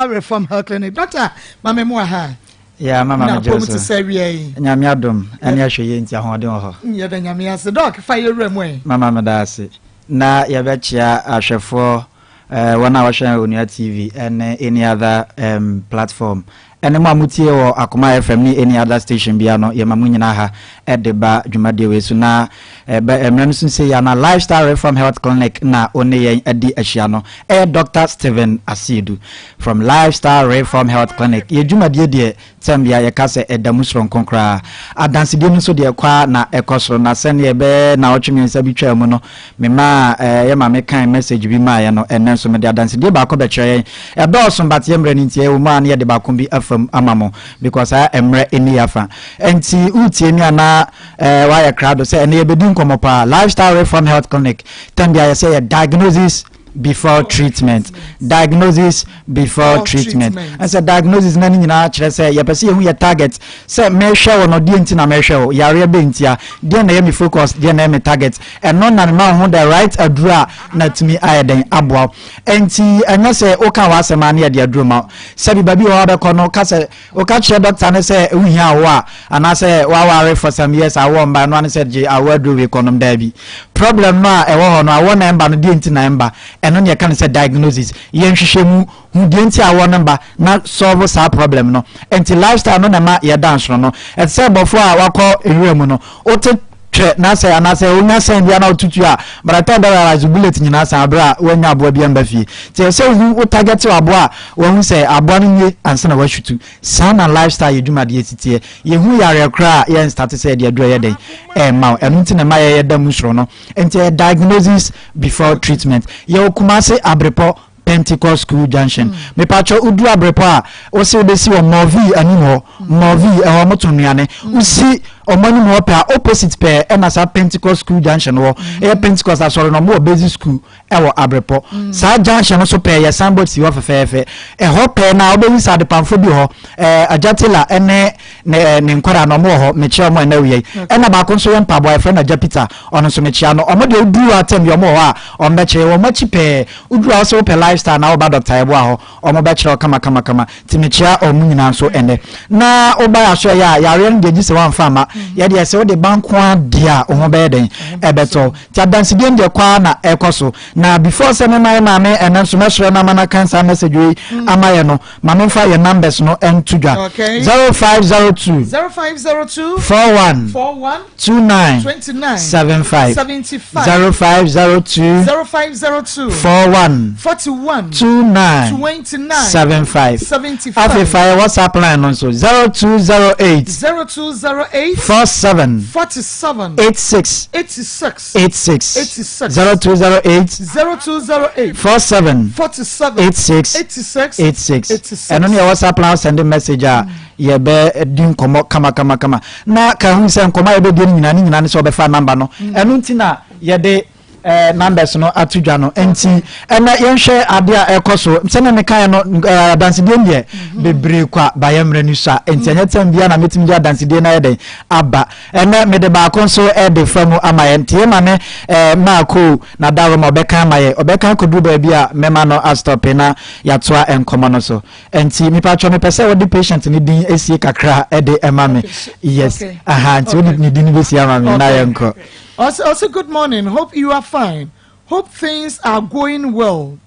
Reform Health Clinic. Doctor, ma me mmoa ha. Yeah, mama Na me apɔm te so. sɛ awia yi. Nyame adom ɛne ahwɛ yie nti ahoɔden wɔ hɔ. Yɛda Nyame ase. Doc, fa yɛ wura mu ɛ. Mama meda ase. Na yɛbɛkyea ahwɛfoɔ eh, wɔn a wɔhwɛ Onua TV ɛne any other um, platform ɛne mo a motie wɔ Akoma FM ne any other station bia no, yɛma mo nyinaa ha ɛde ba dwumadie wei so na ɛbɛ mmerɛ no so sɛ yɛ na Lifestyle Reform Health Clinic na wo ne yɛn adi ahyia no ɛyɛ Dr. Stephen Asiedu from Lifestyle Reform Health Clinic. Yɛ dwumadie deɛ Tɛm bia yɛka sɛ ɛda mu soronko koraa. Adansedie no nso deɛ ɛkɔ ara na ɛkɔ soro. Na sɛdeɛ ɛbɛyɛ nnawɔtwe mmiɛnsa bi twaa mu no, memaa yɛ maame kan message bi maeɛ no, ɛnnɛ nso mede adansedie baako bɛkyerɛ yɛn. Ɛdɔɔso but yɛ mmerɛ no nti ɛwɔ mu a na yɛde baako bi afa. fam ama mo because saa mmerɛ ɛni yafa. Ɛnti wotie mi anaa ɛɛ wayɛ krado sɛ ɛnɛ yɛbɛdi nkɔmmɔ paa Lifestyle Reform Health Clinic tɛm bia yɛsɛ yɛ diagnosis before treatment diagnosis before treatment ɛsɛ diagnosis na ne nyinaa kyerɛ sɛ yɛpɛ sɛ yɛhu yɛ target sɛ mehwɛ wo no deɛ nti na mehwɛ wo yareɛ bɛ ntia deɛ na ɛyɛ me focus deɛ na ɛyɛ me target ɛno na mema wo ho the right aduro a na atumi ayɛ dɛn aboa wo ɛnti ɛnyɛ sɛ woka w'asɛm a ne yɛde aduro ma wo sɛbi baabi wɔ hɔ abɛkɔ no ka sɛ Woka kyerɛ dɔkta no sɛ wohia awo a, anaasɛ woaware for some years a awoɔ mma, ɛno ara ne sɛ gye awoɔ aduro wei kɔnom. Daabi. Problem no a ɛwɔ hɔ no, awoɔ na ɛmba no, deɛ nti na ɛmba? Ɛno na yɛka no sɛ diagnosis. Yɛ nhwehwɛmu, hu deɛ nti a awoɔ no mba, na solve saa problem no. Ɛnti lifestyle no na ɛma yɛda nsono no. Ɛte sɛ bɔfoɔ a wakɔ nwura mu no, wote twɛ na sɛ anaasɛ wonya sɛn bi a na wotutu a, by the time bɛ realize bullet nyinaa san bere a woanya aboa bi amba fie. Nti ɛsɛ sɛ wohu wo target aboa a wahu sɛ aboa no nie ansa na woashutu. Saa na lifestyle yɛ dwumadeɛ si teɛ. Yɛhu yareɛ koraa a yɛn starte sɛ yɛde aduro ɛyɛ dɛn ɛrema wo. Ɛno nti na ɛma yɛyɛ da mu soro no. Nti ɛyɛ diagnosis before treatment. Yɛwɔ Kumasi Abrepɔ Pentecost School Junction. Mepakyɛ woduru Abrepɔ a, wose wobɛsi wɔ Morvie anim hɔ. Morvie, ɛhɔ wɔto nnuane. Wosi wɔn anim hɔ pɛ a, opposite pɛɛ ɛna saa Pentecost School Junction wɔ. Ɛyɛ Pentecost asɔre no, wɔn wɔ basic school ɛwɔ Abrepɔ. Saa junction no so pɛɛ yɛ signboard si hɔ fɛfɛɛfɛ. Ɛhɔ pɛɛ na wobɛhu sɛ adepamfo bi wɔ hɔ. Ɛɛ Agya Taylor ɛne ne ɛɛ ne nkwadaa no wɔn wɔ hɔ. Mekyia wɔn ɛnɛ awia yi. Ɛna baako nso yɛ mpaboa, yɛfrɛ no Agya Peter. Ɔno nso mekyia no. Wɔn deɛ woduru hɔ atɛm bi wɔn wɔ hɔ a, wɔbɛkyerɛ. Wɔn akyi pɛɛ, woduru hɔ a wosɛ wopɛ lifestyle na woba Doctor Yeboah hɔ, wɔbɛkyerɛ wo kamakamakama. Nti mekyia wɔn nyinaa nso ɛnnɛ. Na woba yɛn asoɛeɛ a, yareɛ no deɛ gye sɛ woamfa amma. Yɛ deɛ sɛ wode ba nko ara deɛ a, wo ho bɛyɛ dɛn? Ɛbɛtɔ wo. Nti adansedie no deɛ kɔ ara na ɛrekɔ so. Na before sɛ mɛma yɛn maame ɛnnɛ nso mɛsrɛ no ama no aka saa message wei ama yɛn no, Ma memfa yɛn numbers no nto dwa. Okay. 0502 0502 41 41 29 29 75 75 0502 0502 41 41 29 29 75 75 Afei fa yɛ WhatsApp line no nso 0208 0208 47 47 86 86 86 86 0208 0208 47 47 86 86 86 86 ɛno ne yɛ WhatsApp line send message a yɛbɛ di nkɔmmɔ kama kama kama na ka hu sɛ nkɔmmɔ a yɛbɛdi no nyinaa ne nyinaa ne sɛ wɔbɛfa number no ɛno nti na yɛde eh, numbers no ato dwa no nti ɛnɛ yɛnhwɛ adeɛ a ɛkɔ so sɛnea mekaeɛ no eh, adansedie no deɛ bebree kwa bayɛ mmerɛ no sua nti ɛnyɛ tɛm biara na mɛtumi de adansedie no ayɛ dɛn aba Ɛnɛ mede baako nso de fa mu ama yɛn. Nti yɛn maame eh, Maako na daworo ma ɔbɛka ama yɛn. Ɔbɛka akɔduru baabi a mɛma no astɔpe na yɛatoa nkɔmmɔ no so. Nti mepatwɔ mepɛ sɛ wode patient no din esie kakra de ɛma me. Yes. Aha, nti wode ne din bɛsie ama me na yɛnkɔ. Ɔse, ɔse good morning, hope you are fine, hope things are going well.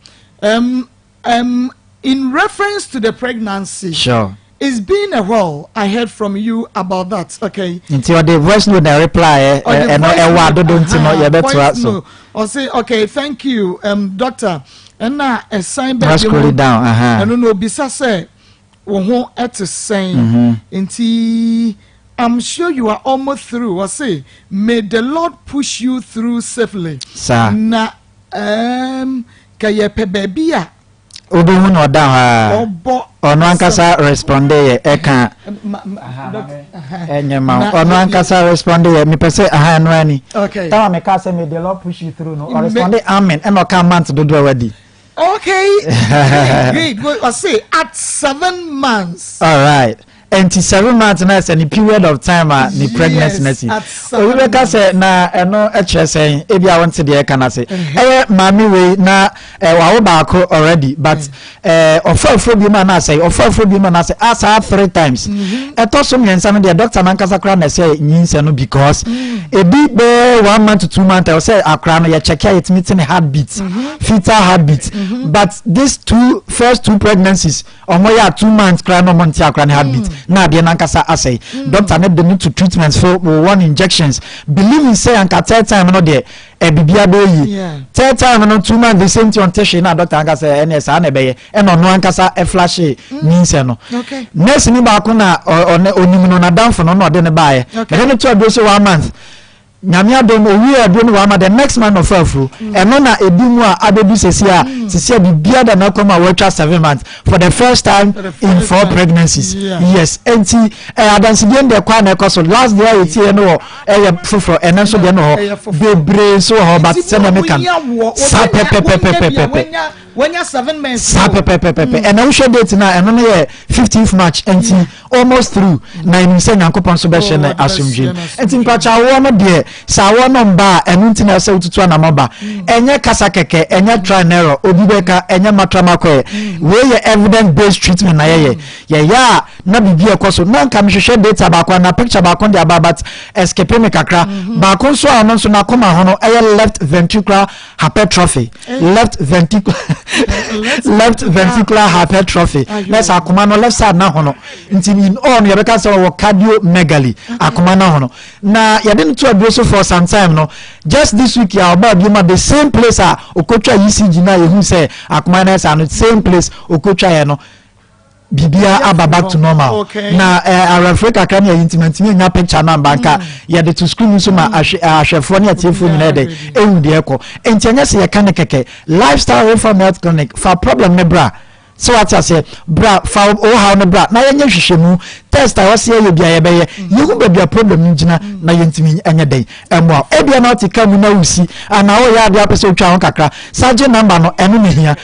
Um, Um, in reference to the pregnancy. Sure. It's been a while I heard from you about that. Okay. Nti ɔde voice note na reply ɛ ɛno ɛwɔ adodo nti no yɛbɛtoa so. Ɔse okay thank you um, doctor ɛna ɛsan bɛ bi mu ɛno na obisa sɛ wo ho ɛte sɛn mm-hmm. nti I'm sure you are almost through. Ɔse may the Lord push you through safely. Saa. Na um, Kɛ yɛpɛ baabi a. Wobɛhu no ɔda hɔ a. Ɔbɔ. Ɔno ankasa responde yɛ ɛka. Ɛnyɛ ma wo. Ɔno ankasa responde yɛ mepɛ sɛ aha ɛno ani. Okay. Tama meka sɛ may the Lord push you through no. Ɔresponde amen ɛna ɔka month dodoɔ a wadi. Okay. Great, great. Ɔse at 7 months. All right. Ɛnti 7 months na sɛ ne period of time a ne pregnancy na si. Obi bɛka sɛ na ɛno kyerɛ sɛn ebi a wɔnte deɛ ɛka no ase. Ɛyɛ maame wei na wawo baako already but ɔfa afuro bi mu anaasɛ ɔfa afuro bi mu anaasɛ a saa three times. Ɛtɔ so mmiɛnsa no deɛ doctor nankasa koraa na ɛsɛ nyinsɛn no because ebi bɛyɛ 1 month to 2 months ɛwɔ sɛ akora no yɛ check a yɛtumi te ne heartbeat, fetal heartbeat, but this two first two pregnancies Ɔmo yɛ a 2 months koraa na ɔmo nte akora ne heartbeat na adeɛ no ankasa asɛe. Doctor no de no to treatment so wowɔ no injections believing sɛ anka third time no deɛ ɛ biribiara bɛyɛ yie. Third time no 2 months the same thing ɔnte hwee na doctor ankasa ɛneɛ saa na ɛbɛyɛ ɛna ɔno ankasa ɛflashee nyinsɛn no. Nurse ni baako na ɔne onim no n'adamfo no na ɔde no baeɛ. Mede no to aduro so 1 month. Nyame adom owiee aduro no wama the next man ɔfa afuro. Ɛno na ebi mu a abɛdu sɛsi a sɛsi a biribiara da n'akwan mu a watwa 7 months for the first time in four pregnancies. Yes, enti ɛɛ adansedie no deɛ kɔ a na ɛkɔ so. Last deɛ a yɛtieɛ no wɔ ɛyɛ foforɔ, ɛnɛ nso deɛ no wɔ hɔ bebree nso wɔ hɔ, but sɛdeɛ meka no saa pɛpɛpɛpɛpɛpɛ. Wanya 7 months. Saa pɛpɛpɛpɛpɛ. Ɛna wohwɛ date no a, ɛno no yɛ 15th March, nti almost through, na ɛnim sɛ Nyankopɔn nso bɛhyɛ no asomdwem. Nti mpakyɛ, awoɔ no deɛ, sɛ awoɔ no mba a, ɛno nti na ɛsɛ wotutu anamɔ ba. Ɛnyɛ kasa kɛkɛ, ɛnyɛ try and error, obi bɛka ɛnyɛ matramakɔɛ. Wei yɛ evidence based treatment na yɛyɛ. Yɛyɛ a na biribi ɛkɔ so. Na nka mehwehwɛ data baako anaa picture baako de aba, but escape me kakra. Baako nso a ɔno nso n'akoma ho no ɛyɛ left ventricular hypertrophy, left ventricular hypertrophy, na sɛ akoma no left side na ho no, nti in all no yɛbɛka sɛ ɔwɔ cardiomegaly. Akoma no ho no na yɛde no to aduro so for some time no. Just this week a ɔbaa bi ma the same place a okotwa ECG na yɛhu sɛ akoma no ɛsa no, same place okotwa yɛ no, biribiara aba back to normal. Na awerɛfere kakra ne ayi nti mantumi anya picture no amba, nka yɛde to screen nso ma ahwɛfoɔ ne atiefoɔ nyinaa dɛ ɛhu deɛ ɛkɔ. Nti ɛnyɛ sɛ yɛka ne kɛkɛ. Lifestyle Reform Health Clinic, fa problem ne bra, sɛ wate aseɛ, bra fa wo haw no bra na yɛnyɛ nhwehwɛmu, test a wɔsɛ yɛyɛ bia yɛbɛyɛ, yɛhu baabi a problem no gyina na yɛntumi ɛnyɛ dɛn ɛmmoa. Ebia na wote ka mu na wosi anaa woyɛ adeɛ apɛ sɛ wotwa ho kakra sa gye number no, ɛno na hia.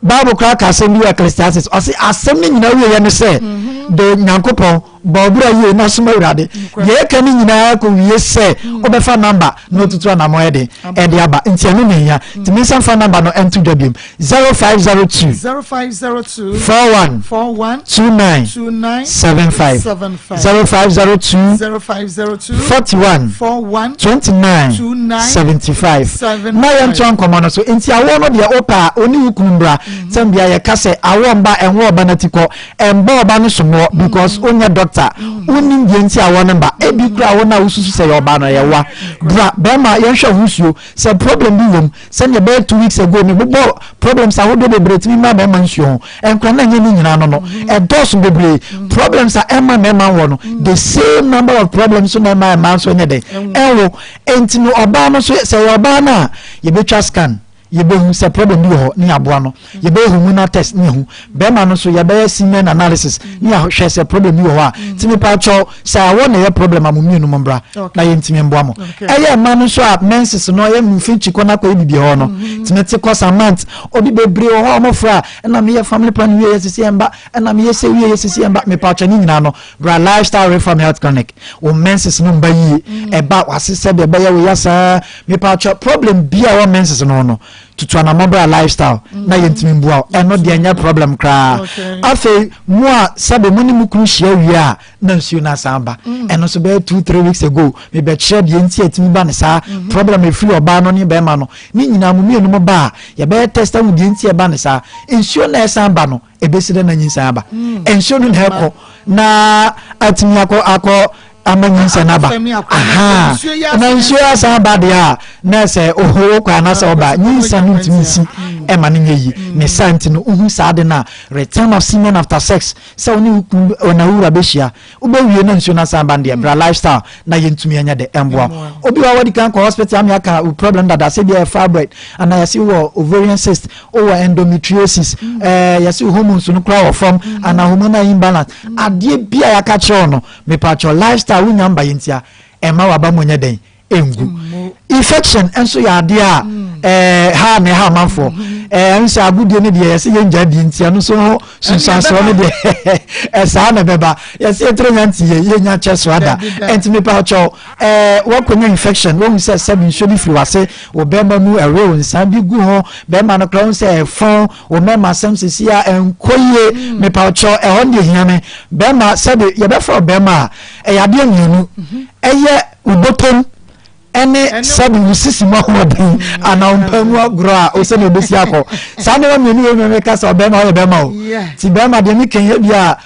Bible koraa ka asɛm bi wɔ Ecclesiastes, ɔse asɛm no nyinaa wieɛ ne sɛ de Nyankopɔn bɔ ɔbra yie na som Awurade. Deɛ ɛka no nyinaa kɔ wie sɛ wobɛfa number na otutu anammɔn ɛde ɛde aba. Nti ɛno na ɛhia. Nti mensa mfa number no ɛnto dwa biom: 0502 0502 41 41 29 29 75. 75. 0502 0502 41 41 29 29 75. 75. Na yɛntoa nkɔmmɔ no so. Nti awoɔ no deɛ, wopɛ a ɔne wo kunu mbra. Sɛm bia yɛka sɛ awoɔ mba, ɛnwo ɔba no ti kɔ, ɛmbɔ ɔba no somoɔ, because wonyɛ doctor, wonim deɛ nti awoɔ no mba. Ebi kora wo no a wosusu sɛ yɛ ɔba no ɛyɛ wa bra bɛrima, yɛnhwɛ ho suo sɛ problem bi wom. Sɛdeɛ bɛyɛ 2 weeks ago mebobɔ problems ahodoɔ bebree tumi ma mmarima nsuo ho nkora, na ɛnyɛ ne nyinaa no, ɛdɔɔso bebree. Problems a ɛma mmarima wɔ no, the same number of problems so na ɛma mmaa nso nyɛ dɛ ɛwɔ. Nti no ɔbaa no nso, sɛ ɛyɛ ɔbaa no a, yɛbɛtwa scan, yɛbɛhu sɛ problem bi wɔ hɔ ne yɛaboa no. Yɛbɛyɛ hormonal test ne yɛhu. Bɛrima no nso, yɛbɛyɛ semen analysis ne yɛahwɛ sɛ problem bi wɔ hɔ a. Nti mepa kyɛw, sɛ awɔ na ɛyɛ problem a, mo mmienu mo mbra na yɛntumi mboa mo. Ɛyɛ mma no nso a menses no ɛyɛ mfimfini kɔ na akɔyɛ bibi hɔ no, tumi te kɔ some months. Obi bebree wɔ hɔ a wɔfrɛ a, ɛna meyɛ family plan wie yɛ sisi ɛmba, ɛna meyɛ sɛ wie yɛ sisi ɛmba. Mepa kyɛw, ne nyinaa no, bra Lifestyle Reform Health Clinic. Wo menses no mba yie, ɛba wase sɛdeɛ ɛbɛyɛ wo ya saa, mepa kyɛw, problem bi a ɛwɔ menses no ho no, tutu anamɔ bra Lifestyle na yɛntumi mboa wo. Ɛno deɛ nyɛ problem koraa. Afei mo a sɛbe mo ne mo kunu hyia wie a na nsuo no asan ba, ɛno nso bɛyɛ 2, 3 weeks ago mebɛkyerɛ deɛ nti a ɛtumi ba ne saa. Problem ɛfiri ɔbaa no ne bɛrima no ne nyinaa, mo mmienu mo ba a, yɛbɛyɛ test ahu deɛ nti ɛba ne saa. Nsuo na ɛsan ba no, ɛbɛsi dɛ na nyinsɛn aba? Nsuo no na ɛkɔ na atumi akɔ akɔ ama nyinsɛn aba. Aha na nsuo asan ba deɛ a, na sɛ oho kɔ anasɛ ɔba, nyinsɛn no ntumi nsi ɛma no nyɛ yi ne saa. Nti no wohu saa de no a, return of semen after sex, sɛ wo ne wo kunu ɔna wura bɛhyia, wobɛwie na nsuo no asan ba no deɛ, bra Lifestyle na yɛntumi ɛnyɛ de ɛmboa. Obi wa wadi kan kɔ hospital ame aka wo problem dada, sɛ bi ɛyɛ fibroid anaa yɛse wɔ ovarian cyst, wowɔ endometriosis, yɛse hormones no koraa wɔ fam anaa hormonal imbalance, adeɛ bi a yɛaka kyerɛ wo no, mepakyɛw, Lifestyle wonya mba yɛntia ɛma waba mu nyɛ dɛn ngu. Infection nso yɛ adeɛ a ha na ɛha amanfoɔ. Ɛn sɛ agodie no deɛ, yɛsɛ yɛngya di, nti ɛno nso ho sunsuansoɔ no deɛ ɛsaa na ɛbɛba. Yɛsɛ yɛtire nya nti yɛ yɛnya kyɛ so ada. Ɛnti mepa kyɛw, wɔkɔnya infection, wɔhu sɛ sɛbi nsuo bi firi wase wo bɛrima mu, ɛwe wo nsa bi gu ho, bɛrima no koraa wɔn sɛ ɛfɔn wo mɛrima asɛm sisi a ɛnkɔ yie, mepa kyɛw, ɛhɔ no deɛ hia me bɛrima. Sɛbi yɛbɛfrɛ bɛrima a, ɛyɛ adeɛ mmienu: ɛyɛ wo bɔtɔm ɛne sɛbi wo sisi mu ahoɔden anaa wo mpa mu agorɔ a ɔsɛ na obesi akɔ. Saa nneɛma mmienu wei mɛmɛ ka sɛ ɔbɛrima ɔyɛ bɛrima o. Ti bɛrima deɛ mi kɛn ebi a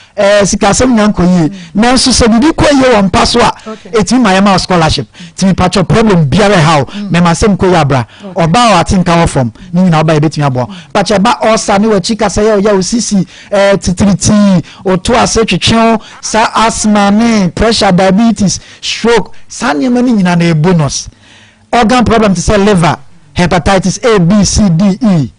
sikasɛm nya nkɔ yie, nanso sɛ biribi kɔ yie wɔ mpa so a, etimi ma yɛ ma scholarship. Ti mi patwɛ, problem biara ɛha o, mɛma asɛm kɔ yie abra. Ɔbaa a ɔate nka wɔ fam ne nyinaa, ɔbaa yɛbɛtumi aboa. Patwɛ, ɛba ɔsa ne wɔakyi kasa yɛ ɔyɛ osisi titiritii oto ase twetwe saa, asthma ne pressure, diabetes, stroke, saa nneɛma no nyinaa na ɛyɛ bonus. Organ problem te sɛ liver, hepatitis A, B, C, D, E,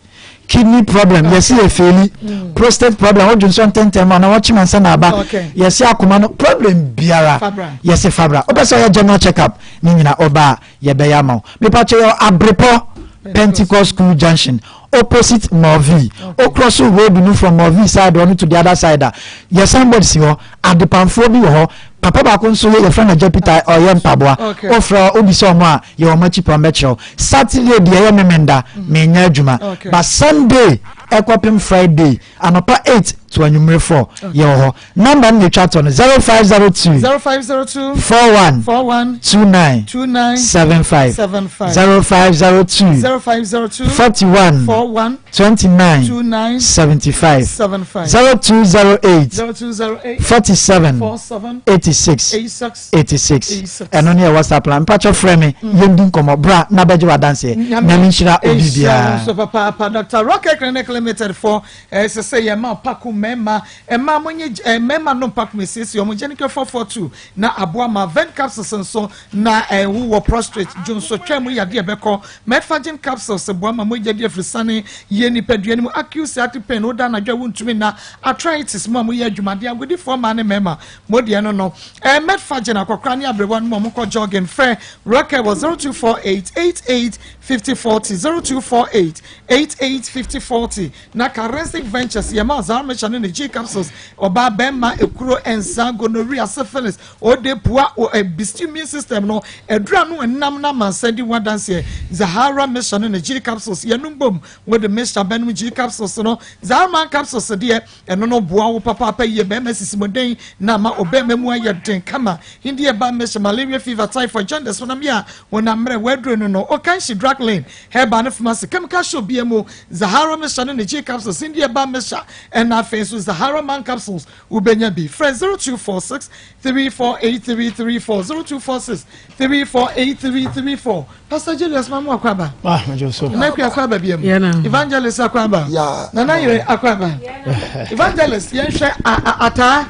kidney problem, yɛse yɛ feeli, mm. prostate problem, wodwo nsɔ ntɛntɛm a na wɔkye ma nsa na aba, yɛse akoma no, problem biara, yɛse fabra. Wopɛ sɛ ɔyɛ general check up ne nyina ɔba a yɛbɛyɛ ama wo. Mepakyɛ yɛ Abrepɔ Pentecost School Junction opposite Morvi. Okross road no from Morvi side ɔno to the other side a, yɛ signboard si hɔ, adepamfoɔ bi wɔ hɔ. Papa baako nso yɛ yɛfrɛ no Agya Peter ɔyɛ mpaboa. Wofrɛ wobisa ɔmo a yɛ wɔn akyi pɔn bɛkyerɛ wo. Saturday deɛ ɛyɛ memenda menyɛ adwuma. But Sunday ɛkɔpem Friday anɔpa 8 to anwummere 4 yɛwɔ hɔ. Number no na etwa to no 0502 0502 41 41 29 29 75 75 0502 0502 41 41 29 29 75 75 0208 0208 47 47 86 86 86 86. ɛno ne yɛ whatsapp line mpakyɛ frɛ me yɛndi nkɔmmɔ bra na bɛgye w'adanseɛ nyame nhyira obi Nhyira wo biara nso papaapa Dr. Rocket Clinic Limited for ɛsɛ sɛ yɛma ɔpako mmarima mmaa mo nye eh, mmarima nom pako esiesie wɔn Genicare 442 na aboa ma Vent capsules nso na eh, wowɔ prostrate dwonsotwa mu yadeɛ bɛkɔ Metforgen capsules boa ma mogya di afirisane yie nipadua no mu acute sciatic pain woda anadwo a wontumi nna arthritis mu a moyɛ adwumaden agodifoɔ mmaa ne mmarima mo deɛ no no eh, Metforgen akɔkora ne aberewa no mu a mokɔ jogging frɛ Rocket wɔ 0248 88 50 40 0248 88 50 40 Na Karensic Ventures yɛ maa Zarmecha ne ne G capsules, ɔbaa, bɛrima, ekuro, nsa, gonorrhea, syphilis, ode, pua, o, eh, beast immune system no, aduru ano ɛnam na amansan di ho adanseɛ. Zahara Mixture ne ne G capsules, yɛnom bom, wode mixture bɛnom G capsules no. Zaharman capsules deɛ, ɛno no boa wo papaapa yie, bɛrima sisimoden na ama ɔbɛrima mu ayɛ den kama. Hindi herbal mixture, malaria fever, typhoid, jaundice, honam yɛ a honam mmerɛ, w'aduro no no, Okanshi Drug Lane, Herbal ne pharmacy, chemical shop biara mu, Zahara mixture ne ne G capsules, Hindi herbal mixture, ɛna afei nso Zahara man capsules, wobɛnya bi. Frɛ 0246 348334, 0246 348334. Pastor Julius Mamu Akwaba. Ah, mejo so. Nana Akua Akwaba biam. Yeah, Evangelist Akwaba. Yeah. Nana Yere Akwaba. Evangelist yɛnhwɛ ataa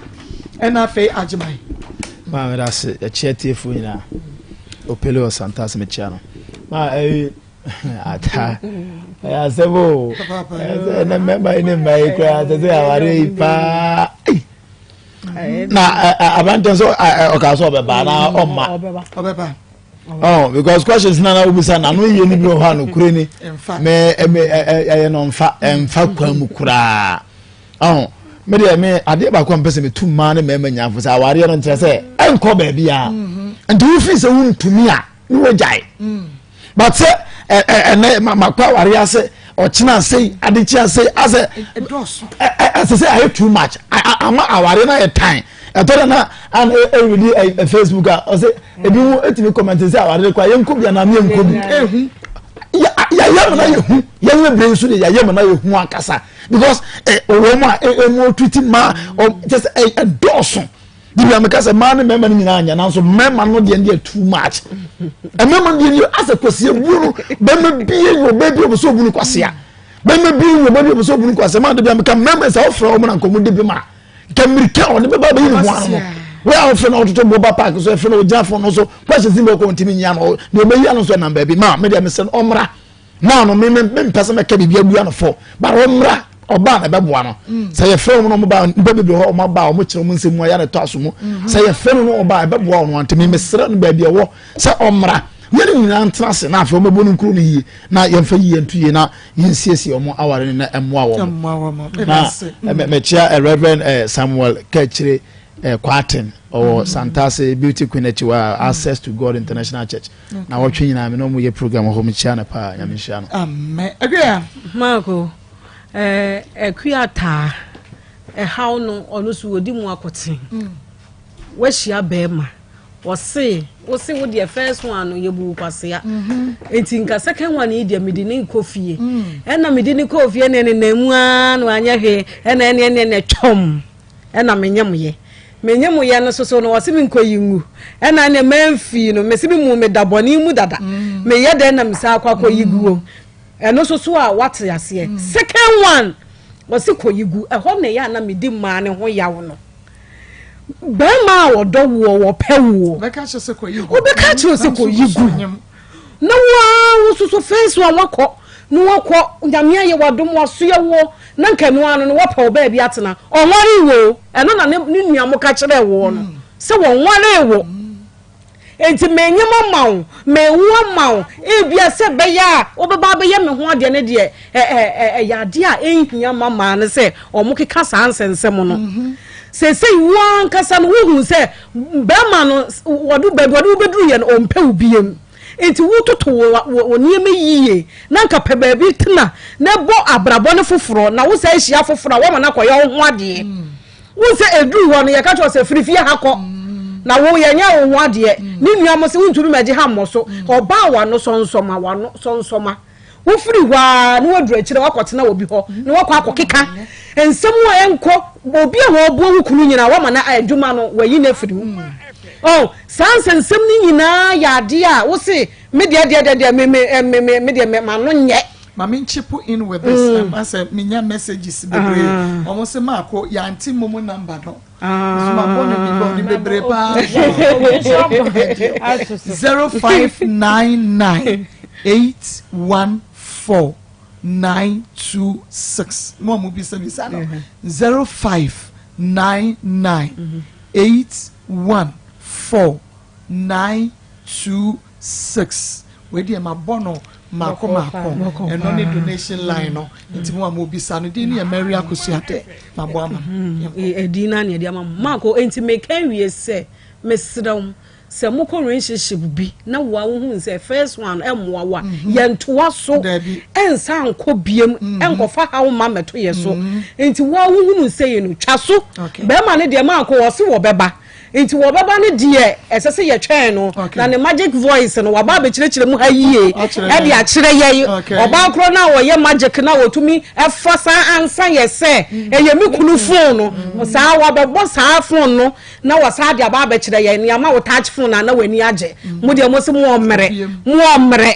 ɛna afei agyeman. Maa meda ase yɛkyia tiefoɔ nyinaa. Opele wɔ Santase mekyia no. Ma ɛyi ata ɛyɛ asɛm o. Ɛsɛ ɛnɛ mmarima yi ne mmaa yi koraa sɛ sɛ awareɛ yi paa. Na aberanteɛ nso ɔkaa sɛ ɔbɛba anaa ɔmma. Ɔbɛba. Oh, because questions na na wobisa na ano yie no bi wɔ hɔ a nokorɛ ni me ɛyɛ no mfa ɛmfa kwan mu koraa. Ɔho, me deɛ me adeɛ baako a mpɛ sɛ metu mmaa ne mmarima nyinaa fo sɛ awareɛ no nkyerɛ sɛ ɛnkɔ baabiara. Mm-hmm. Nti wofii sɛ wontumi a ne wagyae. Mm. But sɛ ɛnɛ makɔ awareɛ ase ɔkyena ase adekye ase asɛ ɛsɛ sɛ ayɛ too much ama awareɛ no ayɛ tan ɛtɔ da na an ɛredi Facebook a ɔsɛ ebi mu etumi comment sɛ awareɛ no kɔ a yɛnkɔ bi anaa yɛnkɔ bi yɛyɛ mo na yɛhu yɛnyɛ bere nso de yɛyɛ mo na yɛhu ankasa. because ɛ wɔn a ɛ ɛmu ɔtuti mmaa ɔ kyɛ sɛ ɛ ɛdɔɔso bibi ameka sɛ mmaa ne mmarima no nyinaa nyɛ nanso mmarima no deɛ deɛ too much mmarima no deɛ deɛ asɛ kwasia buo no bɛrima bie nyɛ ɔbaa bi ɔbɛsɛ ɔbu no kwasia bɛrima bie nyɛ ɔbaa bi ɔbɛsɛ ɔbu no kwasia maa de bi ameka mmarima sɛ ɔfrɛ wɔn na nkɔmɔ di bi ma nka mmirika ɔde bɛba bɛyi ne ho ano no wei a ɔfrɛ no ɔtoto mobile park so ɛfrɛ no ɔgyina fon no so questions bi ɔkɔ ntumi nyia no deɛ ɔbɛyi ano so ɛnam baabi maa me deɛ mesɛ no ɔmmra Now no me me mpɛ sɛ mɛka biribi abua no fɔ but ɔmmra ɔbaa na ɛbɛboa no mm. sɛ yɛfrɛ wɔn na wɔn ba nipa bebree hɔ wɔn aba a wɔn kyerɛ wɔn nsɛm mu ayɛ na ɛtɔ aso mu mm-hmm. sɛ yɛfrɛ no na ɔbaa ɛbɛboa wɔn ante me mesrɛ no baabi ɛwɔ sɛ ɔmmra yɛn nyinaa ntena ase na afei wɔn bɛbɔ no nkuro no yie na yɛmfa yie nto yie na yɛnsiesie wɔn aware no na ɛmmoa wɔn na mɛkyia eh, Reverend eh, Samuel Kɛkyire eh, Kwaten ɔwɔ mm. Santase Beauty Queen akyi wɔ Access to God International Church Na wɔtwe nyinaa me ne ɔmo yɛ program wɔ hɔ mekyia no paa nyame nhyira no. Amen. Akua. Marco, eh, Akua taa ɛhaw no ɔno so wɔdi mu akoten. Mm. Wahyia bɛrima wɔse wose wo deɛ first one no yɛbu wo kwasea mm-hmm. nti nka second one yi deɛ mede ne kɔ fie mm. ɛna mede ne kɔɔ fie ne nenam mu aa na wanyɛ hwee ɛna ɛne ɛne ɛne twɔm Ɛna menyem yɛ. Menyem yɛ no soso no ɔse menkɔ yi ngu. Ɛna ɛneɛ manfii no mese me mu meda bɔne mu dada. Meyɛ dɛn na mesan akɔ akɔ yi guo. Ɛno soso a wate aseɛ. Second one ɔse kɔ yi gu. Ɛhɔ na ɛyɛ a na medi mmaa no ho yaw no. Bɛrima a ɔdɔ woɔ wɔpɛ woɔ. Wobɛka akyerɛ sɛ kɔ yi gu. Wobɛka akyerɛ sɛ kɔ yi gu. Na wo ara wo nso so first one wakɔ na wakɔ Nyame ayɛ wadom wasoɛ woɔ na nka ɛno ara no no wapɛ wo baabi atena. Ɔnwaree wo o, ɛno na ne ne nua mo ka kyerɛɛ woɔ no sɛ wɔnwaree wo. Enti menyem ama wo, mewo ama wo, ebia sɛ ɛbɛyɛ a wobɛba abɛyɛ me ho adeɛ no deɛ, ɛ ɛ ɛ ɛyɛ adeɛ a ɛnhia mma mmaa no sɛ wɔkeka saa nsɛnsɛm no. Seesei wo ankasa no wohu sɛ bɛrima no wɔde baabi wɔde wo bɛduru yɛ no ɔmpɛ wo biem. Enti wototo wo wo nneɛma yie na nka pɛ baabi tena na bɔ abrabɔ no foforɔ na wo san hyia foforɔ a woama no akɔyɛ wo ho adeɛ. Wohu sɛ ɛduru hɔ no yɛka kyerɛ wo sɛ firi fie ha kɔ na wo yɛnyɛ wo ho adeɛ. Ne nua mo sɛ wontumi mmɛgye ha mmɔ so. Ɔbaa w'ano sɔnsɔma w'ano sɔnsɔma. Wofiri hɔ ara na woaduru akyire woakɔtena obi hɔ na woakɔ akɔkeka nsɛm a ɛnkɔ obi a wɔboa wo kunu nyinaa woama no adwuma no wayi no afiri mu. Oh, saa nsɛnsɛm no nyinaa yɛ adeɛ a wo se me deɛ deɛ deɛ deɛ me me me me me deɛ me m'ano nyɛ. Ma me nchipo in with this mm. asɛ menya messages bebree wɔn sɛ maako yɛante momo number no. Nso ne bi bɔ ne bebree paa. 0599 814 926. Mo a mo bisa bisa no. 0599 814 926. Wei deɛ mabɔ no mako mako. Ɛno ne donation line no. Nti mo a mo bisa no din no yɛ Mary Akosua Dɛ. Mabɔ ama no. Ɛdin no na yɛde ama mo. Mako, nti meka wie sɛ mesrɛ wo sɛ mokɔ relationship bi na woa wohu sɛ first one ɛmmoa wo a yɛntoa so ɛnsa nkɔ biem ɛnkɔfa haw ma mmɛto yɛ so. Nti woa wohunu sɛ yɛ no twa so. Bɛrima no deɛ Mako ɔse wɔbɛba. Nti wɔbɛba no deɛ ɛsɛ sɛ yɛtwɛn no na ne magic voice no waba abɛkyerɛkyerɛ mu ha yie ɛde akyerɛ yɛn ɔbaa korɔ no a ɔyɛ magic no a ɔtumi ɛfa saa ansa yɛ sɛ ɛyɛ me kunu phone no saa wabɛbɔ saa phone no na wasaa de aba abɛkyerɛ yɛn nea ma wo touch phone a na w'ani agye mo deɛ mo se mo ɔmmerɛ mo ɔmmerɛ.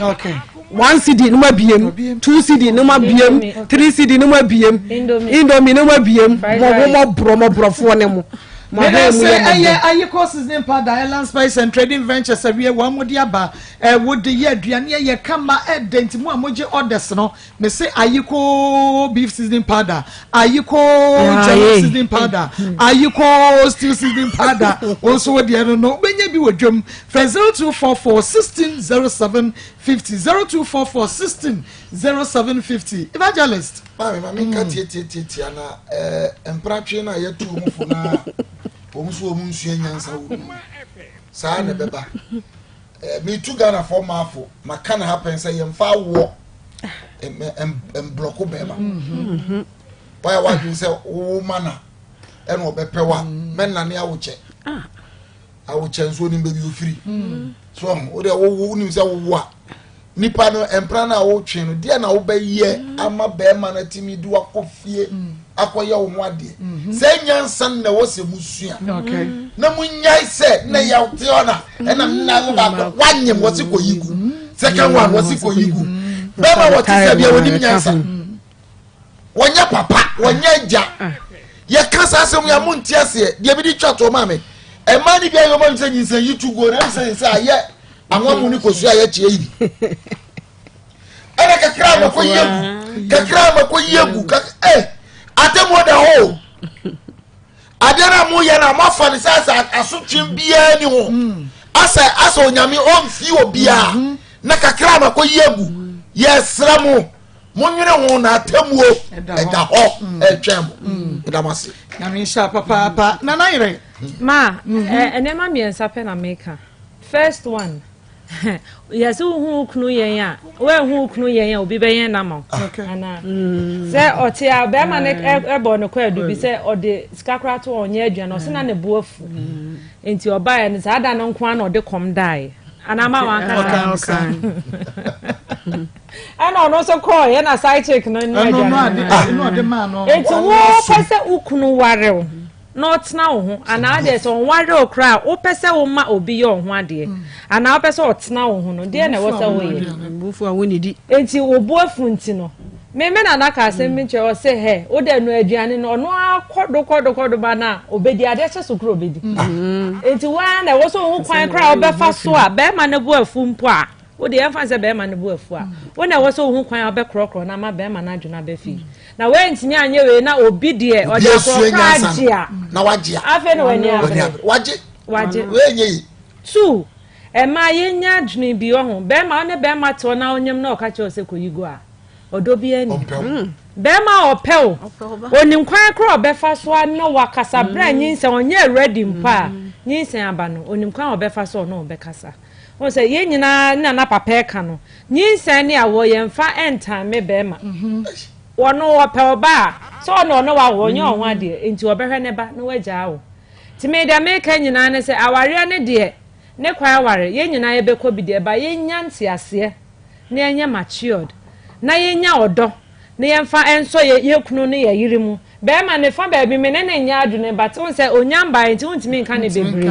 One cedi no mu abiem, two cedi no mu abiem, three cedi no mu abiem, indomie no mu abiem, mo ho mo borɔ mo borɔfoɔ ne mo. Meda se ɛyɛ Ayiko seasoning powder, Island Spice and Trading Ventures awie wɔn mo de aba ɛwo de yɛ aduane ɛyɛ kama ɛdɛ nti mo a mo gye orders no me se Ayiko beef seasoning powder, Ayiko jollof seasoning powder, Ayiko stew seasoning powder wɔn nso wɔ deɛ no no wobɛnya bi wɔ dwam fɛ 0244 16 07 50 0244 16 07 50 Evangelist. Maame ma menka tiatiatiatia na ɛɛ mpratwe no a yɛtu wɔn fo na wɔn nso wɔn nsua nyansa wɔ mu saa na ɛbɛba ɛɛ metu Ghanafoɔ maafo maka na ha pɛn sɛ yɛmfa awoɔ mblɔko bɛrima wayɛ wadwene sɛ wo ma na ɛna ɔbɛpɛ wa mɛnane awokyɛ. Ah. Awokyɛ nso onim baabi ofiri. So ɔho wo deɛ wowo wonim sɛ wowo a nipa no mpra no a wotwe no deɛ na wobɛyɛ mm. ama bɛrima no atumi de wakɔ fie mm. akɔyɛ wo ho adeɛ mm-hmm. sɛ nyansa na ɛwɔ sɛ musua na munyae sɛ na yɛte hɔ na ɛna nna wo baako wanyem wɔ se kɔyi gu second one wɔ se kɔyi gu bɛrima wɔte sɛ bia wɔnim nyansa wɔnyɛ papa wɔnyɛ agya yɛka saa asɛm yɛ mo nte aseɛ deɛ bi de twa toɔ maa me ɛmaa ne bi ayɛ ɔma sɛ nyinsɛn yi tu guo na ɛsɛ sɛ ayɛ anwa mu ne kosua ayɛ kyeɛ yi ɛna kakra ama kɔ yie gu kakra ama kɔ yie gu kakra ɛ atemmuo da hɔ o adeɛ no a moyɛ no a moafa no sɛ asɛ asotwe biara ni ho asɛ asɛ onyame ɔmfi obiara mm-hmm. na kakra ama kɔ yie gu yɛsrɛ mo Monwene ho na atemmuo ɛda hɔ ɛretwɛn mo. Meda mo ase. Nyame nhyira papaapa. Nana yere. Ma, mhm. nneɛma mmiɛnsa pɛ na meka. First one, yɛsɛ wohu wo kunu yɛn a woanhu wo kunu yɛn a obi bɛyɛn na ma wo anaa mm. sɛ ɔte a bɛrima no ɛbɔ no kɔ adu bi sɛ ɔde sika koraa to ɔnyɛ aduane ɔsɛ na ne bo afu mm. nti ɔbaeɛ no saa da no nko ara na ɔde kɔm daeɛ anaa ma wankasa ɛna ɔno nso kɔɔ yɛ na side chick no no aduane no eti wo pɛ sɛ wo kunu ware wo na ɔtena wo ho anaa deɛ sɛ ɔnware wo koraa wopɛ sɛ wo ma obi yɛ ɔho adeɛ mm. anaa wopɛ sɛ ɔtena wo ho no deɛ na ɛwɔ sɛ woyɛ eti wo bo afu nti no meme nana ka asɛm bi nkyerɛ ɔsɛ hɛ wo dɛ no aduane no ɔno akɔdo kɔdo kɔdo ba no a obɛdi adeɛ kyɛ so koro obɛdi mm. eti waa na ɛwɔ sɛ wo kwan koraa wobɛfa so a bɛrima no bo afu mpo a. Wo deɛ yɛmfa no sɛ bɛrima no bo afu a, wo na ɛwɔ sɛ wohu kwan a wobɛkorɔkorɔ no ama bɛrima no adwene aba fie. Na woantumi anyɛ wei na obi deɛ ɔde akorɔkorɔ agye a, na wagye a, afei na w'ani abere. Wagye. Wagye. Wei nyɛ yi. Two, ɛmaa yɛnya adwene bi ɔho. Bɛrima, wo ne bɛrima te hɔ na wonyem na ɔka kyerɛ wo sɛ kɔyi gu a, ɔdɔ biara nni hɔ. Bɛrima a ɔpɛ wo, onim kwan korɔ a ɔbɛfa so ne wo akasa berɛ a nyinsɛn, ɔnyɛɛ ready mpo a, nyinsɛn aba no, onim kwan a ɔbɛfa so ɔne wo bɛkasa. Wohu sɛ yɛn nyinaa na na papa reka no, nyinsɛn ne awoɔ yɛmfa ntame bɛrima. Ɔno ɔpɛ ɔba a, sɛ ɔne ɔne wo awo, ɔnyɛ wo ho adeɛ, nti ɔbɛhwɛ ne ba na wagyaa wo. Nti me deɛ meka nyinaa ne sɛ awareɛ no deɛ, ne kwan aware, yɛn nyinaa yɛbɛkɔ bi deɛ, but yɛnnya nteaseɛ na yɛnyɛ matured, na yɛnya ɔdɔ na yɛmfa nsɔ yɛn kunu ne yɛn yere mu. Bɛɛma no fa baabi me ne no nyɛ adwene but wohu sɛ onya mbaeɛ nti wontumi nka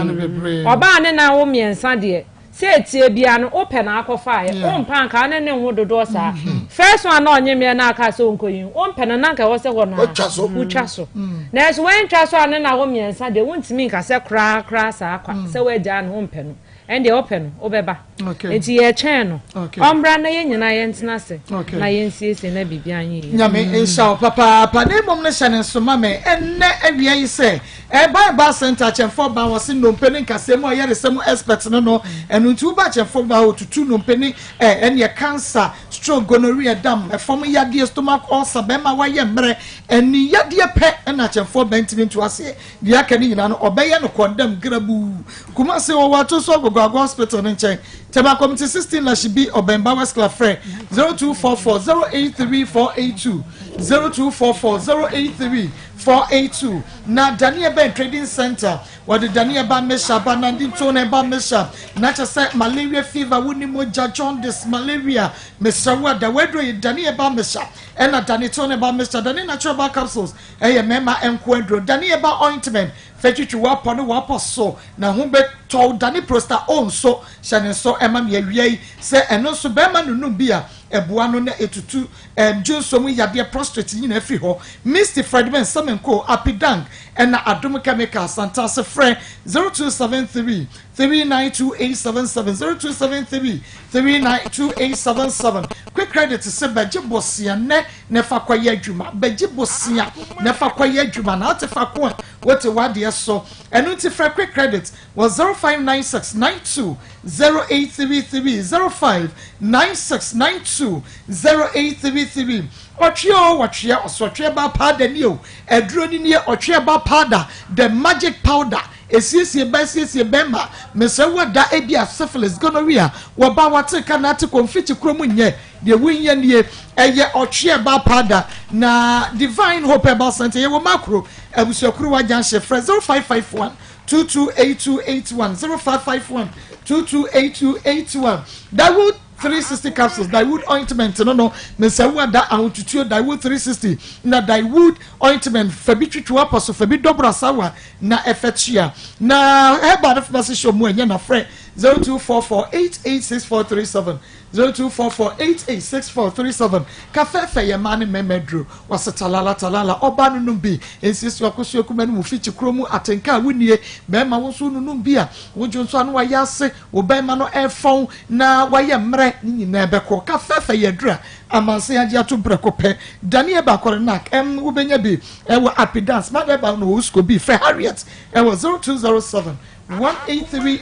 no bebree. Ɔbaa ne nan wo mmiɛnsa deɛ sɛ ɛteɛ biara no wopɛ na akɔfaeɛ wompɛ anka wo ne no nwo dodoɔ saa. First one na ɔnyemeɛ na aka sɛ ɔnkɔyi no wompɛ no na anka ɛwɔ sɛ hɔ no ara wotwa so. Nanso woantwa so a ne na wo mmiɛnsa deɛ wontumi nka sɛ koraa koraa saa kwa sɛ woagyaa no wompɛ no ɛndeɛ wopɛ no wobɛba. Nti yɛretwɛn no ɔmmra na yɛn nyinaa yɛntena ase na yɛnsiesie na biribiara nyɛ yie. Nyame nhyira wo papaapa na mmom no hyɛ no nso ma me ɛnnɛ awia yi sɛ ɛba ɛba center akyɛmfoɔ ba wɔ se nnompe ne nkasɛɛ mu ayaresɛ mu expert no no ɛno nti woba akyɛmfoɔ ba hɔ tutu nnompe ne ɛneɛ cancer stroke gonorrhea dam ɛfam yadeɛ stomach ulcer bɛrima wayɛ mmerɛ ɛne yadeɛ pɛ ɛna akyɛmfoɔ ba ntumi nto aseɛ Deɛ aka no nyinaa no ɔbɛyɛ no kɔndɛm grabuu. Kumasi wɔ Wato so Agogoago Hospital no nkyɛn. Tema Committee 16 Lashibi ɔbɛn Bowers Club frɛ 0244 083 482 0244 083 482 Na Daniel bɛn Trading Center wɔde Daniel ba Mesha ba Nandi Ntone ba Mesha na kyɛ sɛ malaria fever wonni mogya jaundice malaria mesrɛ wo a da waduro yi Daniel ba Mesha ɛna Dani Tone ba Mesha Dani Natural Ba Capsules Ɛyɛ mmarima nko aduro. Dane Eba ointment fa twitwi w'apɔ ne w'apɔ so na ho bɛtɔ wo. Dane Prosta O nso hyɛ ne nso ma me awia yi sɛ ɛno nso barima no nom bi a ɛboa no na ɛtutu dwonsɔ mu yadeɛ prostrate nyinaa firi hɔ. Misty Fredman Semenko Apidang ɛna Adom Chemical Santase frɛ 0273 392877 0273 392877 Quick Credit se bɛgye bosea nnɛ na fa kɔyɛ adwuma bɛgye bosea na fa kɔyɛ adwuma na ate faako a wote w'adeɛ so ɛno nti frɛ Quick Credit wɔ 0596 92 0833 0596 92 0833 Ɔtweɛ o wɔtweɛ ɔsɔtweɛ ba paada nie o aduro ni nie ɔtweɛ ba paada the magic powder Esiesie ba esiesie bɛɛma mesrɛ wo ada ebia syphilis gonorrhea wɔ ba wate ka na ate kɔ mfikyi kuro mu nyɛ deɛ wo hia nie ɛyɛ ɔtweɛ ba paada na divine hope herbal center yɛwɔ makro abusuakuruwa junction frɛ 0551 228281 0551 228281 Dawood 360 capsules Dawood ointment no no mesrɛ wo ada ahotutuo Dawood 360 na Dawood ointment fa bi twitwi w'apɔ so fa bi dɔboro asawa na ɛfɛ tua na herbal no pharmacy shop mu ɛnyɛ na frɛ 0244886437 0244886437 kafɛɛfɛ yɛ mmaa ne mmarima aduro wɔsɛ talala talala ɔbaa no nom bi nsiesie akosua kuma no mu fikyi kuro mu atenka a wonie mmarima wo nso nonum bi a wodwo nso ano wayɛ ase wo bɛrima no ɛfɔn na wayɛ mmerɛ ne nyinaa bɛkɔ kafɛɛfɛ yɛ aduro a amansan agye ato mprɛko pɛ Daniel Bakɔre nak ɛm wobɛnya bi ɛwɔ Apidance ma bɛba no wɔ Usko bi frɛ Harriet ɛwɔ 0207 183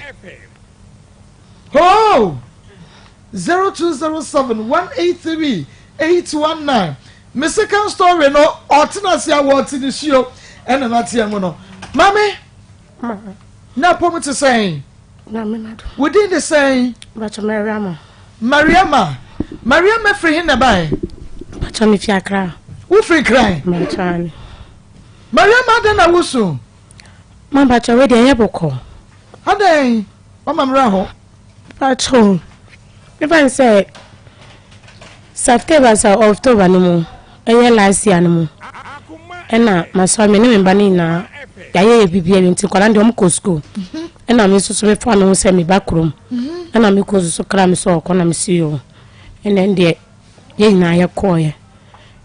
oh 0207 183 819 me second story no ɔtena ase a wɔte ne suo ɛna nateɛ mu no mame na pɔm te sɛn Wo din de sɛn? Mpakyɛ Mariama. Mariama. Mariama firi he na ɛbae? Mpakyɛ me fi Accra. Wo firi Nkran? Mpakyɛ ane. Mariama adɛn na wosu? Ma mpakyɛ wei deɛ ɛnyɛ bɔkɔ. Adɛn? Wama mmerɛ hɔ. Mpakyɛ o. Mefa ne sɛ September sɛ October no mu ɛyɛ last year no mu ɛna masɔre me ne me mba no nyinaa yɛayɛ yɛ biribiara nti nkwadaa no deɛ wɔn kɔ sukuu ɛna me nso so mefa me ho sɛ meba kurom ɛna me kɔ so kra me sɛ ɔkɔ na me si o ɛna ɛndeɛ yɛn nyinaa yɛkɔɔyɛ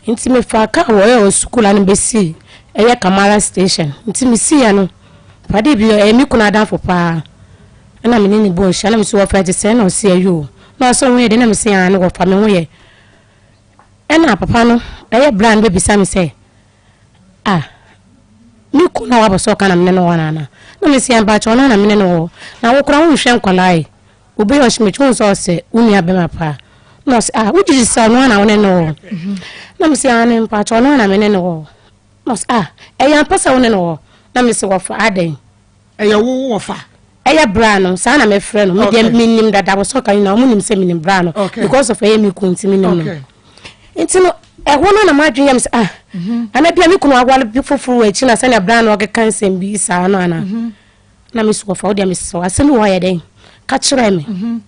nti mefa kaa wɔ ɛwɔ sukuu ano bɛsi ɛyɛ Kamara station nti mesiiɛ no pade bi ɛyɛ me kunu adamfo paa ɛna me ne ne bɔɔ nhyia na me so wɔfrɛ te sɛ ɛna ɔsi ɛyɛ o. Na ɔsɛ wo ho yɛ den? Na mese aane wɔfa me ho yɛ. Ɛna papa no ɛyɛ bra no bɛbisa me sɛ ah me kunu a wabɔ sɛ ɔka na mene no wɔ no anaa? Na mese mpakyɛ ɔno na mene no wɔ na wo koraa wonhwɛ nkwadaa yi obi yɛ ɔhyɛ m'akyi wohu sɛ ɔsɛ wo nua bɛma paa na ɔsɛ ah wogye di sɛ ɔno na wo ne no wɔ na mese aane mpakyɛ ɔno na mene no wɔ na ɔsɛ ah ɛyɛ ampa sɛ wo ne no wɔ na mese wɔfa adɛn Ɛyɛ wo wo wɔfa? Ɛyɛ bra no, saa na mefrɛ no. Me deɛ menim dada wɔ sɛ ɔka nyinaa, wɔn nim sɛ menim bra no. Because of ɛyɛ me kunu nti menim no. Nti no, ɛhɔ no na m'adwene yɛ me sɛ ah, mhm. ana bia me kunu awale bi foforɔ wɔ akyi na sɛnea bra no ɔkeka nsɛm bi saa no ana. Mhm. Na me so wɔfa, wo deɛ mesɛ asɛm bi wɔ hɔ yɛ dɛn? Ka kyerɛ me. Mhm.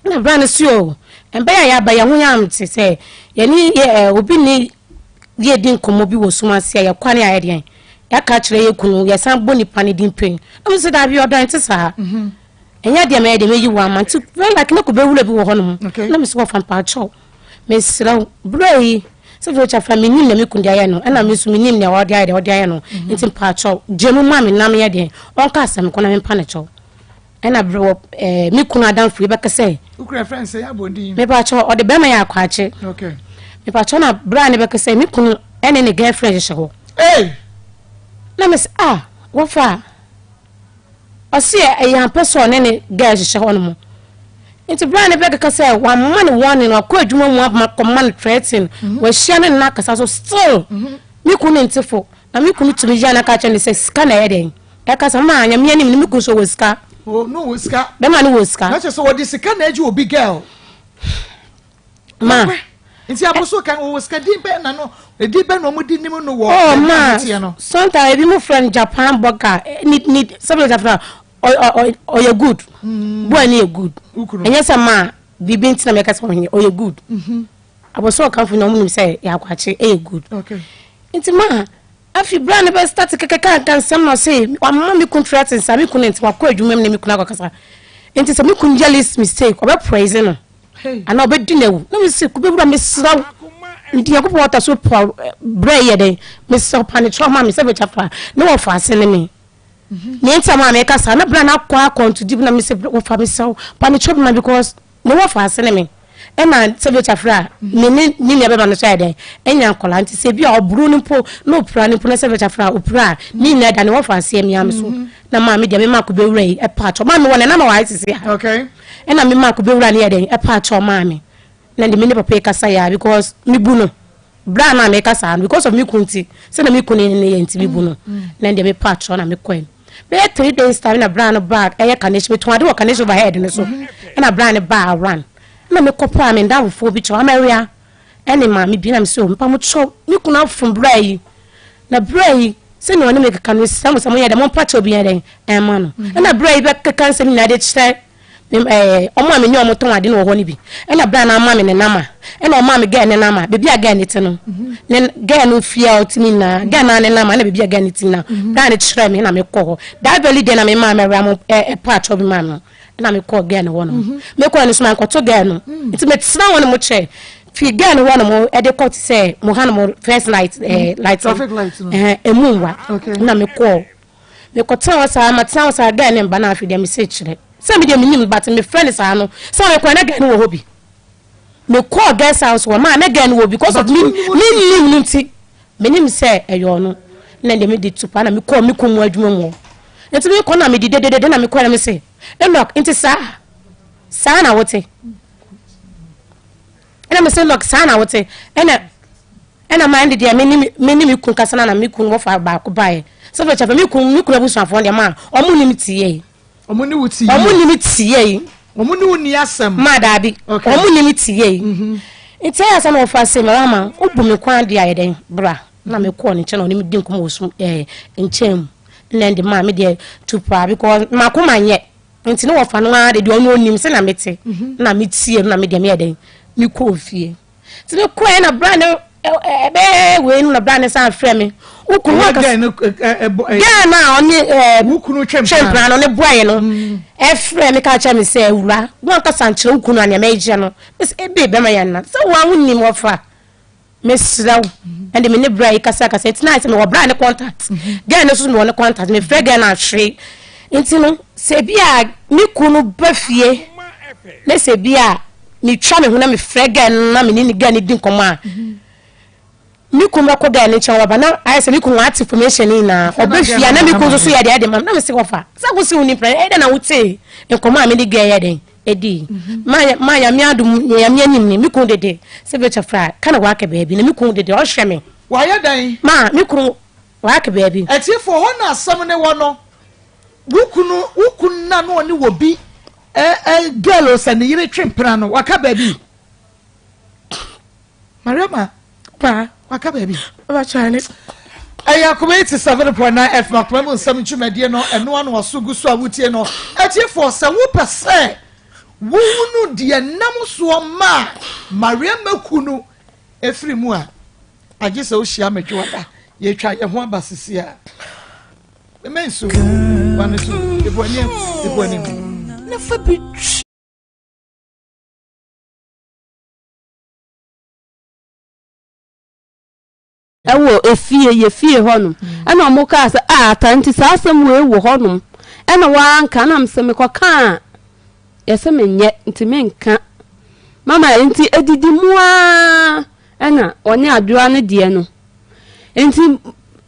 Na bra no si o, ɛbɛyɛ a yɛaba yɛn ho yɛ am te sɛ yɛne yɛ ɛ obi ne yɛdi nkɔmmɔ bi wɔ sum ase a yɛkɔ ne ayɛ deɛn yɛaka akyerɛ yɛ kunu yɛsan bɔ nipa no din pɛn na mo sɛ daabi ɔdɔ ɛnte saa mhm. ɛnyɛ deɛ mɛyɛ deɛ mɛyi wɔ ama nti very like ne kɔ bɛwura bi wɔ hɔ nom na me sɛ wɔfa mpaakyɛw mesrɛ wo berɛ yi sɛ fɛ kyɛ fa menim nea me kunu de ayɛ no ɛna me nso menim nea ɔde ayɛ deɛ ɔde ayɛ no mhm. nti mpaakyɛw gye mu ma me nam yɛ deɛ ɔnka asɛm kɔ na mempa ne kyɛw Ɛna bere wɔ ɛɛ me kunu adamfo yi bɛka sɛ. Wokura fɛn sɛ yabɔ din. Mepakyɛ ɔde bɛrima yɛ akwaakye. Okay. Mepakyɛ na bere a ne bɛka sɛ me kunu ɛne ne girlfriend hyehyɛ hɔ. Hey. Na me sɛ ah wɔfa ɔsi ɛyɛ ampɛ sɛ ɔne ne girl hyehyɛ hɔ nom. Nti bere a ne bɛkeka sɛ wama ne warning wakɔ adwuma mu ama kɔma no threatening mhm. wahyia ne nna akasa so still mhm. me kunu ne ntefo na me kunu tumi yɛ na ka kyerɛ ne sɛ sika na ɛyɛ dɛn. Ɛkasa maa nyame anim no me kun so wɔ sika. O no wɔ sika. Bɛma no wɔ sika. Na kyerɛ sɛ wɔde sika na agye obi girl. Ma. Nti aboso kan wɔ sika din bɛn na no edin bɛn na wɔn di nim no wɔ. Oh ma sometimes ebi mo frɛ no Japan burger eh, ni ni sɛbi Japan ɔyɛ good. Mm. Boy ni yɛ good. Ɛnyɛ sɛ maa biribi nti na mɛka sɛ ɔyɛ good. Mm-hmm. Aboso ɔkanfo na wɔn nim sɛ yɛ akwakye ɛyɛ good. Nti maa. Afei bere a ne bɛ start kekeka nsɛm na ɔse wama me kun threaten saa me kun nti wakɔ adwuma mu ne me kun akɔkasa nti sɛ me kun yɛ least mistake ɔbɛ poison no anaa ɔbɛdi no awu na mese kubɛwura mesrɛ wo mede nyankopɔn ɔta so pa berɛ yɛ dɛn mesrɛ wo pa ne kyerɛ ma me sɛ bɛkya fa ne wɔfa ase ne me nea nti a maa meka saa na berɛ na akɔ akɔnto di na mese wɔfa mesrɛ wo pa ne kyerɛ ma because Ne wɔfa ase ne me ɛna sɛbi kyafra a me ne ne nua bɛma no so ayɛ dɛn anya nkɔla nti sɛ bi a ɔboro no mpo na opira no mpo na sɛbi kyafra a opira a ne nyinaa da ne wɔfa aseɛ mea me so mm-hmm. na maa me deɛ me maa kobɛwura yi ɛpa atɔ maa me wɔ ne nama wɔ ayɛ sisi a ɛna me maa kobɛwura ne yɛ dɛn ɛpa atɔ maa me na de me ne papa yi kasa yɛ because me bu no Bere a na meka saa no, because of me kunu nti, sɛnea me kunu ne no yɛ nti mebu no, na ɛndeɛ mepɛ akyerɛw na mekɔe. Bɛyɛ 3 days time na bra no baa, ɛyɛ Kaneshie, metɔn ade wɔ Kaneshie overhead no so, ɛna bra no baa around. Ɛna mekɔpaa me ndamfofoɔ bi kyɛw, Amaria ɛne maame bi, na mese o, mepa mo kyɛw, me kunu afom bra yi, na bra yi, sɛnea ɔne me keka no, mesrɛ mo sɛ monyɛ dɛn, mompa kyɛw bi nyɛ dɛn, ɛmma no. Ɛna bra yi bɛkeka nsɛm nyinaa de kyerɛ Me ɛɛ wɔn a me ne wɔn tɔn ade no wɔ hɔ no bi. Ɛna bere a na ama me ne nama. Ɛna ɔmaa me gɛɛ ne nama. Beebi a gɛɛ ne te no. Mhm. Ne gɛɛ no fie a ɔte ne nyinaa. Gɛɛ naa ne nama ɛna beebi a gɛɛ ne te nyinaa. Mhm. Bere a ne kyerɛ me na me kɔ hɔ. That very day na me maa mɛwura mo ɛ ɛpa atwɔ bi maa no. Ɛna me kɔɔ gɛɛ no hɔ no. Mhm. Me kɔɔ no so ma nkɔto gɛɛ no. Mm. Nti me tena hɔ no mo kyɛ. Fi gɛɛ no hɔ no mo ɛde kɔ te sɛ mo ha no mo first light ɛɛ light. Traffic light no. Ɛhɛn emu nwa. Okay. Na me kɔɔ. Mekɔtena hɔ saa, matena hɔ saa, guy no mba na afei deɛ mese kyerɛ sɛ me deɛ menim but mefrɛ no saa no sɛ mekɔɛ na guy no wɔ hɔ bi. Mekɔɔ guest house hɔ maa na guy no wɔ because of me menim no nti menim sɛ ɛyɛ ɔno na deɛ mede tu paa na mekɔɔ me kɔn mu adwuma mu hɔ nti mekɔ na mede dededede na mekɔɛ na mese Enoch nti saa saa na wote ɛna mese Enoch saa na wote ɛna Ɛna maa ɛnde deɛ me ne me ne me kun kasa na na me kun wɔfa baako baeɛ sɛ fɛ kyɛfɛ me kun me kun abusuafoɔ deɛ maa ɔmo ne me tie yi. Ɔmo ne wo tie yi. Ɔmo ne me tie yi. Ɔmo ne wo ni asɛm. Maa daabi. Okay. Ɔmo ne me tie yi. Mhm. Nti ɛyɛ sɛ na wɔfa se mɛrɛ ama wobu me kwan deɛ ayɛ dɛn bra na me kɔɔ ne nkyɛn na ɔne me di nkɔmɔ wɔ sum ɛɛ nkyɛn mu ɛna ɛnde maa me deɛ tu paa because mako ma nyɛ nti ne wɔfa no ara de deɛ ɔno onim sɛ na mete mhm. na me tie no na me deɛ meyɛ dɛn me kɔɔ fie. Nti me kɔɛ na bra ne ɛbɛyɛ wei no na bra ne san frɛ me. Wokunu wa kasa. Gɛɛ na ɔne ɛɛ wokunu twempena no ne boy no ɛfrɛ me ka kyerɛ me sɛ awura wɔn kasa nkyerɛ wokunu a nea mɛgye no. Mese ebe bɛma yɛn na sɛ wɔn ahonim wɔfa. Mesrɛ wo ɛnde me ne bra yi kasa kasa nti na ayɛ sɛ mewɔ bra ne contact. Gɛɛ no nso mewɔ ne contact mefrɛ gɛɛ no ahwere. Nti no sɛ bi a me kunu ba fie ne sɛ bi a. metwa me ho na mefrɛ girl no na me ne ne girl no di nkɔmmɔ a, me kunu bɛkɔ girl no nkyɛn ɔbɛba na ayɛ sɛ me kunu wate information no nyinaa ɔbɛ fie a na me kunu nso so yɛ deɛ ɛde ma na me se wɔfa sɛ wo se wo ni pɛrɛ ɛyɛ dɛ na wotee nkɔmmɔ a me ne girl yɛ dɛn ɛdi ma ma nyame adom nyame anim ni me kunu dede sɛ bɛkyɛ fra ka na waka baabi na me kunu dede ɔhwɛ me wayɛ dɛn ma me kunu waka baabi Atiefoɔ, hɔ na asɛm no wɔ no. Wo kunu, wo kunu na na ɔne wɔ bi ɛ ɛ girl o sɛ ne yere twe mpena no, waka baabi. Mariama, Pa. waka baabi. Ɔbɛkyɛ ne. Ɛyɛ Akoma 87.9 FM Akoma mu nsɛm dwumadie no, ɛno ano aso gu so a wotie no. Atiefoɔ, sɛ wopɛ sɛ wohunu deɛ nam soɔ maa Mariama kunu ɛfiri mu a, agye sɛ wohyia me dwoada. Yɛtwa yɛn ho aba sisi a. Mema nsuo, wa no so, ebu anim, ebu anim. Na fa bi twi. Ɛwɔ efie, yɛ fie hɔ nom. Ɛna ɔmo kaa sɛ, ah Ata nti saa asɛm wei wɔ hɔ nom. Ɛna wanka, ɛna mesɛ mekɔ kaa a, yɛsɛ menyɛ, nti menka. Mama nti edidi mu aa ɛna ɔne Adwoa no deɛ no. Nti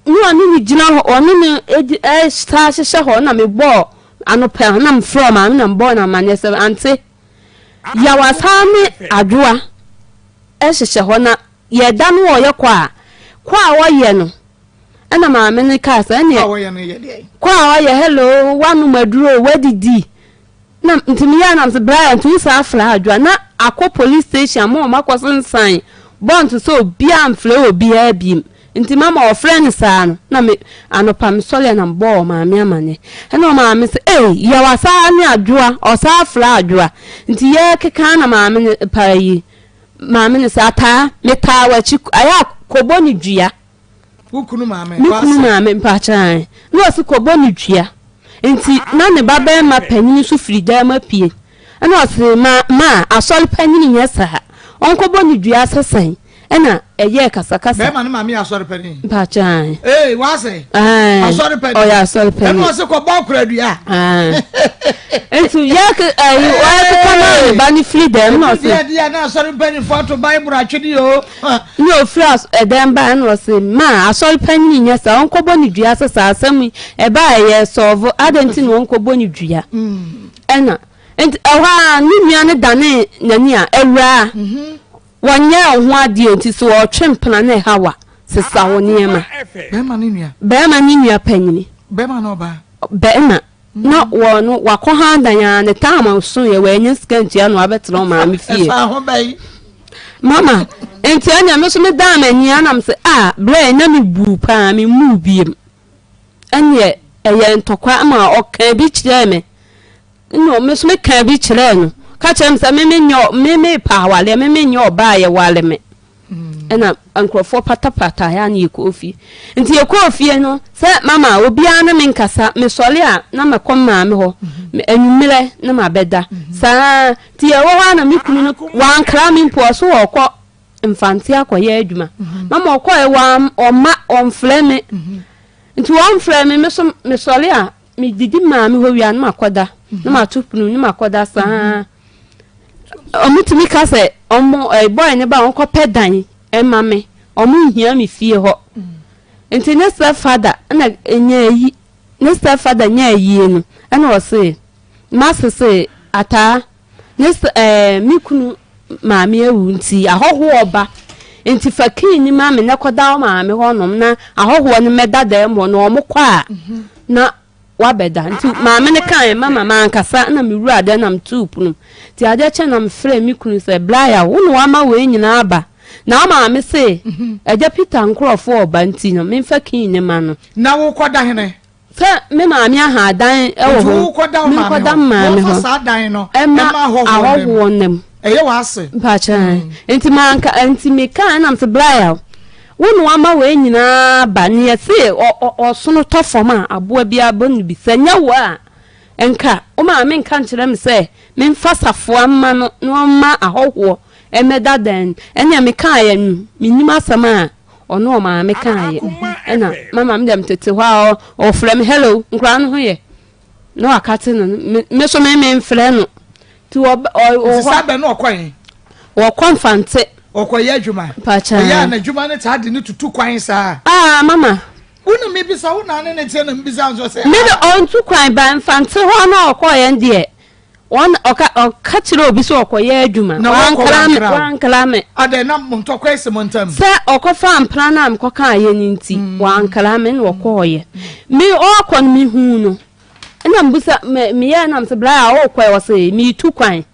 ne ɔne no gyina hɔ, ɔne no edi ɛsaa hyehyɛ hɔ, ɛna mebɔɔ anɔpa na mefrɛ ɔmaame na mebɔɔ no amaneɛ sɛ ante, Yaw asaa ne Adwoa ɛhyehyɛ hɔ na Yɛ da no ɔyɛ kɔ a, kɔ a ɔyɛ no, ɛna maame no kaa sɛ ɛneɛ, kɔ a ɔyɛ hello, woanom aduro, woadidi, na nti meyɛ a na mesɛ Brian nti wo saa frɛ adwoa na akɔ police station ama wɔn akɔ sensan bɔnto sɛ obiara mfrɛ obiara biem nti mama ɔfrɛ no saa no na me anɔpa mesɔre na mebɔɔ ɔmaame amaneɛ ɛna ɔmaame sɛ ei yɛ wasaa ne adwoa ɔsaa frɛ adwoa nti yɛkeka na maame no para yi Maame no sɛ, Ataa, metaa w'akyi, ayɛ a kɔbɔ no dua. Wo kunu maame? Me kunu maame, mpakyɛ ae. Na ɔse kɔbɔ no dua. Nti na ne ba bɛrima panyin nso firi dan mu apue. Ɛna ɔse, ma, ma, asɔre panyin nyɛ saa. Ɔnkɔbɔ no dua sɛ sɛn? Ɛna ɛyɛɛ kasakasa. Bɛrima no maame yɛ asɔre panyin? Mpakyɛ ae. Ee, w'ase? Ae. Asɔre panyin? Ɔyɛ asɔre panyin. Ɛna ɔse kɔbɔ akora dua. Ae. Nti yɛ ɛyi wɔkeka na ne ba no firi dɛm na ɔse. Ɛdi deɛ na asɔre mpanyinfoɔ ato Bible atwene o. Na ofiri ɛdɛm ba na ɔse ma asɔre panyin nyɛ saa ɔnkɔbɔ ne dua sɛ saa asɛm yi ɛba a ɛyɛ sɔɔvo adɛn nti na ɔnkɔbɔ ne dua ɛna nti ɛhɔ a ne nua no danee n'ani a awuraa wɔnyɛɛ wo ho adeɛ nti sɛ ɔtwe mpena na ɛha wa sesa wo nneɛma. Bɛrima ne nua. Bɛrima ne nua panyini. Bɛrima na ɔbaa. Bɛrima. Na wɔ no wakɔ ha dan ara ne time so yɛ wanya sika ntua na wabɛtena ɔmaame fie. Ɛfa ho bɛyi. Mama, nti ɛnna me nso me dan m'ani anam sɛ ah brɛ na me buu paa me muu biem. Ɛnneɛ ɛyɛ ntɔkwa ma ɔka bi kyerɛɛ me. Ɛnna me nso meka bi kyerɛɛ no. Ka kyerɛ me sɛ me menyɛ me mepa awareɛ me menyɛ ɔbaa yɛ ware me. Ɛna nkurɔfoɔ patapata yɛ a na yɛkɔɔ fie. Nti yɛkɔɔ fie no, sɛ mama obiara ne me nkasa, mesɔre a na mɛkɔ me maame hɔ, anwummerɛ na mabɛda. Saa nti yɛwɔ hɔ a na me kunu no wankra me mpo, ɔso ɔrekɔ Mfante akɔyɛ adwuma. Mama ɔkɔɛ ɔmma ɔmfrɛ me. Nti ɔmfrɛ me, me so mesɔre a medidi maame hɔ wie a na makɔda, na mato pono na makɔda saa. Wɔtumi ka sɛ wɔn ɛɛ boy no ba a ɔnkɔpɛ dan mma me. Wɔnhia me fie hɔ. Nti ne step father na nya ayi ne step father nya ayie no ɛna ɔse m'ase se ataa ne sɛ ɛɛ me kunu maame awu nti ahɔhoɔ ba nti fa key no ma me na kɔda wo maame hɔnom na ahɔhoɔ no mmɛda dan mu hɔ na wɔn kɔ a na wabɛda nti maame no kaeɛ mama mankasa na me wura dɛm na metuu pono mu nti adeɛ kyɛ na mefrɛ me kunu sɛ Blaya wo na wama wei nyinaa aba na wo maame se agya Peter nkorɔfoɔ ɔba nti no memfa kii ne ma no. Na wokɔda hene? Sɛ me maame aha dan wɔ hɔ menkɔda maame hɔ wɔmfa saa dan no ɛma ahɔhoɔ nam ɛyɛ w'ase. Mpakyɛ nti manka nti mekaa ɛna mese Blaya Wo na wama wei nyinaa aba. Nea ɛse ɔsono tɔ fam a, aboa biara bɔ no bi. Sɛ ɛnyɛ wo a, nka wo maame nka nkyerɛ me sɛ memfa safoa mma no na ɔmma ahɔhoɔ mmɛda dan mu. Ɛnneɛ mekaeɛ no, mennim asɛm a ɔne ɔmaame kaeɛ. Ɛna mama me deɛ metete hɔ a, ɔfrɛ me, hello, nkwadaa no ho yɛ? Na wakate no. Me nso me memfrɛ no. Nti ɔwɔ hɔ. Nti saa bɛ no ɔkɔe? Wɔkɔ Mfantse. Ɔkɔyɛ adwuma. Mpakyɛ. Ɛyɛ a n'adwuma no taa de no tutu kwan saa. Ah mama. Wo na mebisa wo na ne ne teɛ na mebisa nso sɛ. Me de ɔntu kwan ba Mfantse hɔ na ɔkɔɔyɛ no deɛ wɔn ɔka ɔka kyerɛ obi sɛ ɔkɔyɛ adwuma. Na wɔkɔ Wankra me wankra wo. wankra me. Adɛn na mo ntɔkwa asi mo ntam? Sɛ ɔkɔfaa mpena no a mekɔkaeɛ no nti wankra me na ɔkɔɔyɛ. Me ɔɔkɔ no mehuu no ɛna mebisa me meyɛɛ na mese bra a ɔɔkɔ ɛ ɔse meetu kwan.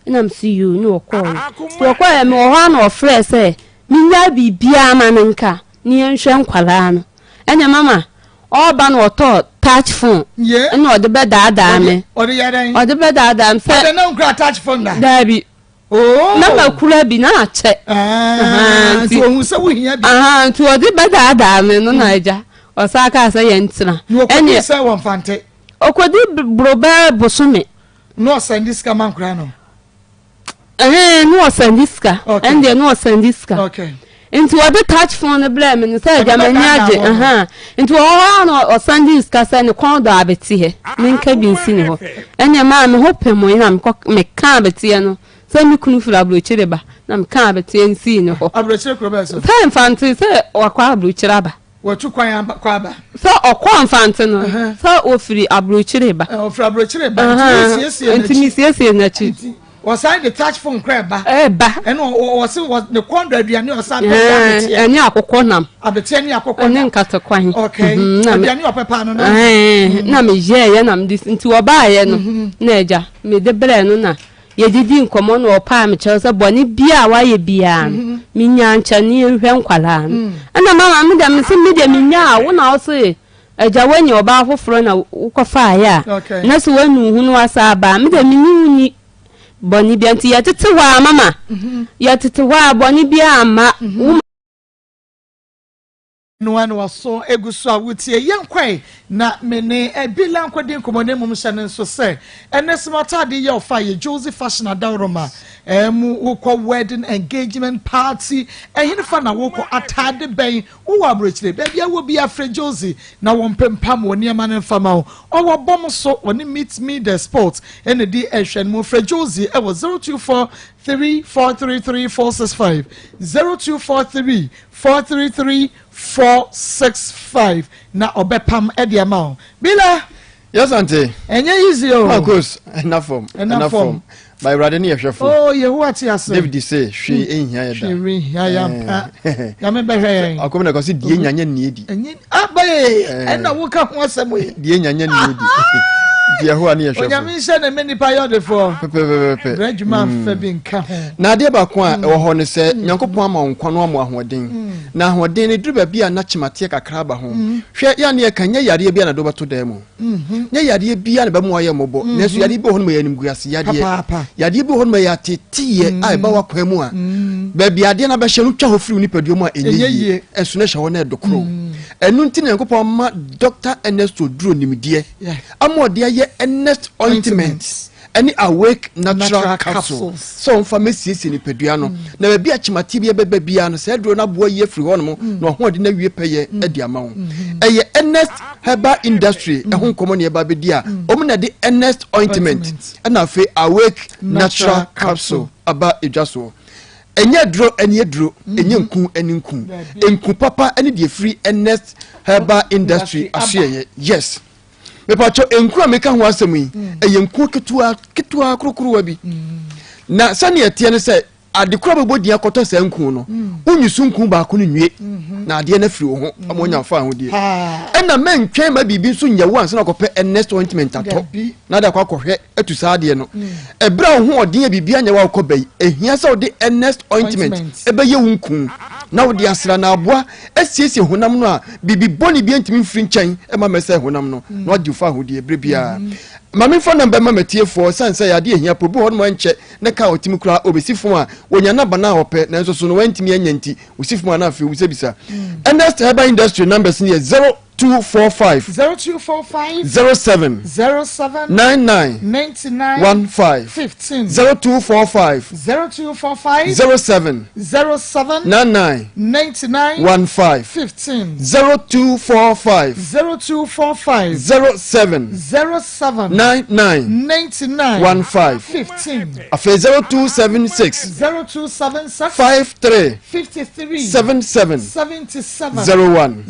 Ɛna mese yoo ne ɔkɔɔeɛ. Nti ɔkɔɔeɛ mewɔ hɔ a na ɔfrɛɛ sɛ mennyae biribiara ma no nka ne yɛnhwɛ nkwadaa no. Ɛnna mama ɔreba na ɔtɔɔ touch phone ɛna ɔde bɛdaadaa me. Ɔde yɛ dɛn? Ɔde bɛdaadaa me sɛ. Ɔde na nkura touch phone da? Daabi. Oh. Na makura bi na akyɛ. Ah, nti ohun sɛ wohia bi. Nti ɔde bɛdaadaa me no na agya ɔsan kaa sɛ yɛntena. Na ɔkɔdi sɛ wɔ Mfante. Ɔkɔdi boro bɛɛ bosome. Na ɔsɛnde sika ma nkora no. Ɛhɛn, na ɔsɛnde sika. Okay. Ɛn deɛ na ɔsɛnde sika. Okay. Nti ɔde touch phone no brɛɛ me no sɛ agya m'ani agye. Ɛhɛn. Nti ɔwɔ hɔ a na ɔsɛnde sika sɛ ne kɔn dɔ abeteɛ. Menka bi nsi ne hɔ. Ɛnneɛ maa me ho pem na mekɔ meka abeteɛ no sɛ me kunu firi aburokyire ba na meka abeteɛ no sii ne hɔ. Aburokyire kuro bɛn so? Sɛ Mfantse sɛ wakɔ aburokyire aba. Watu kwan aba kɔ aba. Sɛ ɔkɔɔ Mfantse no, sɛ ofiri aburokyire ba. Ɔfiri aburokyire ba, nti wosiesie n'akyi. Nti mesiesie n'akyi. Nti wɔsan de touch phone kora ɛba. Ɛba. Ɛna wɔse wɔ ne kɔn dɔ aduane ɔsan pɛ sɛ abeteɛ. Ɛne akokɔ nam. Abeteɛ ne akokɔ nam. Ɛne nkatekwan. Okay. Aduane ɔpɛ paa no no. Na meyɛɛyɛ na mede nti wɔbaayɛ no na agya mede brɛɛ no na Yɛdidii nkɔmmɔ na ɔpaa me kyɛw sɛ bɔne biara a wayɛ biara no, menyaa nkyɛ ne yɛnhwɛ nkwadaa no. Ɛna mama me deɛ mese me deɛ menyaa wo na wo se agya woanya ɔbaa foforɔ na wokɔfaeɛ a na sɛ woanu wo ho na wasa aba a me deɛ menye wo ni bɔne biara nti yɛtete hɔ a mama yɛtete hɔ a bɔne biara amma wo Noa na waso egu so a wotie. Yɛnkɔe na me ne Bila nkɔdi nkɔmmɔ na mmom hyɛ no nso sɛ ɛnɛ sɛ m'ataade yɛ ɔfa yɛ Josie Fashion Adaworoma mu wokɔ wedding engagement party ɛhenefa na wokɔ ataade bɛn wowɔ aburokyire baabi a wɔ bi afrɛ Josie na wɔmpempam wɔ nneɛma no mfa ma wo ɔwɔ bɔm so wɔne meet me the sport ɛna di ɛhwɛ no mu frɛ Josie ɛwɔ 0243 433 465 0243 433 465 na ɔbɛpam de ama wo. Bila! Yes, auntie. Ɛnyɛ easy o. Marcus, ɛna fam. Ɛna fam. Ba Awurade ne yɛhwɛfo. Oh, Yehowa te ase. David se, hwee mm. nhia yɛ da. Hwee nhia yɛ ampa. Eh. Nyame bɛhwɛ yɛn. Akɔm na kɔsi die nyanya nni adi. Ɛnyɛ abaye eh. ɛna woka ho asɛm yi. Die nyanya nni adi. Nti Yehowa ne yɛhwɛfo. Onyame nhyɛ ne me nipa yɛ ɔdefoɔ. Pɛpɛpɛpɛ. Brɛ adwuma mfa bi nka ho. Na adeɛ baako a ɛwɔ hɔ ne sɛ mm. Nyankopɔn ama wo nkwa no ama ahoɔden. Mm. Na ahoɔden no duru baabi a na kyemateɛ kakra aba ho. Mm. Hwɛ yɛ ne yɛka nyɛ yareɛ bi a na de wobɛto dan mu. Mm-hmm. Nyɛ yareɛ bi a na bɛma wayɛ mmɔbɔ. Mm-hmm. Nanso yareɛ bi wɔ hɔ no ma yɛ animguase yadeɛ. Yadeɛ bi wɔ hɔ no ma yɛ ateteyɛ a ɛba w'akwan mu a baabi adeɛ no abɛhyɛ no twa hɔ firi wo nipadua mu a ɛnyɛ yie. Ɛso no hyɛ hɔ na ɛdokoro. Ɛno nti na Nyankopɔn ama Dr. Ernesto Duro nimdeɛ ama ɔde ayɛ Ernest ointment ɛne Awake Natural Capsule sɛ ɔmfa mɛsiesie nipadua no mm. na baabi a kyemateɛ bi ɛbɛba biara no saa aduro no aboa yi afiri hɔ nom mm. na ɔhoɔden no awie pɛyɛ mm. de ama wo ɛyɛ Ernest Herbal Industry ɛho nkɔmmɔ ne ɛba bɛdi a ɔmu na de Ernest ointment ɛna afei Awake Natural Capsule aba edwa soɔ ɛnyɛ aduro ɛne aduro ɛnyɛ nku ɛne nku nku papa ɛne deɛ firi Ernest Herbal Industry asoɛyɛ yes mepatwɔ nku a meka ho asɛm yi mm. ɛyɛ nku ketewa ketewa korokorowa bi mm. na sɛnea ɛteɛ no sɛ ade koro a bɛbɔ din akɔtɔ saa nku no mm. wonyi so nku baako no nwie mm-hmm. na adeɛ no afiri wo ho ama onya fa ahodeɛ ɛna mɛntwɛn ma biribi nso nyɛ wo ansa na akɔpɛ ernest ointment atɔ na de akɔ akɔhwɛ atu saa adeɛ no ɛberɛ a wo ho ɔden a biribi anyɛ wo a wokɔ bɛyi ɛhia sɛ wode ernest ointment ɛbɛyɛ wo nku na wode asra na aboa asiesie honam no a biribi bɔne bi ntumi mfiri nkyɛn ma mɛsɛe honam no na wagye fa ahodie berɛ biara mm. ma memfa namba ma matiefoɔ sane sɛ yɛade ahia po bi hɔ nom ankyɛ ne ka ɔtumi koraa ɔbɛsi fam a wɔnya naba no a ɔpɛ nanso so no wantumi anya nti ɔsi fam a na afei wobisabisa mm. Ernest Herbal Industry numbers no yɛ 0. 0245. 0245. 07. 07. 99. 99. 15. 15. 0245. 0245. 07. 07. 99. 99. 15. 15. 0245. 0245. 07. 07. 99. 99. 15. 15. Afei 0276. 0276. 53. 53. 77. 77. 01.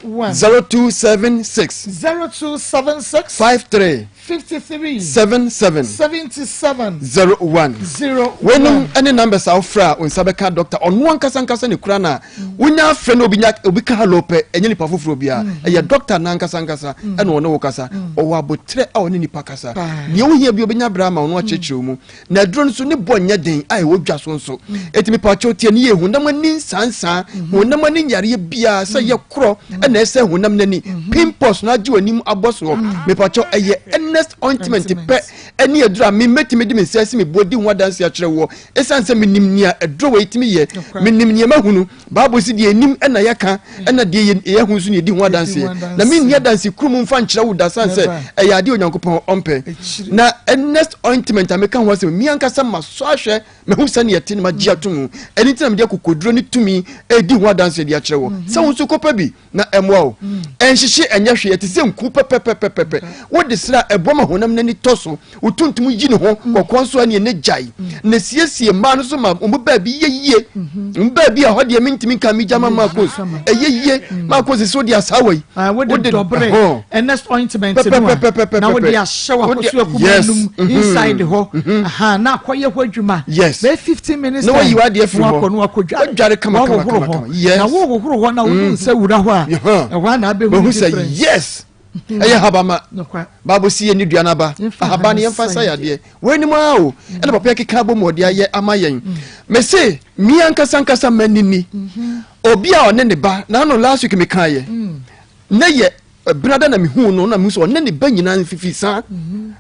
01. 0276. 0276. 53. 53. 77. 77. 01. 01. Weinom ne numbers a wofrɛ a wo nsa bɛka doctor ɔno ankasa ankasa ne kura no a wonya afrɛ no obi nya obi ka hello pɛ ɛnyɛ nipa foforɔ biara ɛyɛ doctor no ankasa ankasa ɛna ɔne wo kasa ɔwɔ abotrɛ a ɔne nipa kasa nea wohia bi obɛnya berɛ ama ɔno akyerɛkyerɛ wo mu na aduro no nso ne bɔ nyɛ den a ɛwɔ dwa so nso ɛti mepakyɛw tie ne yɛ honam ani nsansaa honam ani nyareɛ biara sɛ yɛ korɔ ɛna ɛsɛ honam no ani pimples no agye w'anim abɔ soɔ mepakyɛw ɛyɛ earnest ointment pɛ ɛne aduro a me mɛtumi de me nsa asi me boɔ di ho adanse akyerɛ woɔ ɛsiane sɛ menim nea aduro wei tumi yɛ menim nea mahunu Bible si deɛ yɛnim na yɛka ɛna deɛ yɛhu nso na yɛdi ho adanseɛ na menni adanse kuro mu mfa nkyerɛ wo da sane sɛ ɛyɛ adeɛ Onyankopɔn ɔmpɛ na Ernest ointment a meka ho asɛm mi ankasa masɔ ahwɛ mahu sɛne ɛte na magye ato mu ɛno nti na mede akokoduro ne tumi ɛdi ho adanseɛ de akyerɛ wɔ sɛ wo nso kɔpɛ bi na ɛmmoa wo ɛnhyehye ɛnyɛ hwee ɛte sɛ nku pɛpɛpɛpɛpɛ wode sra ɛboa ma honam n'ani tɔ so wo tuntum yi ne ho mm. kɔkɔɔ nso ɛne ɛne gyae mm. na siesie mmaa no so ma wɔn baabi yɛ yie mm-hmm. wɔn baabi a hɔ deɛ mentumi nka mi gya ma maakos ɛyɛ yie mm. maakos sɛ wode asawa yi ah, wode dɔbere ɛnɛ ointment no a na wode ahyɛ w'akɔso akuma num mm-hmm. inside hɔ mm-hmm. na akɔyɛ hɔ adwuma yes bɛyɛ 15 minutes na wayi w'adeɛ firi hɔ wakɔ no wakɔdware wadware kama kama kama kama yes na wohohoro hɔ na wode nsa wura hɔ a ɛhɔ a na abɛhu sɛ yes hmm. ɛyɛ habama bible si yɛ ne dua no aba ahaba no yɛmfa nsa yadeɛ wɔanim ara o hmm. ɛna papa yɛkeka bɔ mu ɔde ayɛ ama yɛn hmm. mese mi ankasa ankasa m'anini obi a ɔne ne ba na ano last week mekaeɛ ne yɛ Benada na mehuu no na mehu sɛ ɔne ne ba nyinaa mfifi saa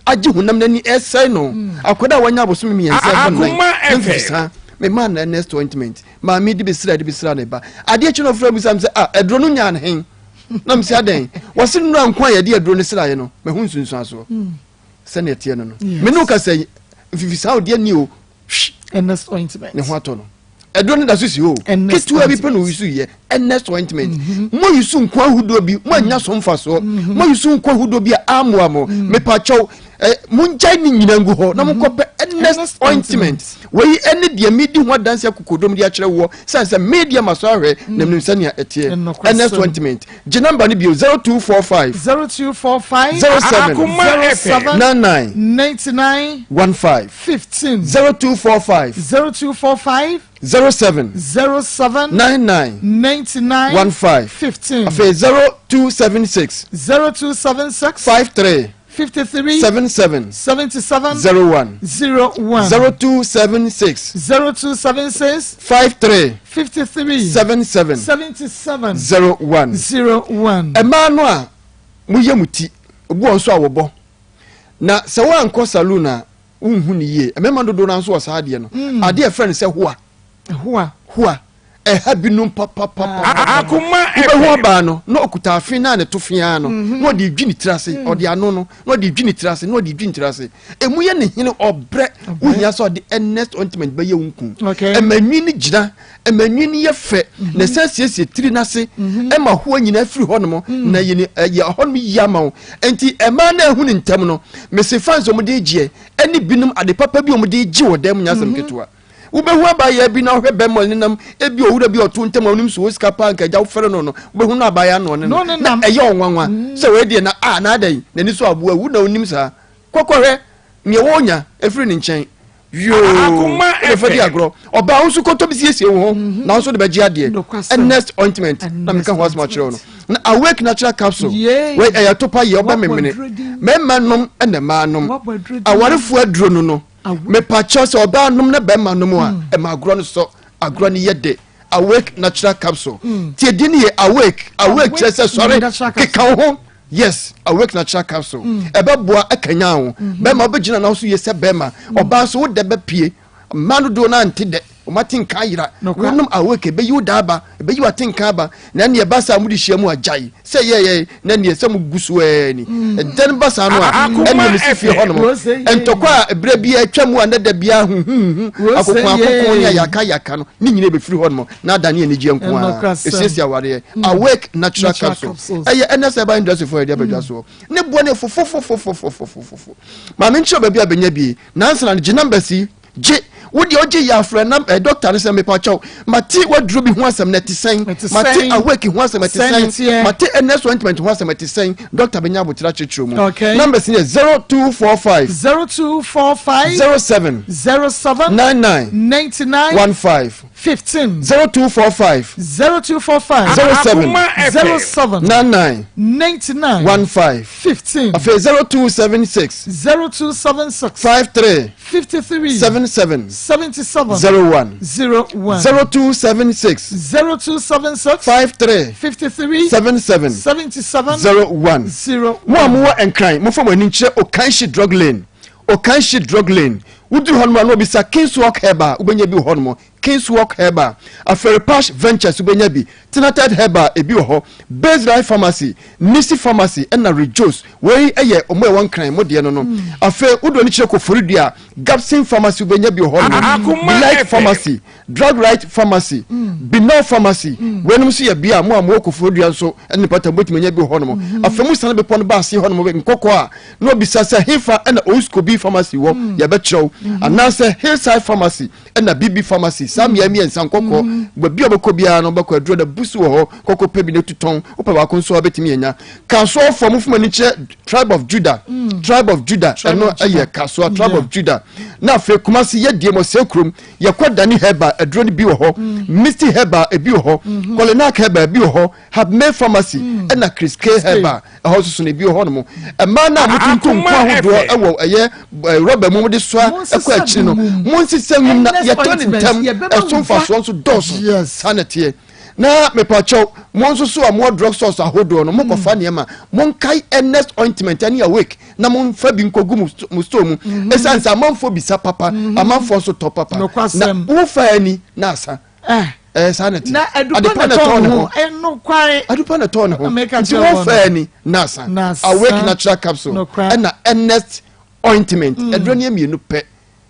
agye honam n'ani ɛsɛe no akwadaa a wanya abosome mmiɛnsa ɛbɔ nnan na mfifi saa memaa no next ointment maame de besira de besira ne ba adeɛ kyi no ɔfrɛ bisa me sɛ ah aduro no nyaa ne hen na mesi adɛn wɔse nnura nko a yɛde aduro no sraeɛ no mahu nsunsuansoɔ sɛnea ɛteɛ no no me ne wo kasa yi mfifi saa ɔdeɛ ni o Ernest ointment. Ne ho atɔ no. Ɛduro no da so si hɔ o. Ketewa bi pɛ na oyi so yɛ Ernest ointment. Mhm. Mo yi so nko ahodoɔ bi mo anya so mfasoɔ. Mhm. Mo yi so nko ahodoɔ bi a amoa mo. Mhm. Mepakyɛw ɛ mo ngyae ne nyinaa ngu hɔ na mo nkɔpɛ Ernest ointment. Wei ɛne deɛ medi ho adanse akokodom de akyerɛ woɔ sane sɛ me deɛ ma so ahwɛ na menim sɛnea ɛteɛ. Ernest ointment. Gye namba no bio 0245. 0245. 07. 07. 99. 99. 15. 15. 0245. 0245. 07. 07. 99. 99. 15. 15. Afei 0276. 0276. 53. 53. 77. 77. 01. 01. 0276. 0276. 53. 53. 77. 77. 01. 01. Mmaa no a moyɛ mo ti, obi wɔ nso a wɔbɔ. Na sɛ woankɔ saloon a, wonhu no yie. Mmarima dodoɔ no ara nso wɔ saa adeɛ no. Mm. Adeɛ a ɛfrɛ no sɛ hoa. Hoa. Hoa. Ɛha binom papapapa. Akoma Wobɛhu ɔbaa no na ɔkuta afe no a ne to feaa no mhm. na ɔde dwi ne tiri ase. Mm. Ɔde ano no na ɔde dwi ne tiri ase na ɔde dwi ne tiri ase. Emu yɛ ne hene ɔbrɛ. Wohia sɛ ɔde earnest ointment bɛyɛ wo nku. Ɛma nwi no gyina ɛma nwi no yɛ fɛ na ɛsan siesie tiri no ase mhm. ɛma hoa nyinaa firi hɔnom mm. na yɛ ɛyɛ hɔnom yie ama wo nti ɛmaa no ehu ne ntɛm no mesi fans wɔn de gyeɛ ɛne binom ade papa bi wɔn de gye wɔ dan mu nyɛ asɛm mhm. ketewa wobɛhu abaayewa bi na ɔhwɛ bɛrima ɔne nam ebi owura bi ɔto ntɛm a onim so wɔ sika paa nka agya wofɛre no no wobɛhu no abaayewa no ɔne no na ɛyɛ ɔnwanwa mm. sɛ wɔyɛ deɛ na a na adɛn n'ani so aboa wu na onim saa kɔkɔhwɛ nea wɔnya efiri ne nkyɛn Yoo, wode fa di agorɔ. Ɔbaa wo nso kɔtɔ bi siesie wo ho mhm. na wo nso de bɛgye adeɛ. Ernest ointment na meka ho asɛm akyerɛ wo no. Na awake natural capsule. Wei ɛyɛ topa yɛ ɔbɛ memene. Mmarima nom ɛna mmaa nom. Awarefoɔ aduro no no. Mepakyɛw sɛ ɔbaa nom na bɛrima nom a mm. ɛma agorɔ no sɔ agorɔ no yɛ de. Awake natural capsule. Mm. Tie din yɛ awake. Awake kyerɛ sɛ sɔre keka wo ho. Yes, awake natural capsule. Mm. Ɛbɛboa akanyan wo. Mm-hmm. Bɛrima wobɛgyina na wo so yie sɛ bɛrima. Mm. Ɔbaa nso wo dɛ bɛpie. Mmaa dodoɔ no ante dɛ. Wɔn atenka ayera. Wonom Awake, ɛbɛyi wo daa aba, ɛbɛyi w'atenka aba. Na ɛnneɛ ɛba saa a, mode hyia mu a, gyae. Sɛ ɛyɛɛyɛ na ɛnneɛ sɛ mogu so ara ni. Ɛdɛ no ba saa no a, ɛnneɛ mesi fie hɔnom. Ntɔkwa a berɛ biara atwa mu a na da biara huhuhuhu, akokoakoko ne ayakayaka no, ne nyinaa bɛfiri hɔnom na adane anigyeɛ nko ara. Ɛsiesie awareɛ. Awake Natural Capsule. Ɛyɛ ɛnɛ sɛ ɛba industry foɔ yɛde abɛdwa soɔ. Ne boɔ no yɛ fofofofofofofofo. Maame nkyerɛ baabi a bɛnya bi. Nansa na gye numbers yi. Gye wo deɛ ɔgye yɛ afrɛ nam ɛ dɔkta no sɛ mepakyɛw mate waduro bi ho asɛm na ɛte sɛn mate awake ho asɛm ɛte sɛn mate ns ointment ho asɛm ɛte sɛn dɔkta bɛnya abokyerɛ akyerɛkyerɛ mu okay. Numbers no yɛ 0245 0245 07 07 99 99 15 15 0245 0245 07 07 99 99 15 15 afei 0276 0276 53 53 77 77 01 01 0276 0276 53 53 77 77 01 01. Mo a mowɔ Nkran, momfa mo ani nkyerɛ Okanhyi Drug Lane. Okanhyi Drug Lane. Woduru hɔnom a na wɔbisa Kingswalk Herbal, wobɛnya bi wɔ hɔnom. Kingswalk Herbal, Aferipash Ventures wobɛnya bi, Tinated Herbal ebi wɔ hɔ, Baseline Pharmacy, Nisi Pharmacy ɛna Rejos. Wei yɛ ɔmo a ɛwɔ Nkran mo deɛ no no. Afei wode w'ani kyerɛ Koforidua a, Gabson Pharmacy wobɛnya bi wɔ hɔ nom, Delight Pharmacy, Drug Right Pharmacy, Binor Pharmacy. Weinom nso yɛ bea a mo a mowɔ Koforidua nso ne mpɔtam mobɛtumi anya bi wɔ hɔ nom. Afei mo sane bepɔ no ba aseɛ hɔ nom nkɔkɔ a, na wɔbisa sɛ hefa ɛna Ouskobi Pharmacy wɔ, yɛbɛkyerɛ wo. Anaasɛ Hillside Pharmacy ɛna BB Pharmacy, saa mmeae mmiɛnsa nkɔkɔ, mm. baabi a wobɛkɔ biara no wobɛkɔ aduro na bu so wɔ hɔ, kɔkɔ pɛ bi na tu tɔn, wopɛ baako nso a wobɛtumi anya. Kasoafoɔ mo fom ani kyerɛ Tribe of Judah, mm. Tribe of Judah, ɛno ɛyɛ Kasoa, Tribe of Judah. Na afei Kumasi yɛ die mɔ sɛ kurom, yɛkɔ Dani Herbal aduro no bi wɔ hɔ, mm. Misty Herbal ebi wɔ hɔ, mm-hmm. Kɔlenak Herbal ebi wɔ hɔ, Habme Pharmacy ɛna Chris K Herbal. Ɛhɔ nso so no ebi wɔ hɔnom. Mmaa no a motontɔn nku ahodoɔ wɔ ɛyɛ rɔba mu de soa kɔ akyiri no, monsesa nwum na yɛtɔ ne ntɛm. Ɛso mfasoɔ nso dɔɔso. Saa na ɛteɛ. Na mepakyɛw, mo nso so a mowɔ drug stores ahodoɔ no, mokɔfa mm. nneɛma, monkae Ernest ointment ne awake na momfa bi nkɔgu mo store mu. Mm-hmm. Ɛsiane sɛ amanfoɔ bisa papa, mm-hmm. amanfoɔ nso tɔ papa. Na wofa ani na asa. Eh. Ɛɛ saa na ɛte. Na adupa na ɛtɔn ne ho. Ɛnokware. Adupa na ɛtɔn ne ho. Nti wɔn fɛ ni nasa. Awake natural capsule. Ɛna Ernest ointment. Mm. Ɛduro ne mmienu pɛ.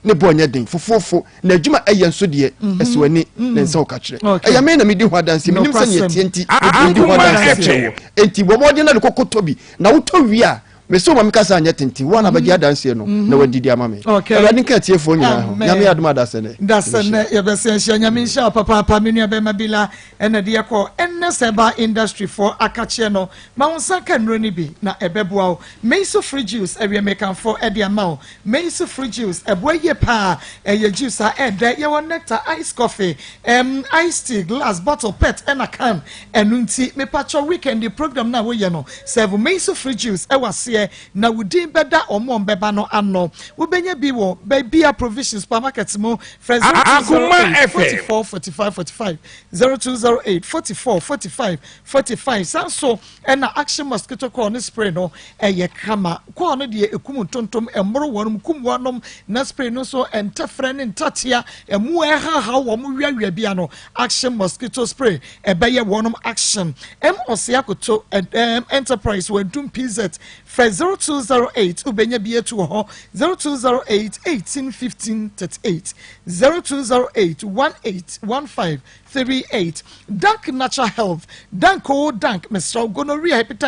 Ne bɔ nyɛ den fofofo na adwuma ɛyɛ nso deɛ mm-hmm. ɛsɛ w'ani mm. na nsa ɔka kyerɛ. Ɛyɛ me na medi ho adanseɛ menim sɛ neɛ ɛteɛ nti medi ho adanseɛ kyerɛ wɔ. Enti bɔ mmɔden na de kɔkɔtɔ bi na wotɔ wie a Mese wo ma me kasa anyɛ tenten, wo a na bɛgye adanseɛ no na wadi de ama me. Awurade nka atiefoɔ nyinaa ho. Nyame adom a dasɛ nɛ. Dasɛ nɛ yɛbɛsɛ ahyia. Nyame nhyira wo papaapa me nua bɛma Bila ɛna de yɛkɔ ɛnɛ sɛ ɛba industry foɔ akakyeɛ no ma wo nsa nka nnuro no bi na ɛbɛboa wo. Meiso fruit juice ɛwiɛ mekamfo ɛde ama wo. Meiso fruit juice ɛboa yie paa ɛyɛ juice a ɛɛdɛ yɛwɔ nectar, ice coffee, ɛm ice tea, glass, bottle, pet ɛna can ɛno nti mepakyɛw weekend yi program no a woyɛ no Serve Meiso fruit juice wɔ aseɛ na wo din bɛda wɔn a wɔbɛba no ano. Wobɛnya bi wɔ baabiara, provision, supermarkets mu. Frɛ 0208 44 45 45, 0208 44 45 45. Saa nso na Action Mosquito Coil ne spray no yɛ kama. Coil no deɛ ɛkum ntontom, ɛmmoro wɔnom, kum wɔnom, na spray no nso ntɛfrɛ ne ntatea, mmoa ɛhahaw wɔn weawea bia no, Action Mosquito Spray ɛbɛyɛ wɔnom action. M Ɔsea Koto ɛm Enterprise wɔ Adum PZ frɛ 0208 wobɛnya bi atu wɔ hɔ 0208 18 15 38 0208 18 15 38 Dank Natural Health Dank oo Dank mesrɛ wo gonorrhea hepatitis.